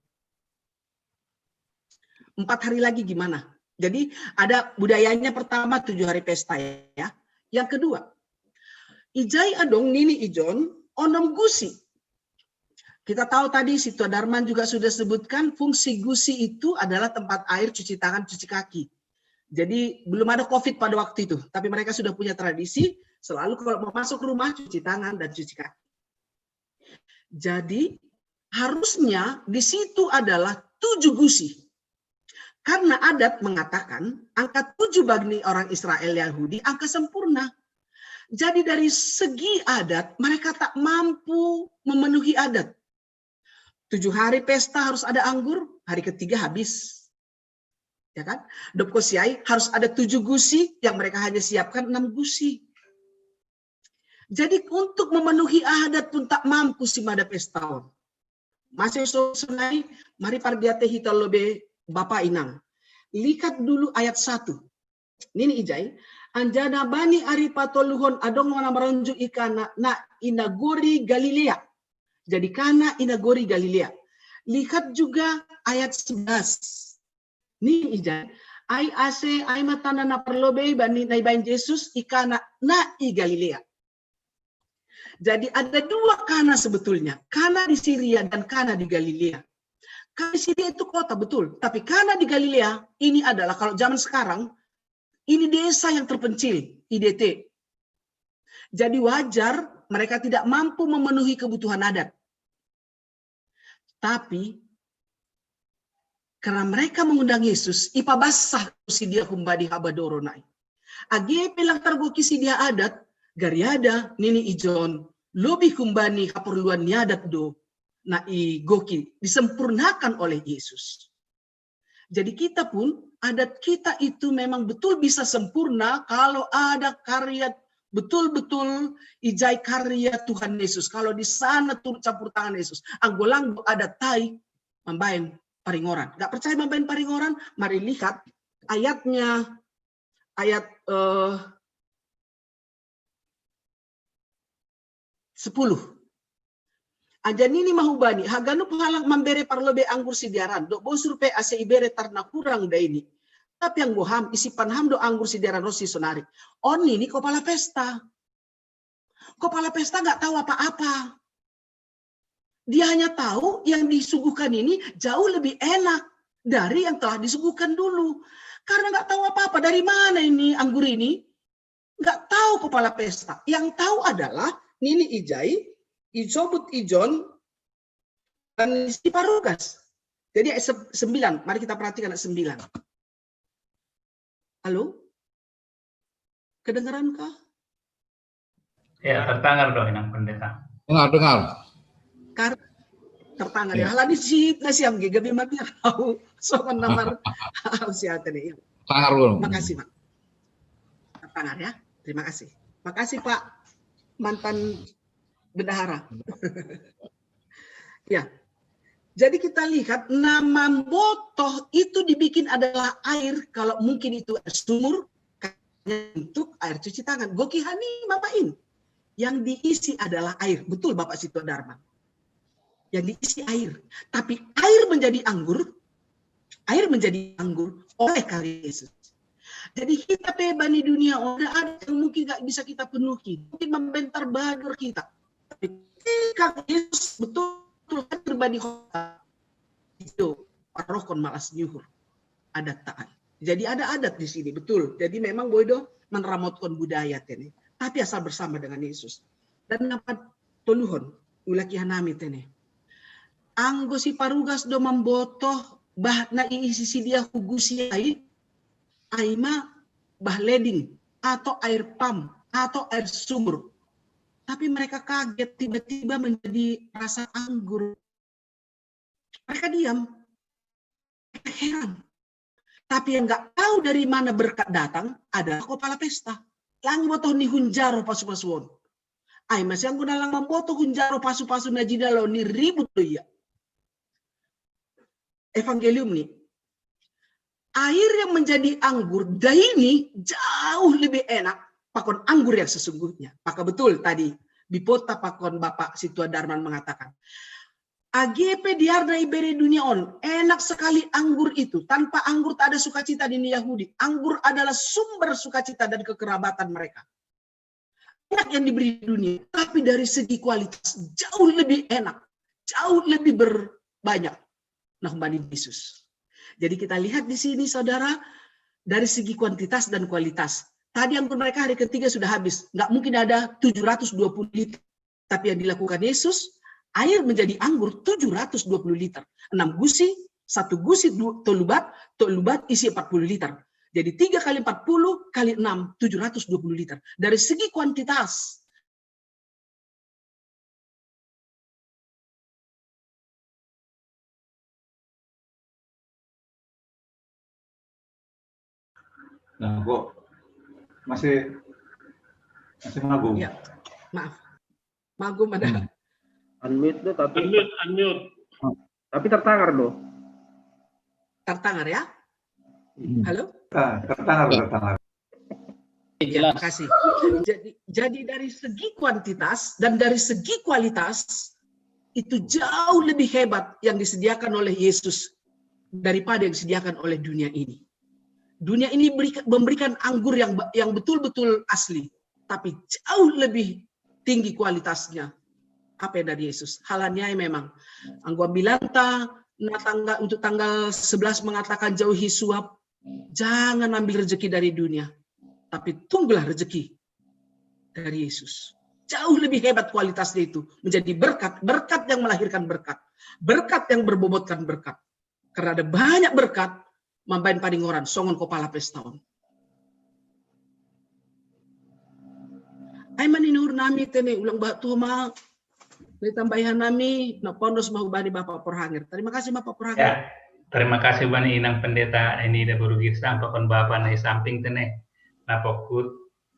Empat hari lagi gimana? Jadi ada budayanya pertama tujuh hari pesta ya. Yang kedua, ijai adong nini ijon onom gusi. Kita tahu tadi Situa Darman juga sudah sebutkan fungsi gusi itu adalah tempat air cuci tangan, cuci kaki. Jadi belum ada covid pada waktu itu, tapi mereka sudah punya tradisi selalu kalau mau masuk rumah cuci tangan dan cuci kaki. Jadi harusnya di situ adalah tujuh gusi. Karena adat mengatakan angka tujuh bagi orang Israel Yahudi angka sempurna. Jadi dari segi adat mereka tak mampu memenuhi adat. Tujuh hari pesta harus ada anggur, hari ketiga habis. Ya kan? Dopko siai harus ada tujuh gusi, yang mereka hanya siapkan enam gusi. Jadi untuk memenuhi adat pun tak mampu si mada pesta on. Masih so sungai, mari pardiate hita lobe Bapak Inang. Lihat dulu ayat satu. Nini ijai, anjana bani ari patoluhon adong na maronju i Kana na i nagori Galilea. Jadi Kana i nagori Galilea. Lihat juga ayat sebelas. Nini ijai, ai ase ai ma tanda na parlobei bani na ibaen Jesus i Kana na i Galilea. Jadi ada dua Kana sebetulnya, Kana di Syria dan Kana di Galilea. Kana di Syria itu kota betul, tapi Kana di Galilea ini adalah kalau zaman sekarang ini desa yang terpencil, I D T. Jadi wajar mereka tidak mampu memenuhi kebutuhan adat. Tapi karena mereka mengundang Yesus, ipabasa si dia humbani habadoro nai. Age pe lang targoki si dia adat, gariada nini ijon lobi humbani haporluan ni adat do na igoki disempurnakan oleh Yesus. Jadi kita pun adat kita itu memang betul bisa sempurna kalau ada karya betul-betul ijai karya Tuhan Yesus. Kalau di sana turut campur tangan Yesus, anggo lang do adat tai mambaen paringoran. Gak percaya mambaen paringoran? Mari lihat ayatnya, ayat eh, sepuluh. Anjanini ma hubani, haganup halak mambere parlobe anggur sidiaran, dok bosur pe ase ibere tarna hurang daini. tapi yang boham, isi panham do anggur si deran rosi sonari. On ini kepala pesta. Kepala pesta nggak tahu apa-apa. Dia hanya tahu yang disuguhkan ini jauh lebih enak dari yang telah disuguhkan dulu. Karena nggak tahu apa-apa, dari mana ini anggur ini? Nggak tahu kepala pesta. Yang tahu adalah Nini Ijai, Isobut Ijon, dan si Parugas. Jadi ayat sembilan, mari kita perhatikan ayat sembilan. Halo? Kedengeran kah? Ya, tertangar dong, Inang Pendeta. Dengar, dengar. Kar tertangar ya. Halani si nasi am gabe mami au. Sopan namar au si tadi. Tangar dulu. Makasih, Pak. Tertangar ya. Terima kasih. Makasih, Pak. Mantan bendahara. Ya. Jadi kita lihat nama botoh itu dibikin adalah air, kalau mungkin itu air sumur, untuk air cuci tangan. Goki hani mapain. Yang diisi adalah air. Betul Bapak Situ Darman. Yang diisi air. Tapi air menjadi anggur, air menjadi anggur oleh karya Yesus. Jadi kita pe bani dunia, ada yang mungkin gak bisa kita penuhi, mungkin membentar badur kita. Tapi ketika Yesus betul-betul hadir bani kota, itu parokon malas nyuhur adat taan. Jadi ada adat di sini, betul. Jadi memang boido meneramotkan budaya tene. Tapi asal bersama dengan Yesus. Dan dapat toluhon ulaki hanami tene. Anggo si Parugas do mambotoh bah na iisi si dia hugusi ai, aima bah leding atau air pam atau air sumur. Tapi mereka kaget tiba-tiba menjadi rasa anggur. Mereka diam. Mereka heran. Tapi yang nggak tahu dari mana berkat datang adalah kepala pesta. Langi botoh ni hunjaro pasu-pasuon. Ai masih anggo nalang mambotoh hunjaro pasu-pasu na jinalo ni ribut do iya. Evangelium ni. Air yang menjadi anggur daini jauh lebih enak pakon anggur yang sesungguhnya. Maka betul tadi Bipota pakon Bapak Situa Darman mengatakan, agepe diarna ibere dunia on, enak sekali anggur itu. Tanpa anggur tak ada sukacita di Yahudi. Anggur adalah sumber sukacita dan kekerabatan mereka. Enak yang diberi dunia, tapi dari segi kualitas jauh lebih enak, jauh lebih berbanyak. Nah, kembali Yesus. Jadi kita lihat di sini, saudara, dari segi kuantitas dan kualitas. Tadi anggur mereka hari ketiga sudah habis. Nggak mungkin ada tujuh ratus dua puluh liter. Tapi yang dilakukan Yesus, air menjadi anggur tujuh ratus dua puluh liter. Enam gusi, satu gusi tolubat, tolubat isi empat puluh liter. Jadi tiga kali empat puluh kali enam, tujuh ratus dua puluh liter. Dari segi kuantitas. Nah, kok masih masih magum? Ya, maaf. Magum ada. Hmm. Unmute tuh tapi unmute, unmute. Tapi tertangar loh. Tertangar ya? Hmm. Halo? Ah, tertangar, tertangar. Ya, makasih. Jadi, jadi dari segi kuantitas dan dari segi kualitas itu jauh lebih hebat yang disediakan oleh Yesus daripada yang disediakan oleh dunia ini. Dunia ini memberikan anggur yang yang betul-betul asli, tapi jauh lebih tinggi kualitasnya. Apa yang dari Yesus? Halaniai memang. Anggo ambilanta, nah tanggal untuk tanggal sebelas mengatakan jauhi suap, jangan ambil rezeki dari dunia, tapi tunggulah rezeki dari Yesus. Jauh lebih hebat kualitasnya itu. Menjadi berkat, berkat yang melahirkan berkat. Berkat yang berbobotkan berkat. Karena ada banyak berkat, mambaen paningoran, songon kepala pesta on. Ai ma ni uhur nami tene ulang bahat tu ma, ni tambaihan nami, na pondos ma hubani Bapak Porhanger. Terima kasih Bapak Porhanger. Ya, terima kasih bani Inang Pendeta ini da boru Girsa, pakon Bapak na i samping tene. Na pokut,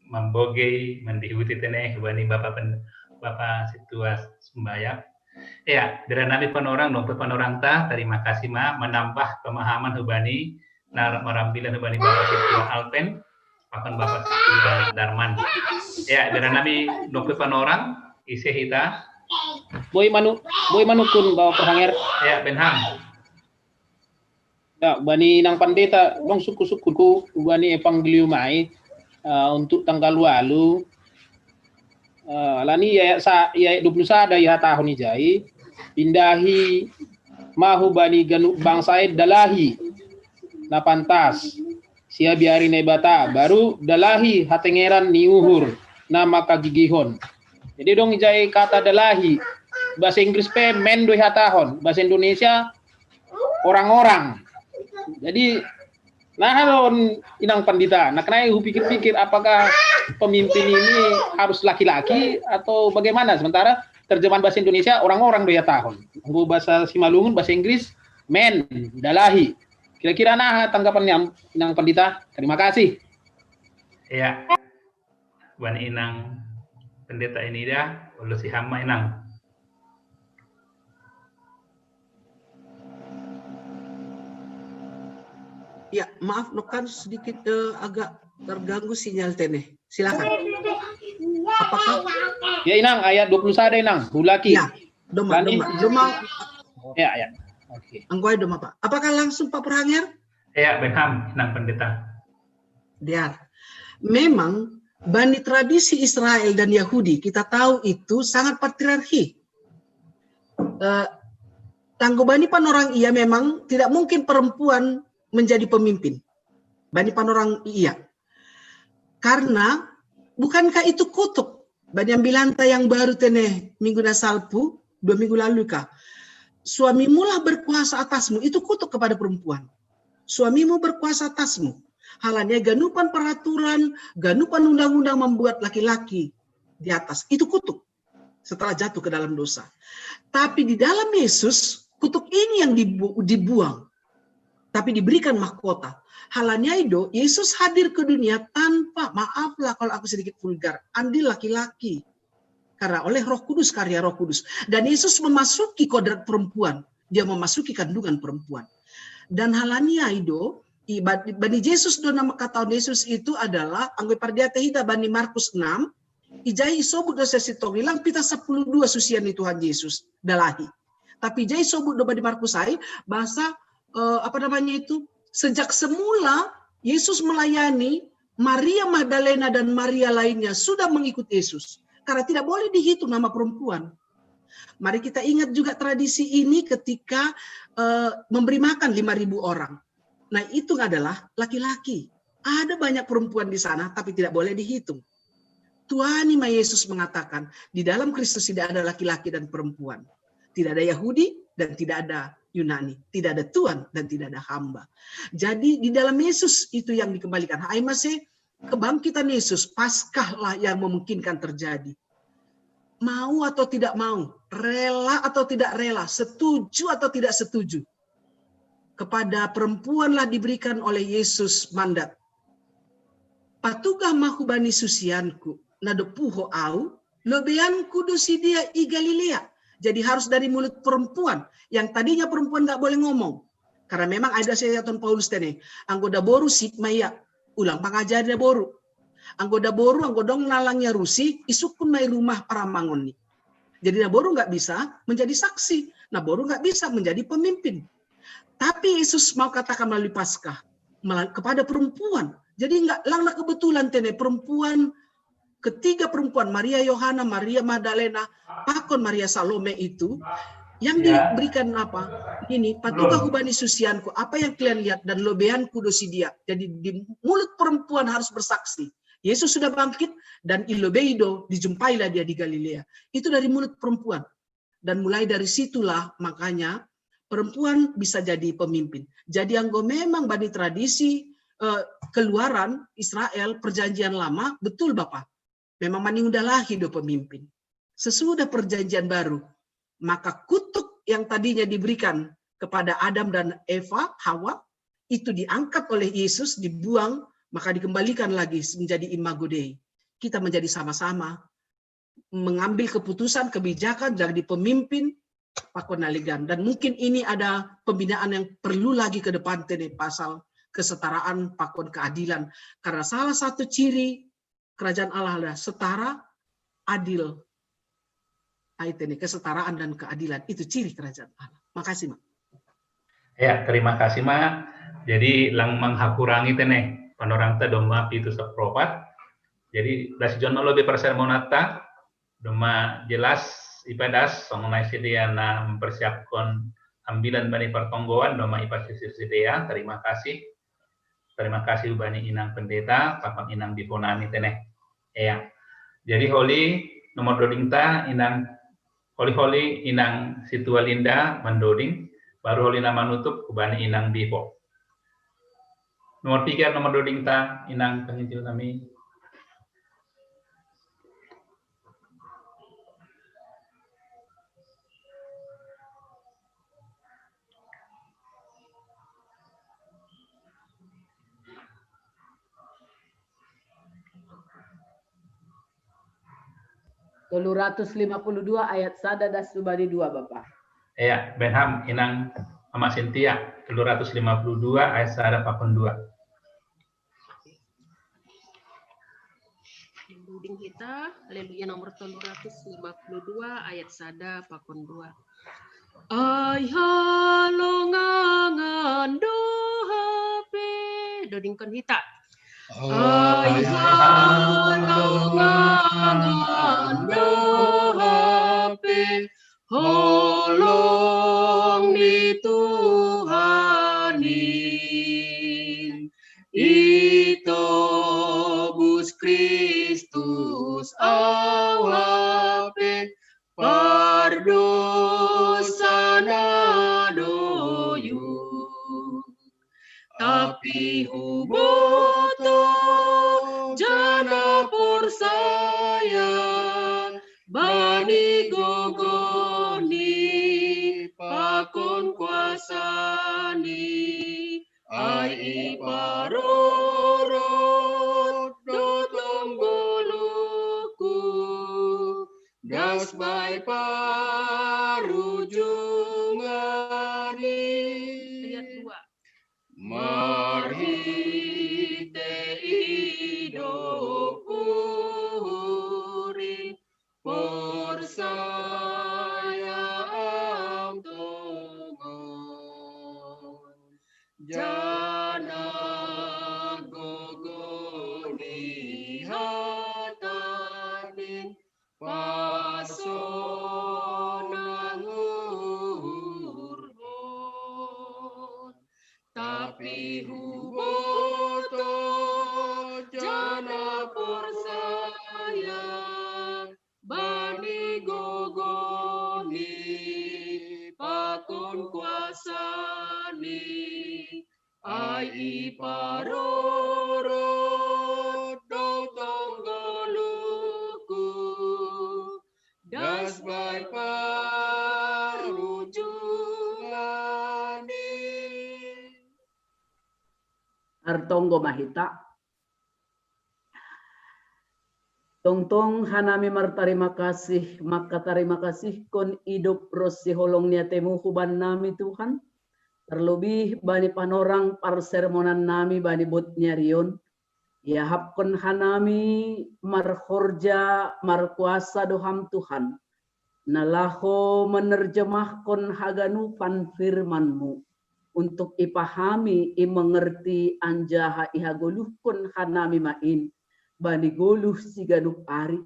mambogei, mandihuti tene, hubani Bapak pen, Bapak Situa Sumbayak. Ya, dera nami panorang, dong panorang ta, terima kasih ma, menambah pemahaman hubani, na marambilan hubani Bapak Situa Alpen, pakon Bapak Situa Darman. Ya, dera nami dong panorang, ise hita. Boi manu, boi manukun Bapak Porhanger. Ya, Benham. Ya, bani nang pandeta, dong suku-suku ku, bani evangelium ai, uh, untuk tanggal walu, uh, lani ya, sa, ya dua puluh sada ya tahun ijai, pindahi mahu bani ganu bangsa e dalahi, na pantas, sia biari Naibata, baru dalahi hatengeran ni uhur, na makagigihon. Jadi dong ijai kata dalahi, bahasa Inggris pe men do ihatahon, bahasa Indonesia orang-orang. Jadi, nah, halo inang pandita, nah, kenai hupikir-pikir apakah pemimpin ini harus laki-laki atau bagaimana? Sementara terjemahan bahasa Indonesia orang-orang do ihatahon. Anggo bahasa Simalungun, bahasa Inggris, men, dalahi. Kira-kira nah tanggapannya inang pandita? Terima kasih. Ya, bani inang pandita ini dia, ulos i hama inang. Ya, maaf, nokan sedikit uh, agak terganggu sinyal tene. Silakan. Apakah? Ya inang, ayat dua puluh sada inang, hulaki. Ya, doma, doma, doma. Ya, ya. Oke. Anggo ai doma, Pak. Apakah langsung Pak Perhanger? Ya, benham, inang pandita. Diar. Memang bani tradisi Israel dan Yahudi, kita tahu itu sangat patriarki. Uh, tanggo bani panorang ia memang tidak mungkin perempuan menjadi pemimpin. Bani panorang ia. Karena bukankah itu kutuk? Bani ambilanta yang baru tene minggu na salpu, dua minggu lalu kah? Suamimulah berkuasa atasmu, itu kutuk kepada perempuan. Suamimu berkuasa atasmu. Halanya ganupan peraturan, ganupan undang-undang membuat laki-laki di atas. Itu kutuk setelah jatuh ke dalam dosa. Tapi di dalam Yesus, kutuk ini yang dibuang. Tapi diberikan mahkota. Halanya itu, Yesus hadir ke dunia tanpa, maaflah kalau aku sedikit vulgar, andil laki-laki. Karena oleh Roh Kudus, karya Roh Kudus. Dan Yesus memasuki kodrat perempuan. Dia memasuki kandungan perempuan. Dan halania ido, bani Yesus do nama kata Yesus itu adalah, anggo pardiate hita bani Markus enam, ijai isobut do sesi tongilang pita sepuluh dua susian ni Tuhan Yesus dalahi. Tapi ijai isobut do bani Markus ai bahasa uh, apa namanya itu, sejak semula Yesus melayani, Maria Magdalena dan Maria lainnya sudah mengikut Yesus. Karena tidak boleh dihitung nama perempuan. Mari kita ingat juga tradisi ini ketika uh, memberi makan lima ribu orang. Nah, itu adalah laki-laki. Ada banyak perempuan di sana, tapi tidak boleh dihitung. Tuhan Yesus mengatakan, di dalam Kristus tidak ada laki-laki dan perempuan. Tidak ada Yahudi dan tidak ada Yunani. Tidak ada tuan dan tidak ada hamba. Jadi di dalam Yesus itu yang dikembalikan. Hai masih kebangkitan Yesus, Paskahlah yang memungkinkan terjadi. Mau atau tidak mau, rela atau tidak rela, setuju atau tidak setuju. Kepada perempuanlah diberikan oleh Yesus mandat. Patugah mahu bani susianku, na dopuho au, lobeanku do sidia i Galilea. Jadi harus dari mulut perempuan. Yang tadinya perempuan nggak boleh ngomong. Karena memang ada saya Paulus tene, anggo daboru sip maia, ulang pangajari daboru. Anggo daboru, anggo dong nalang yarusi, isukun mai rumah paramangon ni. Jadi daboru nggak bisa menjadi saksi. Daboru nggak bisa menjadi pemimpin. Tapi Yesus mau katakan melalui Paskah kepada perempuan. Jadi nggak langna kebetulan tene perempuan ketiga perempuan, Maria Yohana, Maria Magdalena, pakon Maria Salome itu yang diberikan apa? Ini, patugah hubani susianku, apa yang kalian lihat dan lobeanku do sidia. Jadi di mulut perempuan harus bersaksi. Yesus sudah bangkit dan ilobei do, dijumpailah dia di Galilea. Itu dari mulut perempuan. Dan mulai dari situlah makanya perempuan bisa jadi pemimpin. Jadi anggo memang bani tradisi eh, keluaran Israel perjanjian lama, betul Bapak. Memang maniunda lahi do pemimpin. Sesudah perjanjian baru, maka kutuk yang tadinya diberikan kepada Adam dan Eva, Hawa, itu diangkat oleh Yesus, dibuang, maka dikembalikan lagi menjadi imago Dei. Kita menjadi sama-sama mengambil keputusan, kebijakan, jadi pemimpin, pakon na legan. Dan mungkin ini ada pembinaan yang perlu lagi ke depan tene pasal kesetaraan, pakon keadilan. Karena salah satu ciri kerajaan Allah adalah setara, adil. Ai tene, kesetaraan dan keadilan itu ciri kerajaan Allah. Makasih, Mak. Ya, terima kasih, Ma. Jadi lang manghakurangi tene panorangta domma pitu sapropat. Jadi lasi jonno lobe persermonata domma jelas ipadas songonai sidea na mempersiapkan ambilan bani pertonggoan domma ipasisir sidea. Terima kasih. Terima kasih bani Inang Pendeta, pakon Inang Biponani tene. Ya. Jadi holi nomor dodingta Inang, holi-holi Inang Situa Linda mandoding, baru holi na manutup ku bani Inang Bipo. Nomor tiga, nomor dodingta Inang penginjil kami. Tolu ratus lima puluh dua ayat sada das tu bani dua, Bapa. Ya, Benham, Inang Ama Sintia, tolu ratus lima puluh dua ayat sada pakon dua. Duding kita, Haleluya nomor tolu ratus lima puluh dua ayat sada pakon dua. Ai halongangan dohape. Dodingkon hita. Ai halongangan dohape, holong ni Tuhan in. Itobus Kristus au hape pardosa na doyu. Tapi huboto jana porsaya bani gogo ni pakon kuasa ni. Ai iparorot do tong goluhku das bai parujungan i. Ayat dua. Marhite idop urin porsaya am tongon jana gogo ni hatanin pasonang uhurhon. Tapi huboto jana porsaya bani gogo ni pakon kuasa ni. Ai iparorot do tong goluhku das bai parujungan i. Artonggo ma hita. Tongtong hanami martarima kasih, maka tarima kasihkon idop ronsi holong ni atemu hubannami Tuhan. Terlebih bani panorang parsermonannami bani bot ni ari on. Iahapkon hanami marhorja markuasa do Ham Tuhan, na laho menerjemahkon haganupan firman-Mu, untuk ipahami, imengerti anjaha ihagoluhkon hanami ma in bani goluh siganup ari,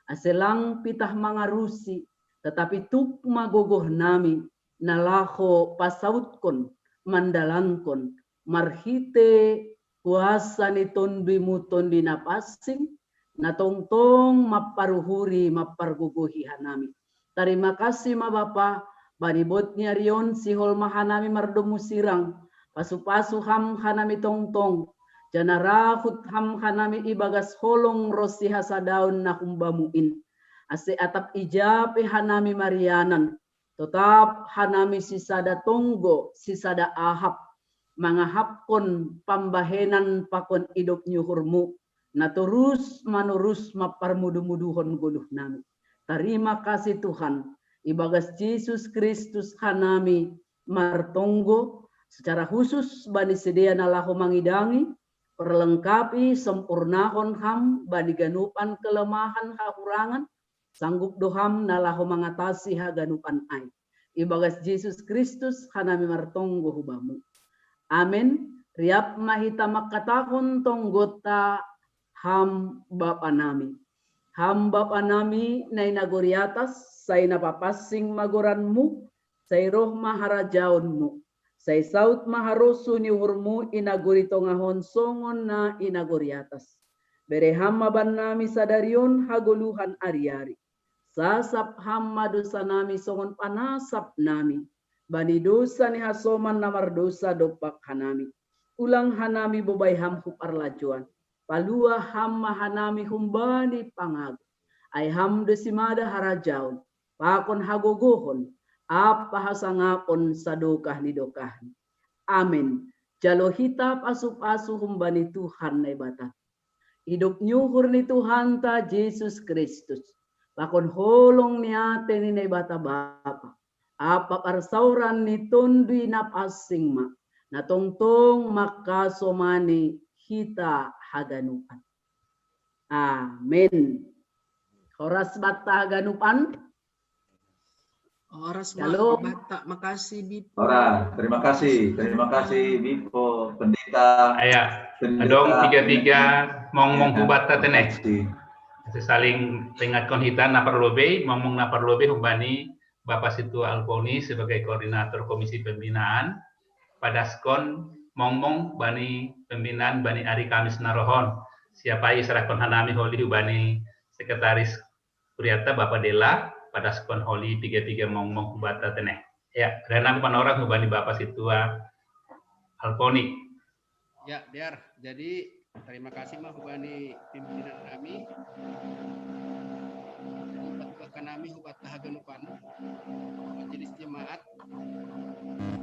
ase lang pitah mangarusi, tetapi tuk ma gogohnami, na laho pasautkon, mandalankon, marhite kuasa ni Tonduimu Tonduy Napansing, na tongtong mamparuhuri mampargogohi hanami. Tarima kasih ma Bapa, bani bot ni ari on sihol ma hanami mardomu sirang, pasu-pasu Ham hanami tongtong, jana rahut Ham hanami ibagas holong ronsi hasadaon na humbamu in. Ase atap ija pe hanami marianan, totap hanami sisada tonggo, sisada ahap, mangahapkon pambahenan pakon idop ni uhur-Mu, na torus manorus mamparmudu-muduhon goluhnami. Tarima kasih Tuhan, ibagas Jesus Kristus hanami martonggo, secara khusus bani sidea na laho mangidangi, perlengkapi, sempurnahon Ham bani ganupan kelemahan hahurangan, sanggup do Ham na laho mangatasi haganupan ai. Ibagas Jesus Kristus hanami martonggo hu Bamu. Amen. Riap ma hita mangkatahon tonggonta, Ham Bapa nami. Ham Bapa nami na i nagori atas, sai na papansing ma goranMu, sai roh ma harajaonMu, sai saut ma harosuh ni uhurMu i nagori tongah on songon na i nagori atas. Bere Ham ma bannami sadari on hagoluhan ari-ari. Sasap Ham ma dosanami songon panasapnami bani dosa ni hasoman na mardosa dompak hanami. Ulang hanami bobai Ham hu parlajouan. Palua Ham ma hanami humbani pangago. Ai Ham do simada harajaon, pakon hagogohon, ampa hasangapon sadokah ni dokahni. Amen. Jalo hita pasu-pasu humbani Tuhan Naibata. Idop ni uhur ni Tuhanta Jesus Kristus, pakon holong ni ate ni Naibata Bapa, ampa parsaoran ni Tonduy Napansing ma, na tongtong mangkasomani hita haganupan. Amen. Horas banta haganupan. Horas ma. Shalom. Banta, makasih Bipo. Ora, terima kasih, terima kasih Bipo, Pendeta. Aya, Pendeta. Adong tiga-tiga mongmong. Ya, hubanta teneh. Makasih. Saling peringatkon hita na parlobei, mongmong na parlobei humbani Bapa Situa Alponi sebagai koordinator Komisi Pembinaan, padaskon mongmong bani pembinaan bani ari Kamis na roh on. Siap ai serahkon hanami holi hubani sekretaris kuriata Bapa Dela, padaskon holi tiga-tiga mongmong hubanta teneh. Ya, rena panorang hubani Bapa Situa Alponi. Ya, Biar. Jadi, terima kasih ma hubani pimpinan nami. Jadi, patupahkan nami hubanta haganupan majelis jemaat.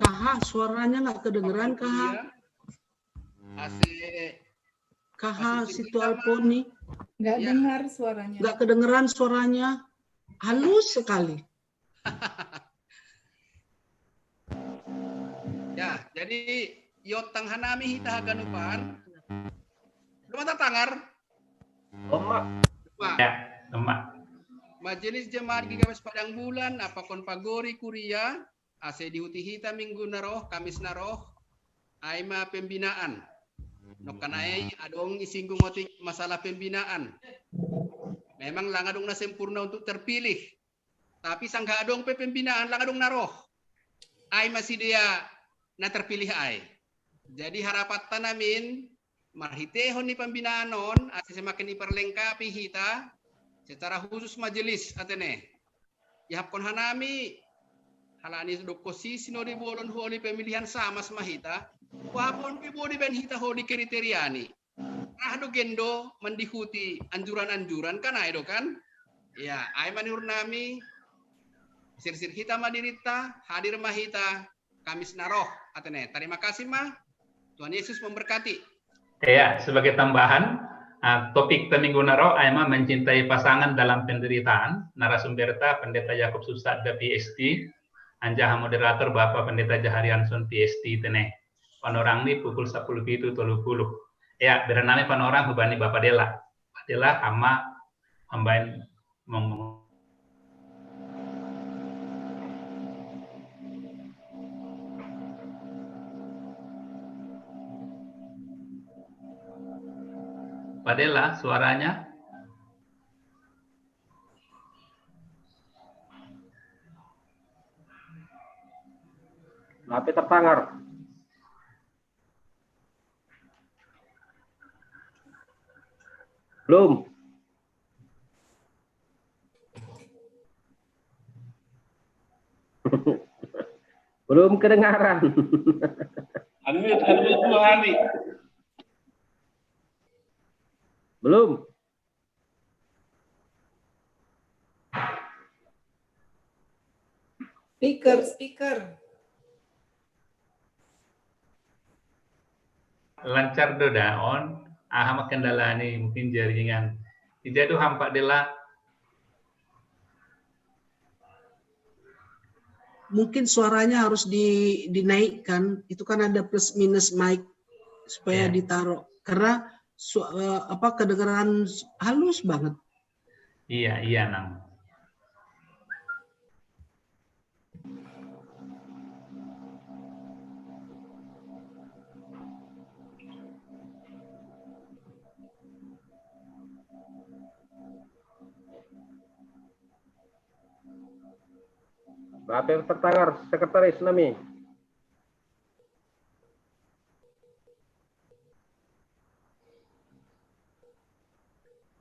Kaha, suaranya nggak kedengeran, Kaha. Iya. Ase Kaha Situa Alponi. Nggak dengar suaranya. Nggak kedengeran suaranya. Halus sekali. Ya, jadi iontang hanami hita haganupan. Doma tartangar? Doma. Doma. Ya, doma. Majelis Jemaat G K P S Padang Bulan, apakon pagori kuria, ase dihuti hita minggu na roh, Kamis na roh, ai ma pembinaan. Nongkan ai adong isinggung otik masalah pembinaan. Memang lang adong na sempurna untuk terpilih. Tapi sanggah adong pe pembinaan lang adong na roh. Ai ma sidea na terpilih ai. Jadi harapanta namin marhiteihon ni pembinaan on ase semakin diperlengkapi hita secara khusus majelis atene. Ihapkon hanami halani dokon si sinodi bolon holi pemilihan samas ma hita. Wahapon pe bodi ben hita holi kriteriani. Rah do gendo mandihuti anjuran-anjuran kan ai do kan? Ya, ai ma ni uhur nami, sirsir hita ma dirinta, hadir ma hita, Kamis na roh, atene. Terima kasih ma. Tuhan Yesus memberkati. Ya, sebagai tambahan, ah, topikta minggu na roh ai ma mencintai pasangan dalam penderitaan, narasumberta Pendeta Yakub Susada P H D, anjaha moderator Bapa Pendeta Jaharianson P H D teneh. Panorang ni pukul sapuluh pitu tolu puluh. Ya, bere nami panorang hubani Bapa Dela. Bapa Dela, Ham ma mambaen mongmong. Bapa Dela, suaranya? Nggak tartangar. Belum. Belum kedengaran. Unmute, unmute dulu, Hari. Belum. Speaker, speaker. Lancar do da on, aha ma kendala ni mungkin jaringan. Ija do Ham Bapa Dela. Mungkin suaranya harus di, dinaikkan. Itu kan ada plus minus mic supaya ditaruh. Karena su-, eh, apa, kedengeran halus banget. Iya, iya, Nang. Apa yang tertangar, sekretaris nami?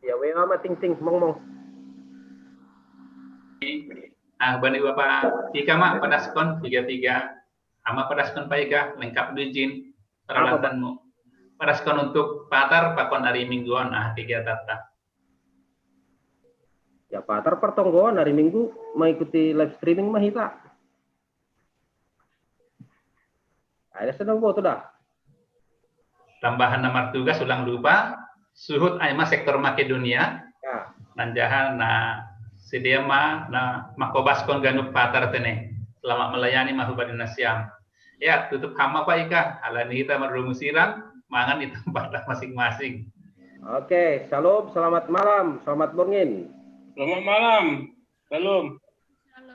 Ya, wewa ma tingting, mongmong. Ah, bani Bapak Ika ma padaskon tiga tiga. Ama padaskon pa Ika, lengkap dijin peralatanmu. Padaskon untuk patar pakon hari mingguan, ah, tiga tata. Ya, patar pertonggoan hari minggu mengikuti live streaming mah kita. Ayo, sedang buat sudah. Tambahan nama tugas ulang lupa, suhut aima sektor Makedonia, Ya, nanjahan na sedia ma na makobaskon ganuk patar tene. Selamat melayani mahu badina siam. Ya, tutup hama pa Ika, alani hita marungu sirang, mangan di tempat masing-masing. Oke, shalom, selamat malam, selamat bongin. Selamat malam. Shalom.